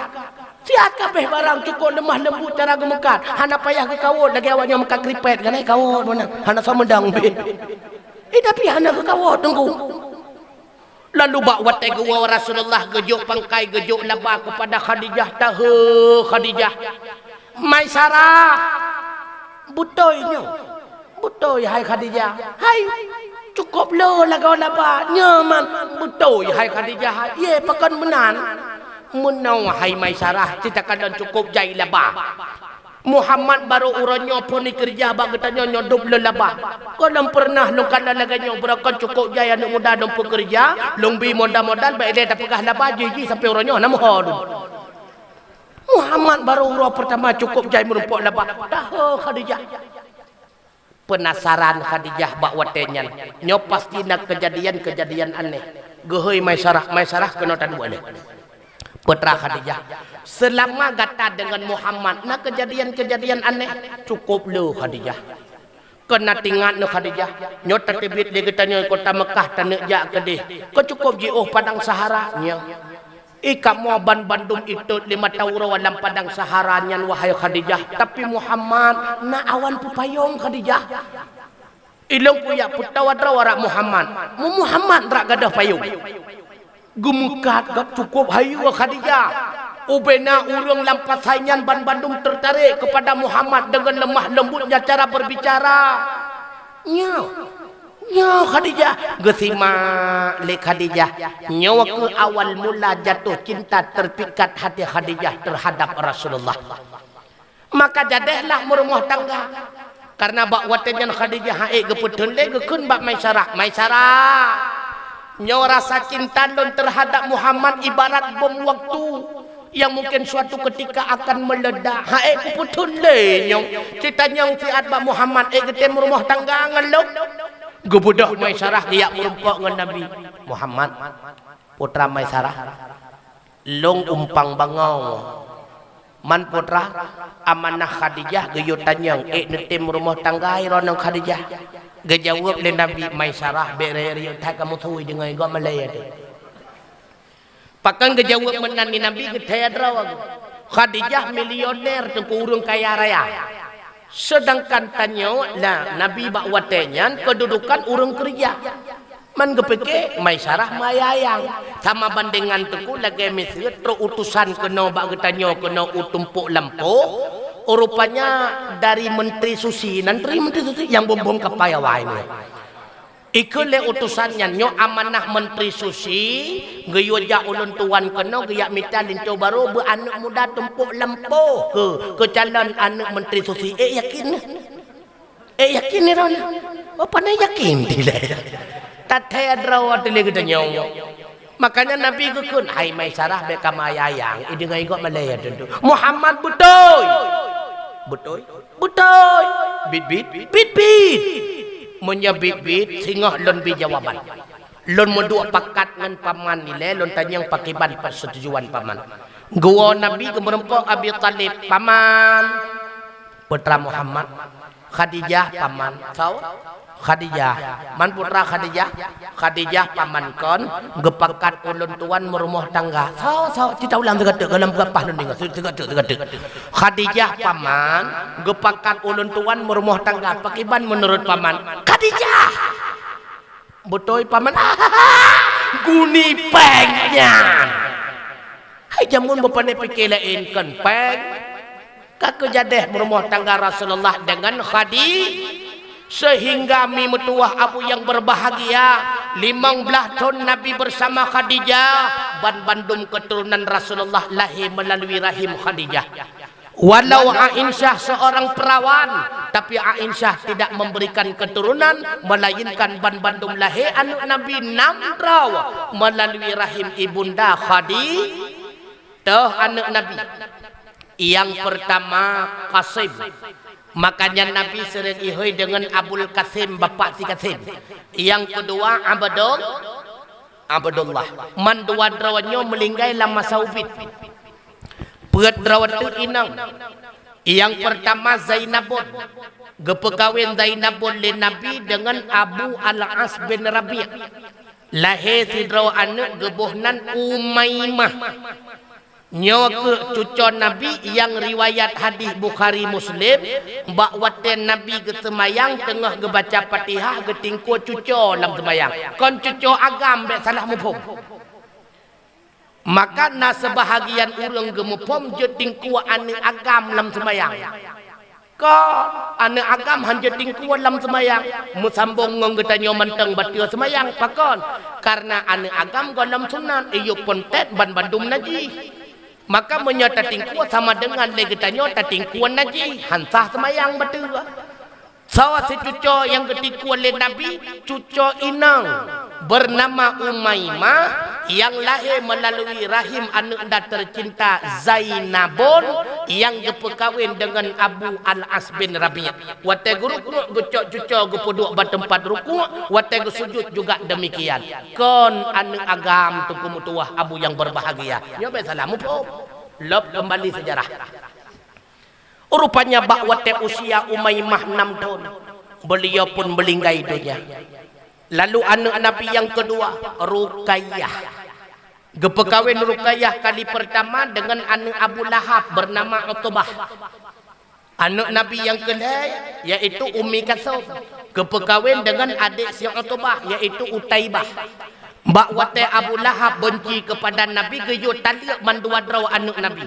Siat kabeh barang, cukôp leumah leumbot cara geumeukat. Hana payah geukawot lagée awak nyoe meukat kripet, kan, eh, kawot meunan. Hana soe meudong pih." Eh, tapi hana geukawot teungku. Lalu bak watée geuwoe Rasulullah geujok pangkai, geujok laba keupada Khadijah, tahe Khadijah, "Maisarah, beutôi nyoe? Beutôi, hai Khadijah? Hai, cukôp le lagoe laba nyoe man? Beutôi, hai Khadijah? Hai, ié, pakon meunan?" "Meunoe, hai Maisarah, ci takalon cukôp jai laba. Muhammad barô uroe nyoe phon ikeureuja bak geutanyoe, nyoe dub le laba. Gohlom peureunah lôn kalon lagée nyoe, beurokon cukôp jai aneuëk muda lôn peukeureuja, lôn bi modal-modal, bak ilée tapeugah laba, jih-jih sampoe uroe nyoe hana meuho lôn." Muhammad barô uroe peurtama cukôp jai meurumpok laba. Tahe Khadijah. Peunasaran Khadijah bak watée nyan. Nyoe pasti na keujadian-keujadian aneh. Geuhôi Maisarah, Maisarah keunoe taduek lé. Putra Khadijah, seulama gata deungon Muhammad na keujadian-keujadian aneh? Cukôp le Khadijah. Kon na teuingat neuh Khadijah, nyoe tateubiet lé geutanyoe kota Meukah taneuk jak keudeh. Kon cukôp jiôh padang Sahara? Nyoe. I kamoe ban bandum itot lé mata uroe lam padang Sahara nyan, wahai Khadijah, tapi Muhammad na awan peupayong Khadijah. Ilôn kuyak peutawa droe rak Muhammad. Mu Muhammad rak gadôh payong. Geumeukat gét cukôp hayeue Khadijah. Ubena ureuëng lam pasai nyan ban bandum teutarek keupada Muhammad deungon leumah leumbutnya cara berbicara. Nyoe, nyoe Khadijah. Geusimak lé Khadijah. Nyoe keuh awal mula jatuh cinta terpikat hati Khadijah terhadap Rasulullah. Maka jadehlah meurumoh tangga. Karena bak watée nyan Khadijah han ék geupeutheun lé, geukheun bak Maisarah, "Maisarah, nyoe rasa cinta lôn terhadap Muhammad ibarat bom waktu yang mungkin suatu ketika akan meledak. Han ék geupeutheun lé nyoe. Cit tanyong siat bak Muhammad, ék geutem meurumoh tangga ngon lôn?" Geubeudôh Maisarah geujak meurumpok ngon Nabi. "Muhammad, putra Maisarah, lôn umpang bangoe. Man putra, amanah Khadijah geuyue tanyong, ék neutem rumoh tangga droeneuh Khadijah?" Geujaweueb lé Nabi, "Maisarah, bék rayeuk-rayeuk that kamoe sui deungon gob malée teuh." Pakon geujaweueb meunan lé Nabi? Geuthée droe Khadijah milioner, teungku, ureuëng kaya raya. Seudangkan tanyoe lah Nabi bak watée nyan keududukan ureuëng keureuja. Man geupike Maisarah meuayang-ayang. Sama bandengan teungku lagée miseue trok utosan keunoe bak geutanyoe keunoe u tumpôk lampôh, rupanya dari Menteri Susi, nan dari Menteri Susi nyang bom-bom kapai awai nyoe. Ikheun lé utosan nyan, "Nyoe amanah Menteri Susi, geuyue jak ulôn tuan keunoe geujak mita linto barô beu aneuëk muda tumpôk lampôh keu, keu calon aneuëk Menteri Susi." Ék yakin? Ék yakin droeneuh? Oh, pane yakin dilée. Tathée droe dilée geutanyoe. Makanya Nabi geukheun, "Hai Maisarah, bék kamoe ayang-ayang, i deungon gob malée teuh. Muhammad beutôi." "Beutôi?" "Beutôi." "Bit-bit?" "Bit-bit." "Meunyoe bit-bit, singoh lôn bi jawaban. Lôn meuduek pakat ngon paman ilée, lôn tanyong pakiban persetujuan paman." Geuwoe Nabi geumeurumpok Abi Thalib, "Paman, putra Muhammad, Khadijah, paman." "Soe?" "Khadijah." "Man putra Khadijah?" "Khadijah, paman kon, geupakat ulôn tuan meurumoh tangga." "Soe, soe?" "Cit taulang sigoe teuk, gohlom peugah paih lôn deungoe. Sigoe teuk, sigoe teuk." "Khadijah, paman, geupakat ulôn tuan meurumoh tangga. Pakiban meunurot paman?" "Khadijah!" "Beutôi, paman?" "Guni péng nyan." Hai jameun beupane pike laén, kon péng. Ka keujadeh meurumoh tangga Rasulullah deungon Khadi-, sehingga mi meutuwah abu yang berbahagia, limong blaih thon Nabi bersama Khadijah, ban bandum keuturonan Rasulullah lahé meulalu rahim Khadijah. Walau Aisyah seorang perawan, tapi Aisyah tidak memberikan keturunan, melainkan ban bandum lahé aneuëk Nabi nam droe meulalu rahim ibunda Khadi-, toh aneuëk Nabi. Nyang peurtama Qasim. Makanya Nabi sering ihôi deungon Abul Qasim, bapak si Qasim. Nyang keudua Abdul-, Abdullah. Man dua droe nyoe meulinggai lam masa ubit. Peuet droe teuk inong. Nyang peurtama Zainabun. Geupeukawen Zainabun lé Nabi deungon Abu Al-As bin Rabi'. Lahé sidroe aneuëk geuboh nan Umaimah. Nyoe keuh cuco Nabi nyang riwayat hadih Bukhari Muslim, bak watée Nabi geuseumayang teungoh geubaca Fatihah geutingkue cuco lam seumayang. Kon cuco agam, bék salah muphom. Maka na seubahagian ureuëng geumuphom jeuet tingkue aneuëk agam lam seumayang. Kon, aneuëk agam han jeuet tingkue lam seumayang. Meusambong ngon geutanyoe mantong bateue seumayang. Pakon? Kareuna aneuëk agam gohlom sunat, iyup pontet ban bandum najih. Maka meunyoe tatingkue sama deungon lé geutanyoe tatingkue najih, han sah seumayang bateue. Sawa sicuco nyang geutingkue lé Nabi, cuco inong. bernama Umaimah, yang lahé meulalu rahim aneuëk nda teucinta Zainabun, nyang geupeukawen deungon Abu Al-As bin Rabi'. Watée geurukuek geucok cucoe geupeuduek bak teumpat rukuek, watée geusujut juga demikian. Kon aneuëk agam Teungku meutuwah Abu nyang berbahagia. Nyoe bék salah muphom. Lom keumbali seujarah. Rupanya bak watée usia Umaimah nam thon, beuliau pun meulinggai donya. Lalu aneuëk Nabi nyang keudua, Ruqayyah. Geupeukawen Ruqayyah kali peurtama deungon aneuëk Abu Lahab beunama Utbah. Aneuëk Nabi nyang keulhée, yaitu Ummi Kalsum, geupeukawen deungon adék si Utbah, yaitu Utaibah. Bak watée Abu Lahab beunci keupada Nabi, geuyue taleuek mandua droe aneuëk Nabi.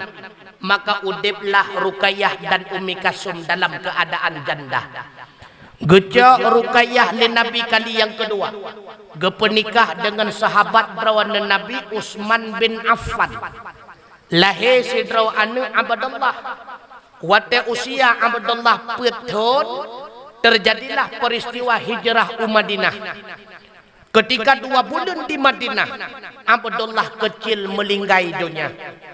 Maka udeblah Ruqayyah dan Ummi Kalsum dalam keuadaan janda. Geucok Ruqayyah lé Nabi kali nyang keudua. Geupeunikah deungon sahabat droeneuh Nabi, Utsman bin Affan. Lahé sidroe aneuëk Abdullah. Watée usia Abdullah peuet thon, teujadilah peuristiwa hijrah u Madinah. Keutika dua buleuen di Madinah, Abdullah keucil meulinggai donya.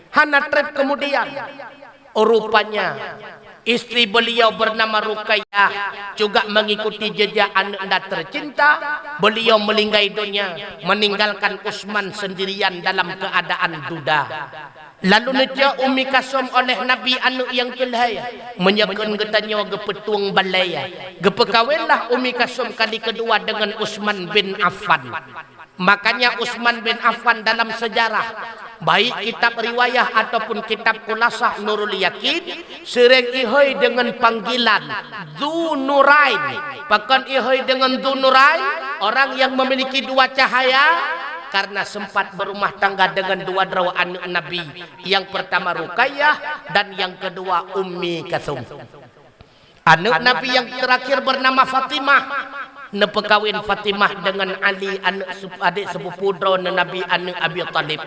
Hana treb keumudian, rupanya istri beuliau beunama Ruqayyah juga meungikuti jeujak aneuëk nda teucinta, beuliau meulinggai donya, meuninggalkan Utsman seundirian dalam keuadaan duda. Lalu neucok Ummi Kalsum oleh Nabi aneuëk nyang keulhée, meunyoe kheun geutanyoe geupeutueng balée. Geupeukawenlah Ummi Kalsum kali keudua deungon Utsman bin Affan. Makanya Utsman bin Affan dalam seujarah, baik kitab riwayah ataupun kitab Khulasah Nurul Yakin, seuréng ihôi deungon panggilan Dzunurain. Pakon ihôi deungon Dzunurain? Orang yang memiliki dua cahaya, karena sempat berumah tangga dengan dua droe aneuëk Nabi, yang pertama Ruqayyah dan yang kedua Ummi Kalsum. Aneuëk Nabi yang terakhir bernama Fatimah. Neupeukawen Fatimah dengan Ali, aneuëk sup-, adék sepupu droeneuh Nabi, aneuëk Abi Thalib.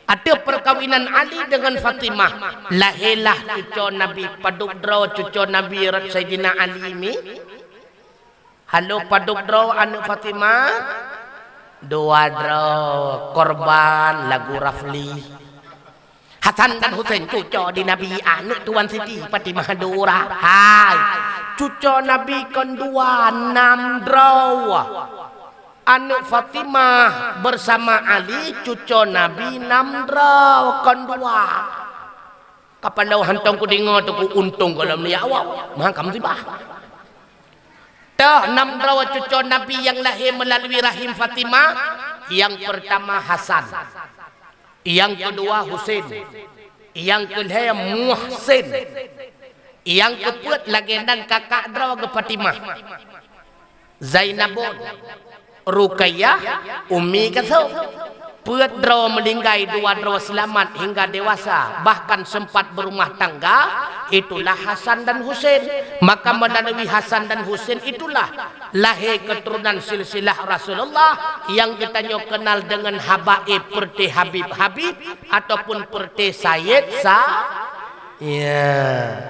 Ateueh peukawinan Ali dengan Fatimah, lahélah cucoe Nabi. Padub droe cucoe Nabi rot Saidina Ali mi? Halo, padub droe aneuëk Fatimah? Dua droe, Korban lagu Rafli. Hasan dan Husain cucoe di Nabi, aneuëk Tuan Siti Fatimah Zahra. Hai, cucoe Nabi kon dua, nam droe. Aneuëk Fatimah bersama Ali, cucoe Nabi nam droe, kon dua. Kapaloe hantong kudeungoe teuku untông gohlom liak awak, meuhakam sibah. Toh nam droe cucoe Nabi nyang lahé meulalui rahim Fatimah, nyang peurtama Hasan, nyang keudua Husein, nyang keulhée Muhsin, nyang keupeuet lagée nan kakak droe geuh Fatimah. Zainabun, Ruqayyah, Ummi Kalsum. Peuet droe meulinggai, dua droe seulamat hingga dewasa, bahkan sempat berumah tangga, itulah Hasan dan Husein. Maka melalui Hasan dan Husein itulah lahé keuturonan silsilah Rasulullah nyang geutanyoe keunal deungon habaib, peureuté Habib-Habib ataupun peureuté Sayyid Sa-, ya.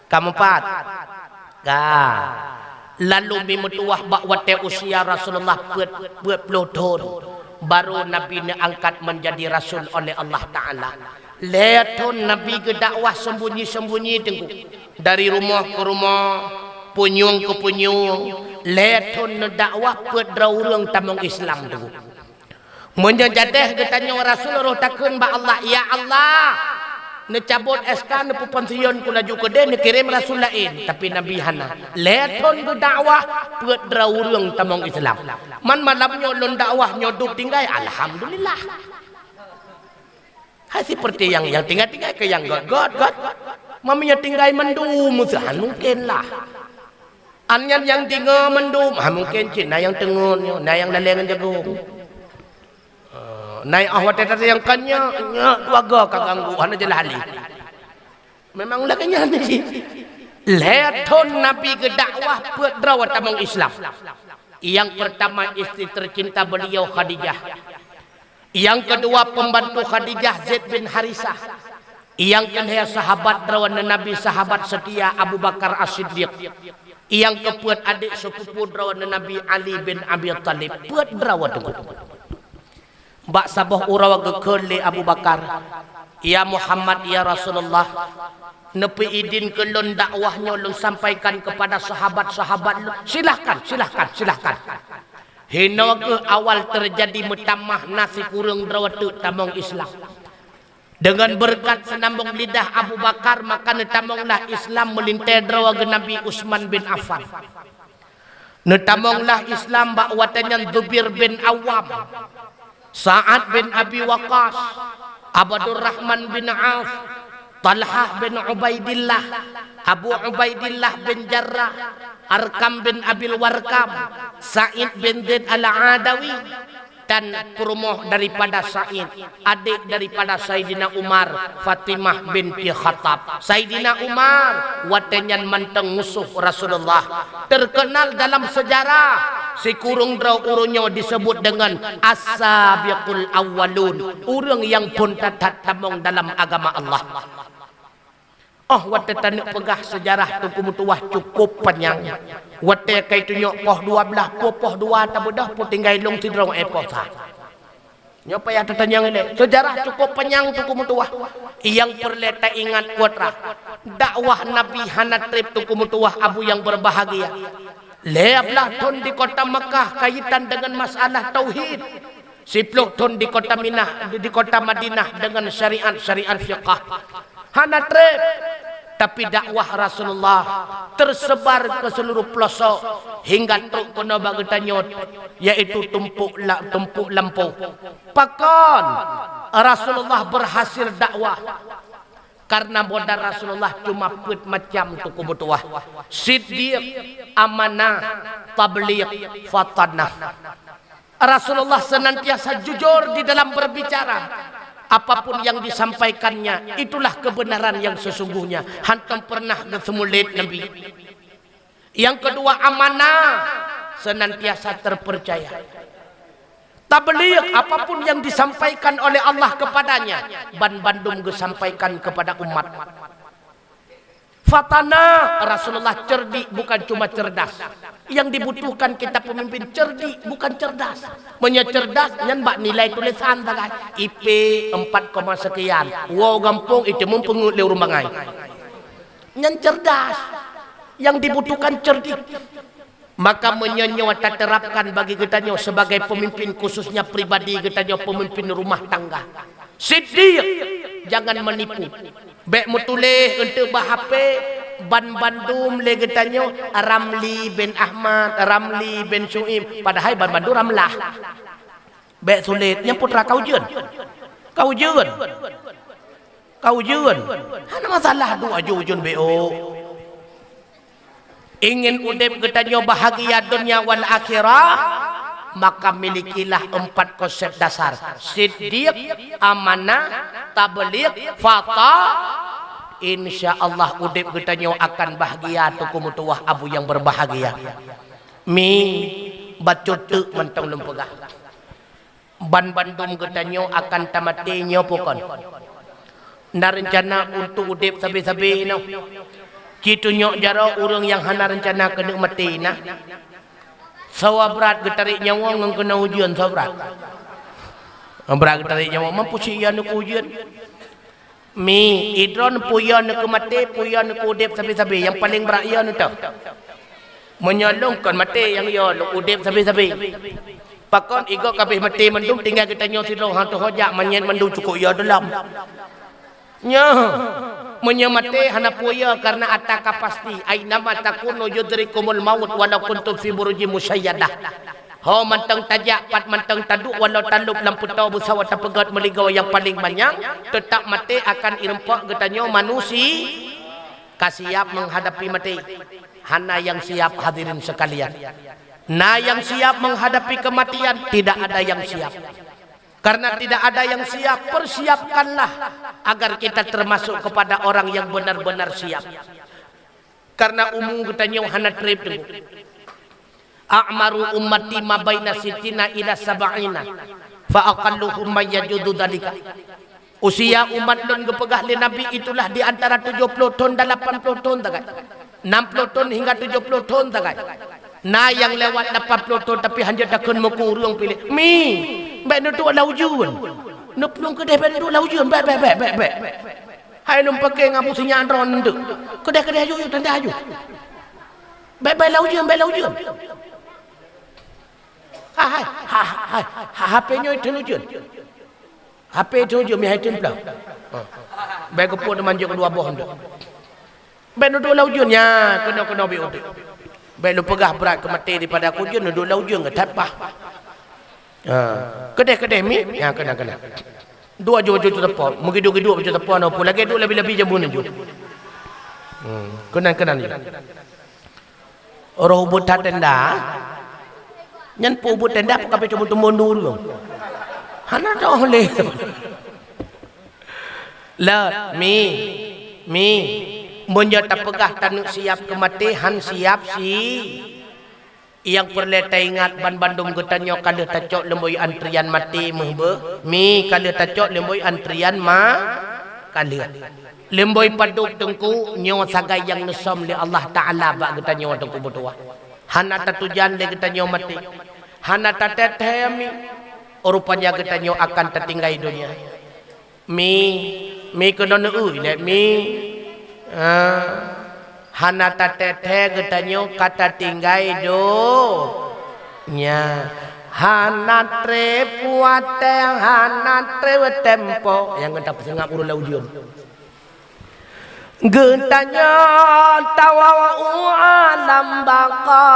Ka meupat? Ka. Lalu mi meutuwah bak watée usia Rasulullah peuet, peuet ploh thon, baru Nabi neuangkat menjadi rasul oleh Allah Taala. Lhée thon Nabi geudakwah sembunyi-sembunyi, Teungku. Dari rumoh keu rumoh, punyueng keu punyueng, lhée thon neudakwah, peuet droe ureuëng tamong Islam, Teungku. Meunyoe jadeh geutanyoe rasul roh takheun bak Allah, "Ya Allah, neucabot S K, neupeupansion ku laju keudeh, neukirém rasul laén." Tapi Nabi hana. Lhée thon geudakwah, peuet droe ureuëng tamong Islam. Man malam nyoe lôn dakwah nyoe dub tinggai, alhamdulillah. Hai seperti nyang, nyang tinggai-tinggai keu nyang göt-göt, göt. Meunyoe tinggai mandum, meusahan mungken lah. An nyan nyang deungoe mandum, ha, mungken cit na nyang teungeut nyoe, na nyang laleng ngon jagong. Eh, na nyang ah watée teuka nyang kan nyak, nyak dua goe ka ganggu, hana jeulaih hali. Memang lagée nyan cit. Lhée thon Nabi geudakwah, peuet droe tamong Islam. Nyang peurtama istri tercinta beliau Khadijah. Nyang keudua pembantu Khadijah, Zaid bin Harisah. Nyang keuhai sahabat droe Nabi, sahabat seutia Abu Bakar As-Siddiq. Nyang keupeuet adék seupupu droe Nabi Ali bin Abi Thalib. Peuet droe teungku. Bak saboh uroe geukheun lé Abu Bakar, "Ya Muhammad, ya Rasulullah, neupeuidin keu lôn dakwah nyoe lôn sampaikan keupada sahabat-sahabat lôn." "Silahkan, silahkan, silahkan." Hinoe kheueh awal teujadi meutamah na sikureueng droe teuk tamong Islam. Deungon beureukat seunambong lidah Abu Bakar, maka neutamonglah Islam meulintée droe geuh Nabi Utsman bin Affan. Neutamonglah Islam bak watée nyan Zubair bin Awam, Sa'ad bin Abi Waqqas, Abdurrahman bin Auf, Talhah bin Ubaidillah, Abu Ubaidillah bin Jarrah, Arkam bin Abil Warkam, Sa'id bin Zaid Al-Adawi, dan peurumoh daripada Sa'id, adék daripada Saidina Umar, Fatimah binti Khattab. Saidina Umar watée nyan mantong musoh Rasulullah. Teukeunal dalam seujarah, sikureueng droe ureuëng nyoe disebut deungon As-Sabiqul Awwalun, ureuëng nyang phon that-that tamong dalam agama Allah. Oh, watée taneuk peugah seujarah Teungku Meutuwah cukôp panyang. Watée kai tunyok poh dua blaih, po poh dua tabeudôh, po tinggai lôn sidroe, eh, poh sa. Nyoe payah tatanyong ilée. Seujarah cukôp panyang Teungku Meutuwah. Nyang peureulée taingat kuatra, dakwah Nabi hana treb Teungku Meutuwah, Abu yang berbahagia. Lhée blaih thon di kota Makkah kaitan deungon masalah tauhid. Siploh thon di kota Minah, di kota Madinah deungon syariat-syariat fiqah. Hana treb, tapi dakwah Rasulullah tersebar ke seluruh pelosok hingga trok keunoe bak geutanyoe, yaitu tumpuk la-, tumpuk lampôh. Pakon Rasulullah berhasil dakwah? Karena modal Rasulullah cuma peuet macam Teungku Meutuwah. Siddiq, amanah, tabligh, fatanah. Rasulullah senantiasa jujur di dalam berbicara. Apapun yang disampaikannya, itulah kebenaran yang sesungguhnya. Hantom pernah geuseumulét Nabi. Yang kedua, amanah, senantiasa terpercaya. Tabligh, apapun yang disampaikan oleh Allah kepadanya, ban bandum geusampaikan kepada umat. Fatanah, Rasulullah cerdik, bukan cuma cerdas. Yang dibutuhkan kita pemimpin cerdik, bukan cerdas. Meunyoe cerdas, nyan bak nilai tulisan sagai. I P empat koma sekian. Woe gampông, itu meupeungeut lé ureuëng bangai. Nyan cerdas. Yang dibutuhkan cerdik. Maka meunyoe nyoe taterapkan bagi geutanyoe sebagai pemimpin, khususnya pribadi geutanyoe pemimpin rumah tangga. Siddiq, jangan menipu. Bék meutuléh eunteuk bak H P, ban bandum lé geutanyoe Ramli bin Ahmad, Ramli bin Syuib, padahai ban bandum Ramlah. Bék sulet, nyang putra ka ujeuen. Ka ujeuen. Ka ujeuen. Hana masalah duek aju ujeuen B O. Ingin udeb geutanyoe bahagia dunia wal akhirah, maka milikilah empat konsep dasar. Siddiq, amanah, tabligh, fata. Insya Allah udeb geutanyoe akan bahagia, Teungku Meutuwah Abu yang berbahagia. Mi, bacut teuk mantong lôn peugah. Ban bandum geutanyoe akan tamaté nyoe pukon. Na reuncana untuk udeb sabe-sabe inoe. Ci tunyok jaroe ureuëng nyang hana reuncana keuneuk maté na. Sawa brat geutarek nyawa ngon keunoe ujeuen sawa brat. Brat geutarek nyawa, mampu si iya neuk ujeuen. Mi, idroe peue yo neuk maté, peue yo neuk udeb sabe-sabe, nyang paleng brat yo neutôh. Meunyoe lôn kon maté, nyang yo lôn udeb sabe-sabe. Pakon igoe kabeh maté mandum, tinggai geutanyoe sidroe han teuhojak manyét mandum cukôp yo deulam. Nyoe, meunyoe maté hana peue yo karena ata ka pasti, ainama takunu yudrikumul maut walau kuntum fi burujin musyayyadah. Ho mantong tajak, pat mantong taduek, walau talôb lam peutoe beusawa tapeugét meuligoe nyang paleng manyang, teutap maté akan ireumpok geutanyoe manusi-, ka siap menghadapi maté. Hana nyang siap, hadirin sekalian. Na nyang siap menghadapi kematian, tidak ada yang siap. Karena tidak ada yang siap, persiapkanlah agar kita termasuk kepada orang yang benar-benar siap. Karena umu geutanyoe hana treb teungku. A'maru ummati ma baina sittina ila sab'ina, fa aqalluhum man yajuzu dzalika. Usia umat lôn geupeugah lé Nabi itulah di antara tujoh ploh thon dan lapan ploh thon sagai. Nam ploh thon hingga tujoh ploh thon sagai. Na nyang lewat lapan ploh thon tapi hanjeuet takheun meukureueng piléh. Mi, bèk neuduek lam ujeuen. Neuplueng keudeh bèk neuduek lam ujeuen. Bèk, bèk, bèk, bèk, bèk. Hai lôn paké ngon Abu Sinyak droe neunteuk. Keudeh, keudeh, aju, aju, tanda aju. Bèk, bèk lam ujeuen, bèk lam ujeuen. Hai, hai, hai, hai, hai, H P nyoe thon ujeuen. H P thon ujeuen, meuhai thon plang. Ha. Bèk geupot teuma jeuet keudua boh neunteuk. Bèk neuduek lam ujeuen nyan, keunoe-keunoe bèk udép. Bèk lôn peugah brat keu maté daripada keu ujeuen, neuduek lam ujeuen geuh that paih. Ha. Keudeh-keudeh mi, nyan keunan-keunan. Duek aju baju teuteupon, meugiduek-giduek baju teuteupon, peue lagèe duek labi-labi jameun aju. Hmm. Keunan-keunan aju. Roh ubeut that tenda, nyan peue ubeut tenda peue ka pih teumon-teumon ureueng. Hana toh lé. Lé, mi, mi, meunyoe tapeugah taneuk siap keu maté, han siap si. Nyang peureulèe taingat banmandum geutanyoe ka lheueh tacok leumbôi antrian maté meuh beuh, mi ka lheueh tacok leumbôi antrian ma-, ka lheueh. Leumbôi padub teungku nyoe sagai nyang neusöm lé Allah Taala bak geutanyoe teungku meutuwah. Hana tatujan lé geutanyoe maté. Hana tateuthèe mi, rupanya geutanyoe akan tatinggai donya. Mi, mi keunoe neueu lé mi. Ah, hana tateuthèe geutanyoe ka tatinggai donya. Hana trép watèe, hana trép tempo nyang gata peuseungab ureueng lam ujeuen. Geutanyoe tawoe u alam baqa,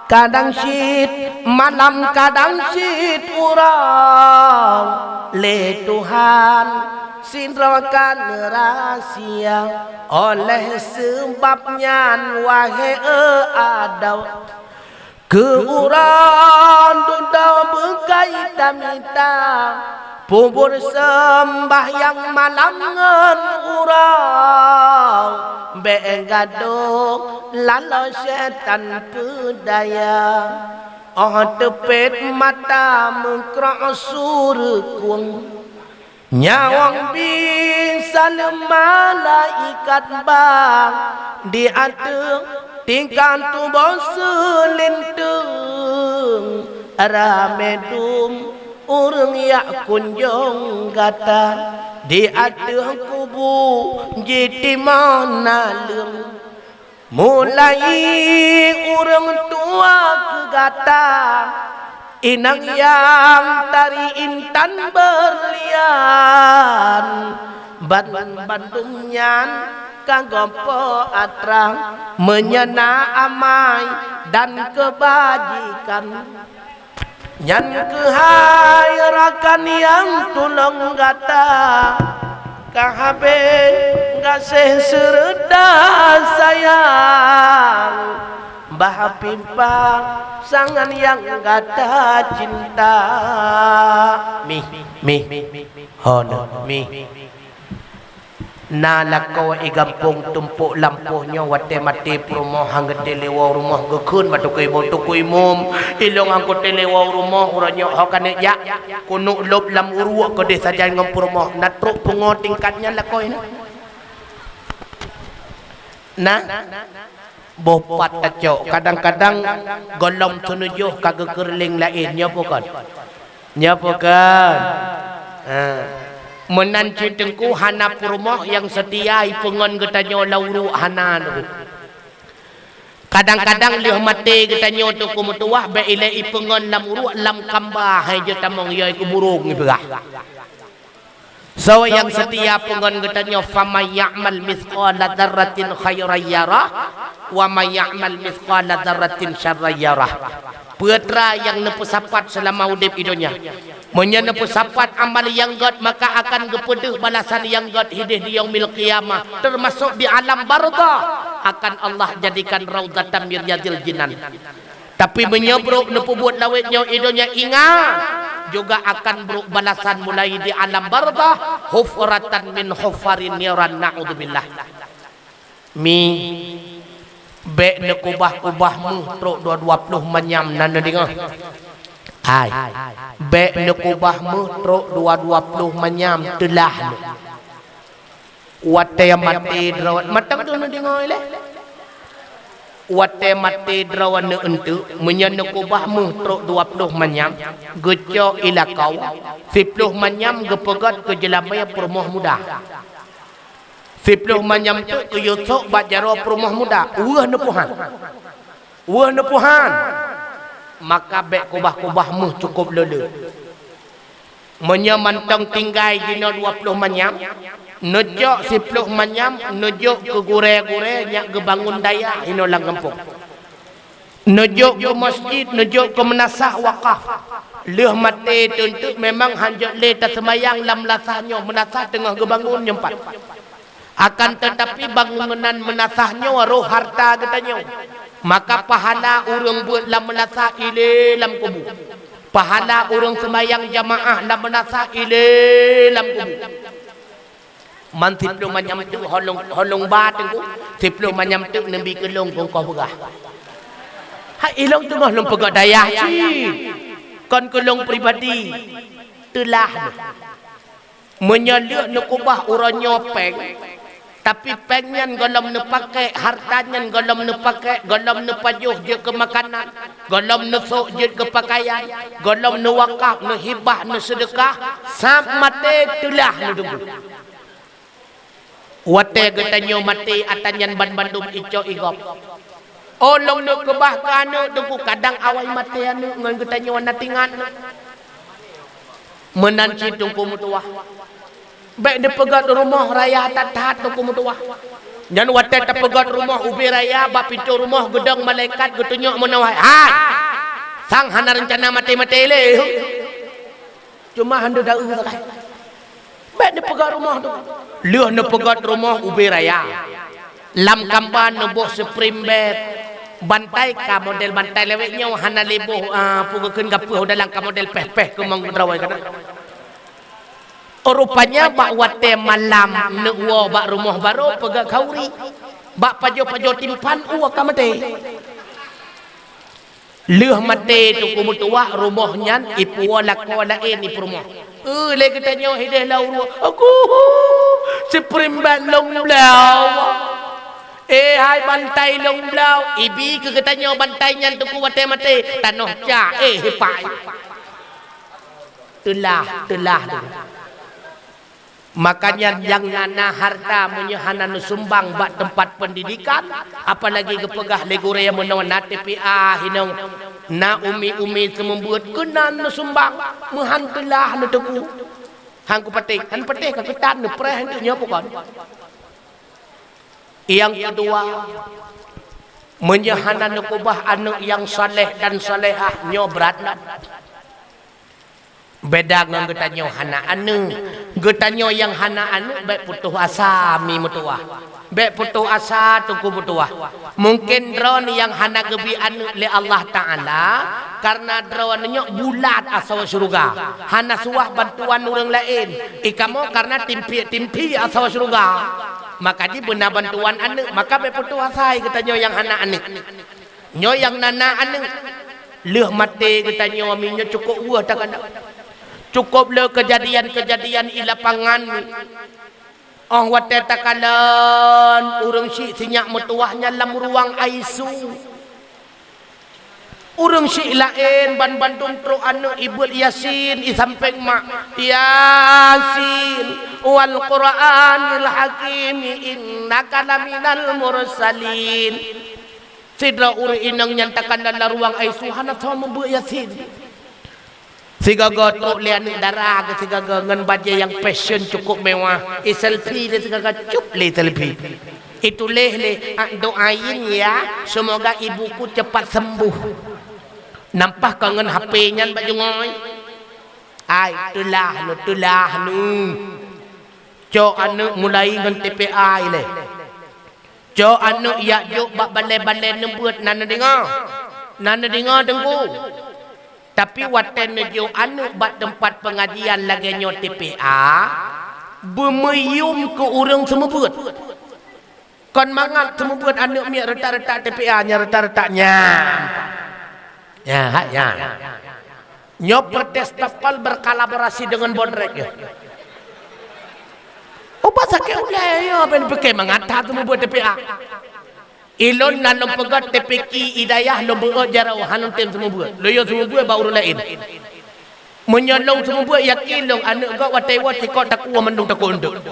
kadang cit malam, kadang cit uroe. Lé Tuhan sidroe ka neurasia, oleh seubab nyan, wahé Adam, keu uroe dudoe beukai tamita, peubuet seumbahyang malam ngon uroe, bèk gadôh laloe syetan peudaya. Óh teupet mata meukrok su reukueng, nyawöng bie saleuem malaikat ba di ateueh tingkat tuboh seulinteung. Ramé dum ureueng jak kunjong gata, di ateueh kubu jitimoh naleueng. Mulai ureueng tuha keu gata, inong nyang tari intan beurlian, ban bandum nyan ka goe po atra, meunyoe na amai dan keubajikan. Nyan keuhai rakan nyang tulông gata, ka habéh gaséh seureuta sayang, bah pimpang sangat nyang gata cinta. Mih, mih, hana, mih. Na lakoe i gampông tumpôk lampôh nyoe watée maté peurumoh han geutée lé woe rumoh geukheun bak tukui mum, "Tukui mum, ilông han geutée lé woe rumoh uroe nyoe ho ka neuk jak keuneuk lôb lam uruek keudeh sajan ngon peurumoh." Na trok pungo tingkat nyan lakoe nyoe? Na? Boh pat tacok, kadang-kadang gohlom seuneujôh ka geukeureuléng laén, nyoe peue kon? Nyoe peue kon? Ha. Meunan cit teungku hana peurumoh nyang seutia ipeungon geutanyoe lam uruek hana teungku. Kadang-kadang lheueh maté geutanyoe teungku meutuwah bék ilée ipeungon lam uruek lam kamba hai jeuet tamong yai keuburông ipeugah. Soe nyang seutia peungon geutanyoe, "Faman ya'mal mitsqala dzarratin khairan yarah, wa man ya'mal mitsqala dzarratin syarran yarah." Peue teuma nyang neupeusapat seulama udeb i donya. Meunyoe neupeusapat amal nyang gét, maka akan geupeudeuh balasan nyang gét hideh di Yaumil Qiyamah, teumasok di alam barzakh akan Allah jadikan raudhatan min riyadhil jinan. Tapi meunyoe brok neupeubuet lawét nyoe i donya, ingat, juga akan brok balasan mulai di alam barzakh, hufratan min hufarin niran, naudzubillah. Mi, bék neukubah-kubah meuh trok dua dua ploh manyam na neudeungoe. Ai, bèk neukubah meuh trok dua, dua ploh manyam, teulah neuh. Watèe maté droe, mantong teuh neudeungoe lé. Watèe maté droe neuh eunteuk, meunyoe neukubah meuh trok dua ploh manyam, geucok i lakoe, siploh manyam geupeugöt keu jeulamèe peurumoh muda. Siploh manyam teuk geuyue sôk bak jaroe peurumoh muda, weueh neupeuhan. Weueh neupeuhan. Maka bèk kubah-kubah meuh, cukôp le-le. Meunyoe mantong tinggai jinoe dua ploh manyam, neucok siploh manyam neujok keu gurèe-gurèe nyang geubangon dayah inoe lam gampông. Neujok keu masjid, neujok keu meunasah wakaf. Lheueh maté teunteuk memang hanjeuet lé taseumayang lam meunasah nyoe, meunasah teungoh geubangon nyoe pat. Akan teutapi bangunan meunasah nyoe roh harta geutanyoe. Maka pahala ureueng beuet lam meunasah ilé lam kubu. Pahala ureueng seumayang jamaah lam meunasah ilé lam kubu. Man siploh manyam teuk holong, holong ba teungku, siploh manyam teuk neubi keu lôn keu koh beurah. Hai ilôn teungoh lôn peugah dayah cit. Kon keu lôn pribadi. Teulah lôn. Meunyoe lheueh neukubah uroe nyoe péng, tapi péng nyan gohlom neupakè, harta nyan gohlom neupakè, gohlom neupajoh jeuet keu makanan, gohlom neusôk jeuet keu pakaian, gohlom neuwakaf, neuhibah, neuseudeukah, sab maté teulah neudeungoe. Watèe geutanyoe maté, atra nyan banmandum icok igob. Oh, lôn neuk keubah keu aneuk teungku, kadang awai maté aneuk ngon geutanyoe na tingat. Meunan cit teungku meutuwah. Bèk neupeugöt rumoh raya that-that teungku meutuwah. Nyan watèe tapeugöt rumoh ubé raya, bak pintoe rumoh geudong malaikat geutunyok meunoe, "Hai, sang hana reuncana maté-maté lé." Cuma hana deuh sagai. Bèk neupeugöt rumoh tu. Lheueh neupeugöt rumoh ubé raya. Lam kamba neuboh spring bed. Bantai ka model bantai lawét nyoe hana lé boh, ah, peue geukheun gapeuh u dalam ka model pèh-pèh keumong keudrawai kana. Rupanya bak watèe malam neuwoe bak rumoh barô peugöt khauri. Bak pajoh-pajoh timphan u ka maté. Lheueh maté teungku meutuwah, rumoh nyan ipuwoe lakoe laén ipeurumoh. Eh, lé geutanyoe hideh lam rumoh, "Aku, spring bed lôn bloe. Eh, hai bantai lôn bloe." Ibi keu geutanyoe bantai nyan teungku watèe maté, tanoh ca, eh, hipai. Teulah, teulah, teulah. Makanya nyang na, na harta meunyoe hana neusumbang bak teumpat peundidikan, apalagi geupeugah lé gurèe meunoe na T P A hinoe, na umi-umi seumeubeuet keunan neusumbang, meuhan teulah neuteupeu. Han kupatéh, han patéh ka keutan neupreh nyoe bukon. Nyang keudua, meunyoe hana neukeubah aneuk nyang saleh dan salehah nyoe brat na. Beda ngon geutanyoe hana aneuk. Geutanyoe nyang hana aneuk bèk putôh asa mi meutuwah. Bèk putôh asa teungku meutuwah. Mungken droeneuh nyang hana geubri aneuk lé Allah Taala, kareuna droeneuh nyoe bulat asoe syeuruga. Hana suwah bantuan ureueng laén. Ikamoe kareuna timpiek-timpiek asoe syeuruga. Maka jibeuna bantuan aneuk, maka bèk putôh asa geutanyoe nyang hana aneuk. Nyoe nyang na, na aneuk. Lheueh maté geutanyoe mi nyoe cukôp weueh takana. Cukôp le keujadian-keujadian i lapangan. Óh watèe takalon ureueng syiek sinyak meutuwah nyan lam ruang I C U. Ureueng syiek laén banmandum trok aneuk ibeuet Yasin i sampéng mak. "Yasin wal Qur'anil hakim innaka laminal mursalin." Sidroe ureueng inong nyan takalon lam ruang I C U hana soe meubeuet Yasin. Sigoe-goe trok lé aneuk dara geuh sigoe-goe ngon bajèe nyang fashion cukôp mewah. I selfie lé sigoe-goe, cup lé selfie. I tuléh lé, "Ah, doain ya, semoga ibuku cepat sembuh." Nampah ka ngon H P nyan bak jungoe. Ai, teulah neuh, teulah neuh. Cok aneuk mulai ngon T P A ilèe. Cok aneuk jak jok bak balèe-balèe neubeuet, na neudeungoe? Na neudeungoe teungku? Tapi watèe neujok aneuk bak teumpat peungajian lagèe nyoe T P A, beumeuyum keu ureueng seumeubeuet. Kon mangat seumeubeuet aneuk miet reutak-reutak T P A nyan, reutak-reutak nyan. Nyan, hai nyan. Nyoe protokol berkolaborasi dengan Bodrek ya. Ubat sakét ulée nyoe, ben pike mangata seumeubeuet T P A. Ilôn na lôn peugah T P Q Hidayah lôn beuet jaroe hana tem seumeubeuet. Lôn yue seumeubeuet bak ureuëng laén. Meunyoe lôn seumeubeuet yakin lôn aneuëk gob watée woe sikok takue mandum takue eunteuk.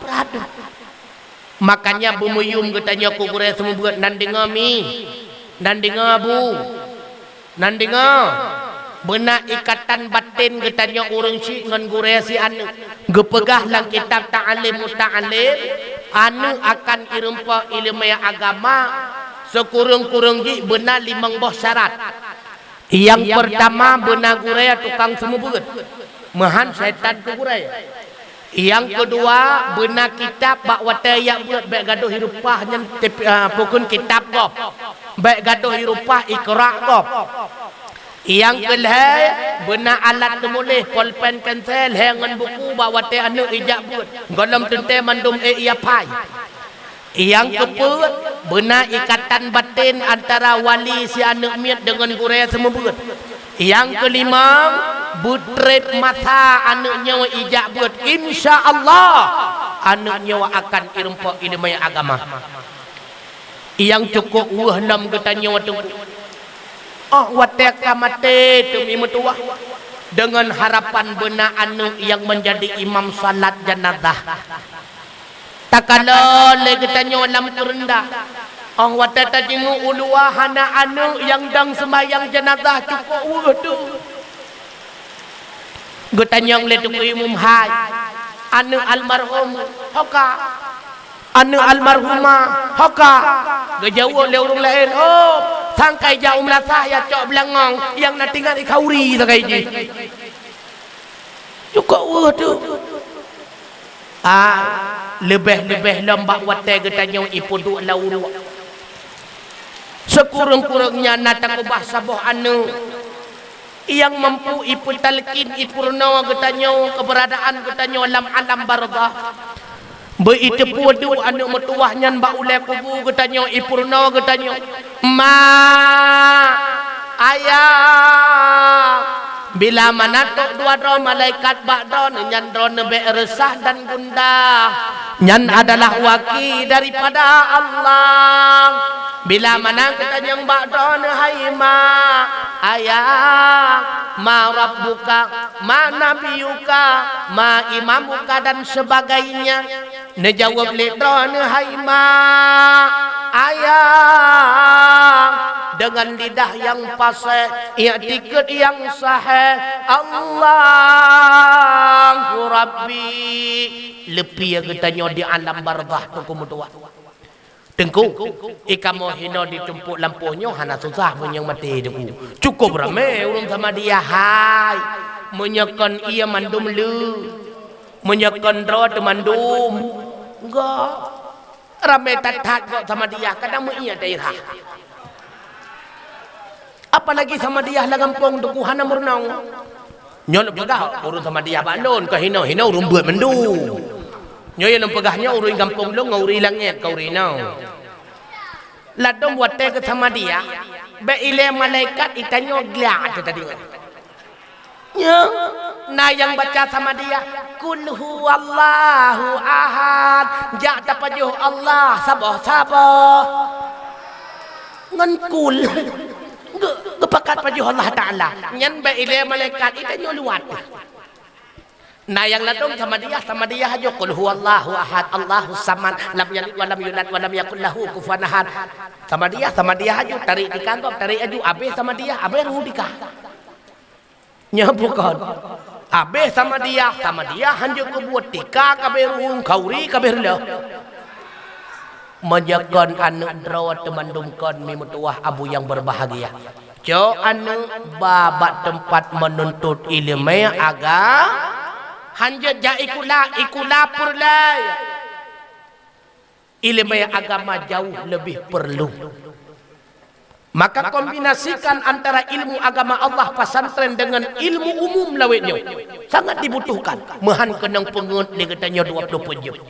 Beuradu. Makanya beumuyum geutanyoe keu gurée seumeubeuet nan deungoe mi, nan deungoe bu. Nan deungoe, beuna ikatan baten geutanyoe ureuëng syiek ngon gurée si aneuëk. Geupeugah lam kitab Ta'lim Muta'allim, aneuëk akan irumpok ileumé agama sikureueng-kureueng jih beuna limong boh syarat. Nyang peurtama beuna gurée tukang seumeubeuet, meuhan syaitan keu gurée. Nyang keudua, beuna kitab bak watée jak beuet bék gadôh irumpah nyan tip-, ah, pukon kitab gob. Bék gadôh irumpah iqra gob. Nyang keulhée, beuna alat teumuléh, polpen, pensel, lhée ngon buku bak watée aneuëk ijak beuet. Gohlom teuntée mandum ék ia pai. Nyang keupeuet, beuna ikatan baten antara wali si aneuëk miet deungon gurée seumeubeuet. Nyang keulimong, beutreb masa aneuëk nyoe ijak beuet. Insya Allah, aneuëk nyoe akan irumpok ileumé agama. Nyang cukôp weueh lom geutanyoe teungku. Óh watée ka maté teumi meutuwah, deungon harapan beuna aneuëk nyang meunjadi imam salat janazah. Takalon lé geutanyoe lam keureunda. Óh watée tajingoe u luwa hana aneuëk nyang dong seumayang janazah cukôp weueh tu. Geutanyong lé teungku imum, "Hai, aneuëk almarhum ho ka? Aneuëk almarhumah ho ka?" Geujaweueb lé ureuëng laén, "Oh, sangkai jak u meulasah ya cok beulangong nyang na tingat i khauri sagai jih." Cukôp weueh tu. Ah, leubeh-leubeh lom bak watée geutanyoe ipeuduek lam uruek. Sikureueng-kureueng nyan na takeubah saboh aneuëk nyang mampu ipeutalkin, ipeurunoe geutanyoe keuberadaan geutanyoe lam alam barzakh. Beu iteupeue duek aneuëk meutuwah nyan bak ulée kubu geutanyoe, ipeurunoe geutanyoe, "Ma, Ayah." Bila mana trok dua droe malaikat bak droeneuh, nyan droeneuh bék reusah dan gundah. Nyan adalah waki daripada Allah. Bila mana geutanyong bak droeneuh, "Hai ma, ayah, ma rabbuka, ma nabiyuka, ma imamuka dan sebagainya." Neujaweueb lé droeneuh, "Hai ma, ayah," deungon lidah nyang paséh, iktikeuet nyang sahih, "Allahu Rabbi." Leupie geutanyoe di alam barzakh teungku meutuwah. Teungku, i kamoe hinoe di tumpok lampôh nyoe hana susah meunyoe maté teungku. Cukôp ramé ureuëng Samadiyah hai. Meunyoe kon ié mandum le. Meunyoe kon droe teumandum, gob ramé that-that gob Samadiyah, kadang meuié daerah. Apalagi Samadiyah lam gampông teungku hana meurunoe. Nyoe lôn peugah ureuëng Samadiyah bak lôn, ka hinoe-hinoe ureuëng beuet mandum. Nyoe nyang lôn peugah nyoe ureuëng gampông lôn ngon ureuëng langét ka ureuëng inoe. Ladôm watée keu Samadiyah, bék ilée malaikat itanyoe glak teuh tadi. Nyoe na nyang baca Samadiyah, "Qul huwallahu ahad." Jak tapajoh Allah saboh-saboh. Ngon qul. Geu-, geupakat pajoh Allah Taala. Nyan bék ilée malaikat, itanyoe luwat. Na nyang ladôm Samadiyah, Samadiyah aju, "Qul huwallahu ahad, Allahus samad, lam yalid walam yulad walam yakul lahu kufuwan ahad." Samadiyah, Samadiyah aju, tarék tika gob, tarék aju, abéh Samadiyah, abéh ruhu tika. Nyoe bukon. Abéh Samadiyah, Samadiyah hanjeuet keubuet tika kabéh ruhu, khauri kabéh reuloh. Meunyoe kon aneuëk droe teumandum kon mi meutuwah abu nyang beubahgia. Cok aneuëk ba bak teumpat meununtut iéleumé aga-, hanjeuet jak ikula, ikula peureulée. Iéleumé agama jauh leubeh peurlu. Maka kombinasikan antara ilmu agama Allah pesantren dengan ilmu umum lawét nyoe sangat dibutuhkan. Meuhan keunong peungeuet lé geutanyoe dua ploh peuet jeuem.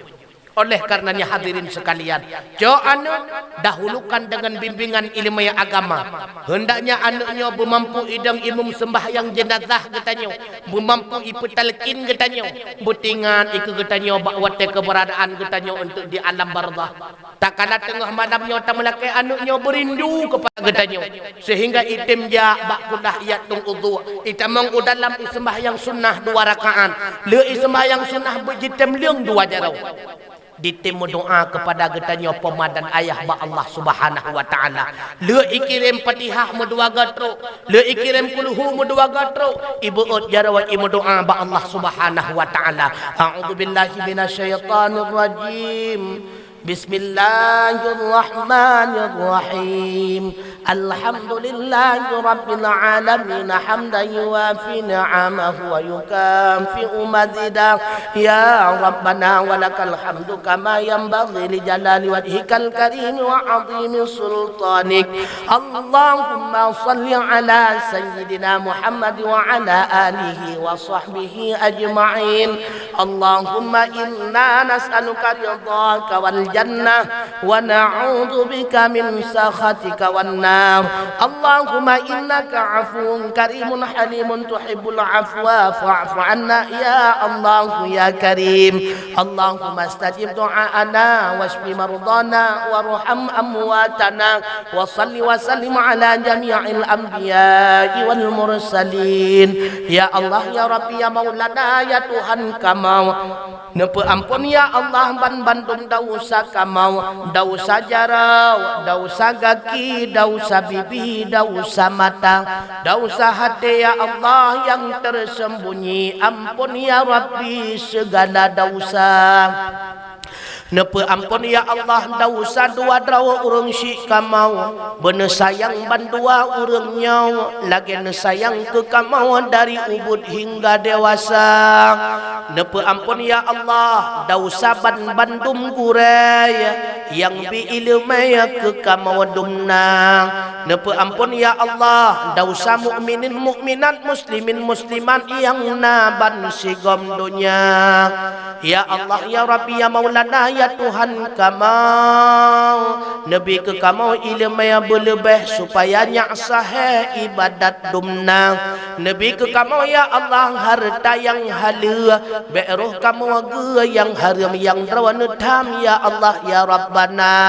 Oleh karenanya hadirin sekalian, cok aneuk dahulukan dengan bimbingan ilmu agama. Hendaknya aneuk nyoe beumampu idong imum sembahyang jenazah geutanyoe, beumampu ipeutalkin geutanyoe, beutingat ikeue geutanyoe bak watée keberadaan geutanyoe untuk di alam barzah. Takala teungoh malam nyoe tameulakée aneuk nyoe beurindu keupada geutanyoe, sehingga item jak bak kudah iat tueng udhu, itamong u dalam iseumbahyang sunnah dua rakaat, le iseumbahyang sunnah beujitem leung dua jaroe. Ditem meudoa keupada geutanyoe poma dan ayah bak Allah Subhanahu wa Ta'ala. Le ikirém Fatihah meudua goe trok, le ikirém kulhu meudua goe trok, ibeuôt jaroe imeudoa bak Allah Subhanahu wa Ta'ala. A'udzubillahi minasyaitonirrajim. Bismillahirrahmanirrahim. الحمد لله رب العالمين حمدا يوافي نعمه ويكافئ مزيده. يا ربنا ولك الحمد كما ينبغي لجلال وجهك الكريم وعظيم سلطانك. اللهم صل على سيدنا محمد وعلى آله وصحبه أجمعين. اللهم إنا نسألك رضاك والجنة ونعوذ بك من سخطك والنار. اللهم إنك عفو كريم حليم تحب العفو فاعف عنا يا الله يا كريم. اللهم استجب دعاءنا واشف مرضانا وارحم أمواتنا وصل وسلم على جميع الأنبياء والمرسلين. Ya Allah, ya Rabbi, ya Maulana, ya Tuhan kamoe, neupeuamphon, ya Allah, ban bandum desya kamoe, desya jaroe, desya gaki, desya bibi, desya mata, desya até, ya Allah, nyang tersembunyi. Amphon, ya Rabbi, segala desya. Neupeuamphon, ya Allah, desya dua droe ureuëng syik kamoe, beuneusayang bandua ureuëng nyoe lagée neusayang keu kamoe dari ubit hingga dewasa. Neupeuamphon, ya Allah, desya ban bandum gurée nyang bi iéleumé keu kamoe dumna. Neupeuamphon, ya Allah, desya mukminin mukminat, muslimin muslimat nyang na ban sigom donya. Ya Allah, ya Rabbi, ya Maulana, ya Tuhan kamoe, neubi keu kamoe iéleumé beuleubeh supaya nyak sahé iébadat dumna. Neubi keu kamoe, ya Allah, hareuta nyang haleue, bék roh kamoe geu nyang hareuem nyang droeneuh tham, ya Allah, ya Rabbana.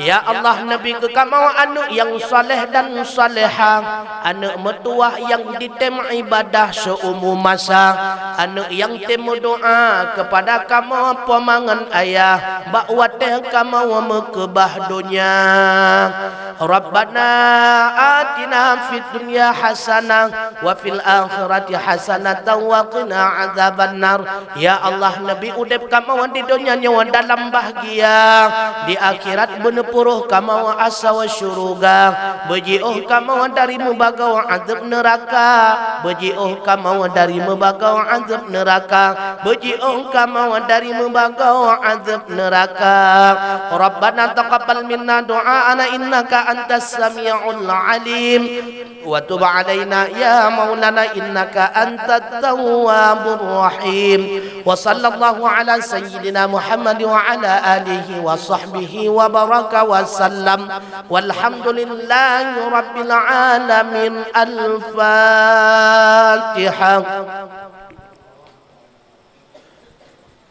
Ya Allah, neubi keu kamoe aneuk nyang saleh dan saleha, aneuk meutuwah nyang jitem iébadah seumu masa, aneuk nyang tem meudoa keupada kamoe poma ngon ayah bak watée kamoe meukeubah donya. Rabbana atina fid dunya hasanah wa fil akhirati hasanatan wa qina adzabannar. Ya Allah, neubi udeb kamoe di donya nyoe dalam bahgia, di akhirat beuneupuroh kamoe asoe syeuruga, beujiôh kamoe dari meubagoe azeueb neuraka, beujiôh kamoe dari meubagoe azeueb neuraka, beujiôh kamoe dari meubagoe azeueb neuraka. Rabbana taqabbal minna du'aana innaka antas sami'ul alim. Wa tub alaina ya maulana innaka antat tawwabur rahim. Wa sallallahu ala sayyidina Muhammad wa ala alihi wa sahbihi wa baraka wa sallam. Walhamdulillahi rabbil alamin. Al-Fatihah.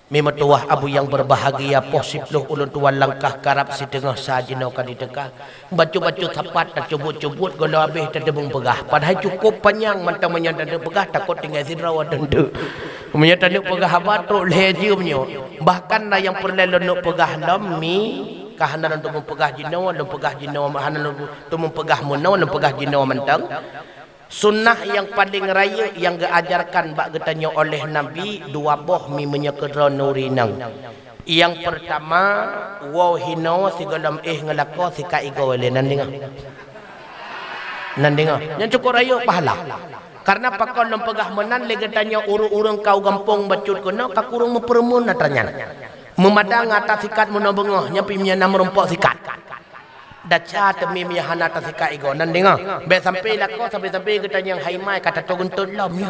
Mi meutuwah abu nyang beurbahagia, poh siplôh ulôn tuwan langkah karab siteungoh sa jinoe ka jiteuka. Bacut-bacut sapat tacubut-cubut gohlom abéh tateumeung peugah. Padahai cukôp panyang mantong meunyoe taneuk peugah takot tinggai sidroe teunteuk. Meunyoe taneuk peugah haba trok lhée jeuem nyoe. Bahkan na nyang peureulée lôn neuk peugah lom mi ka hana lôn teumeung peugah jinoe, lôn peugah jinoe hana lôn teumeung peugah meunoe, lôn peugah jinoe mantong. Sunnah nyang paleng rayeuk nyang geuajarkan bak geutanyoe oleh Nabi dua boh mi meunyoe keudroe nuri nang. Nyang peurtama, woe hinoe sigohlom éh ngon lakoe sikat igoe lé nan deungoe. Nan deungoe. Nyan cukôp rayeuk pahala. Kareuna pakon lôn peugah meunan lé geutanyoe ureuëng-ureuëng kau gampông bacut keunoe ka kureueng meupeureumeun atra nyan. Meumadang atra sikat meunoe beungoh nyan pih meunyoe na meurumpok sikat. Desya teumim nyang hana tasikat igoe nan deungoe. Bék sampoe lakoe sabe-sabe geutanyoe hai mai ka tato geuntot lom nyoe.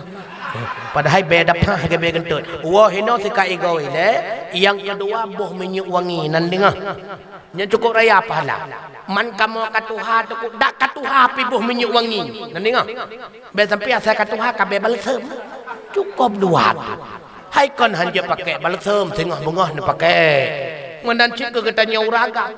Padahai bée dapah lagée bée geuntot. Woe hinoe sikat igoe ilée, Nyang keudua, boh minyeuk wangi, nan deungoe. Nyan cukôp raya pahala. Man kamoe ka tuha, teuk dak ka tuha pih boh minyeuk wangi, nan deungoe. Bèk sampoe asai ka tuha ka bèe balsem. Cukôp dua. Hai kon hanjeuet pakèk balsem, singoh beungoh neupakék. Meunan cit keu geutanyoe ureueng agam.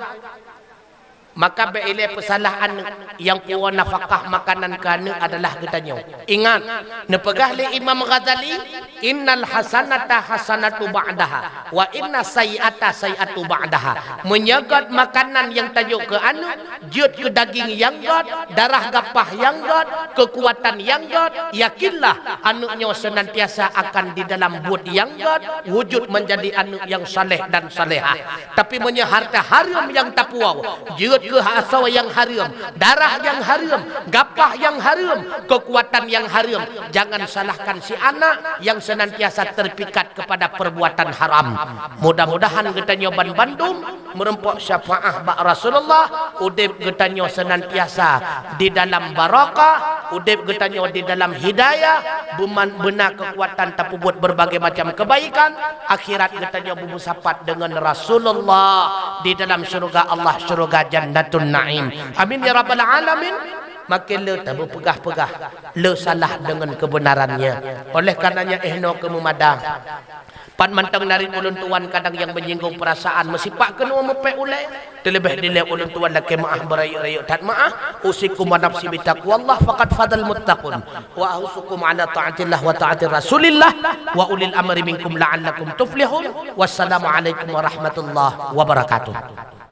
Maka bèk ilèe peusalah aneuk, nyang puwoe nafakah makanan keu aneuk adalah geutanyoe. Ingat, neupeugah lé Imam Ghazali, "Innal hasanata hasanatu ba'daha, wa inna sayyi'ata sayyi'atu ba'daha." Meunyoe göt makanan nyang tajok keu aneuk, jeuet keu daging nyang göt, darah gapah nyang göt, keukuatan nyang göt, yakinlah aneuk nyoe seunantiasa akan di dalam buet nyang göt, wujud menjadi aneuk nyang saleh dan salehah. Tapi meunyoe harta hareuem nyang tapuwoe, jeuet keu asoe nyang hareuem, darah nyang hareuem, gapah nyang hareuem, keukuatan nyang hareuem, jangan salahkan si anak nyang seunantiasa terpikat kepada perbuatan haram. Mudah-mudahan geutanyoe ban bandum meureumpok syafaah bak Rasulullah, udép geutanyoe seunantiasa di dalam barakah, udép geutanyoe di dalam hidayah, beuman-, beuna keukuatan tapeubuet berbagai macam kebaikan, akhirat geutanyoe beumeusapat deungon Rasulullah di dalam syeuruga Allah, syeuruga Jannatun Naim. Amin ya rabbal alamin. Makin le tabeupeugah-peugah, le salah deungon keubeunaran nyan. Oleh karenanya, eh, noe keu meumada. Pat mantong narit ulôn tuan kadang nyang menyinggung perasaan, meusipat keunoe meupék ulèe, teuleubeh dilèe ulôn tuan lakèe meu'ah beurayeuk-rayeuk that meu'ah. Usikum wa nafsi bitaqwallah, faqad fazal muttaqun. Wa ahusukum ala ta'atillah wa ta'ati Rasulillah wa ulil amri minkum la'allakum tuflihun. Wassalamualaikum warahmatullahi wabarakatuh.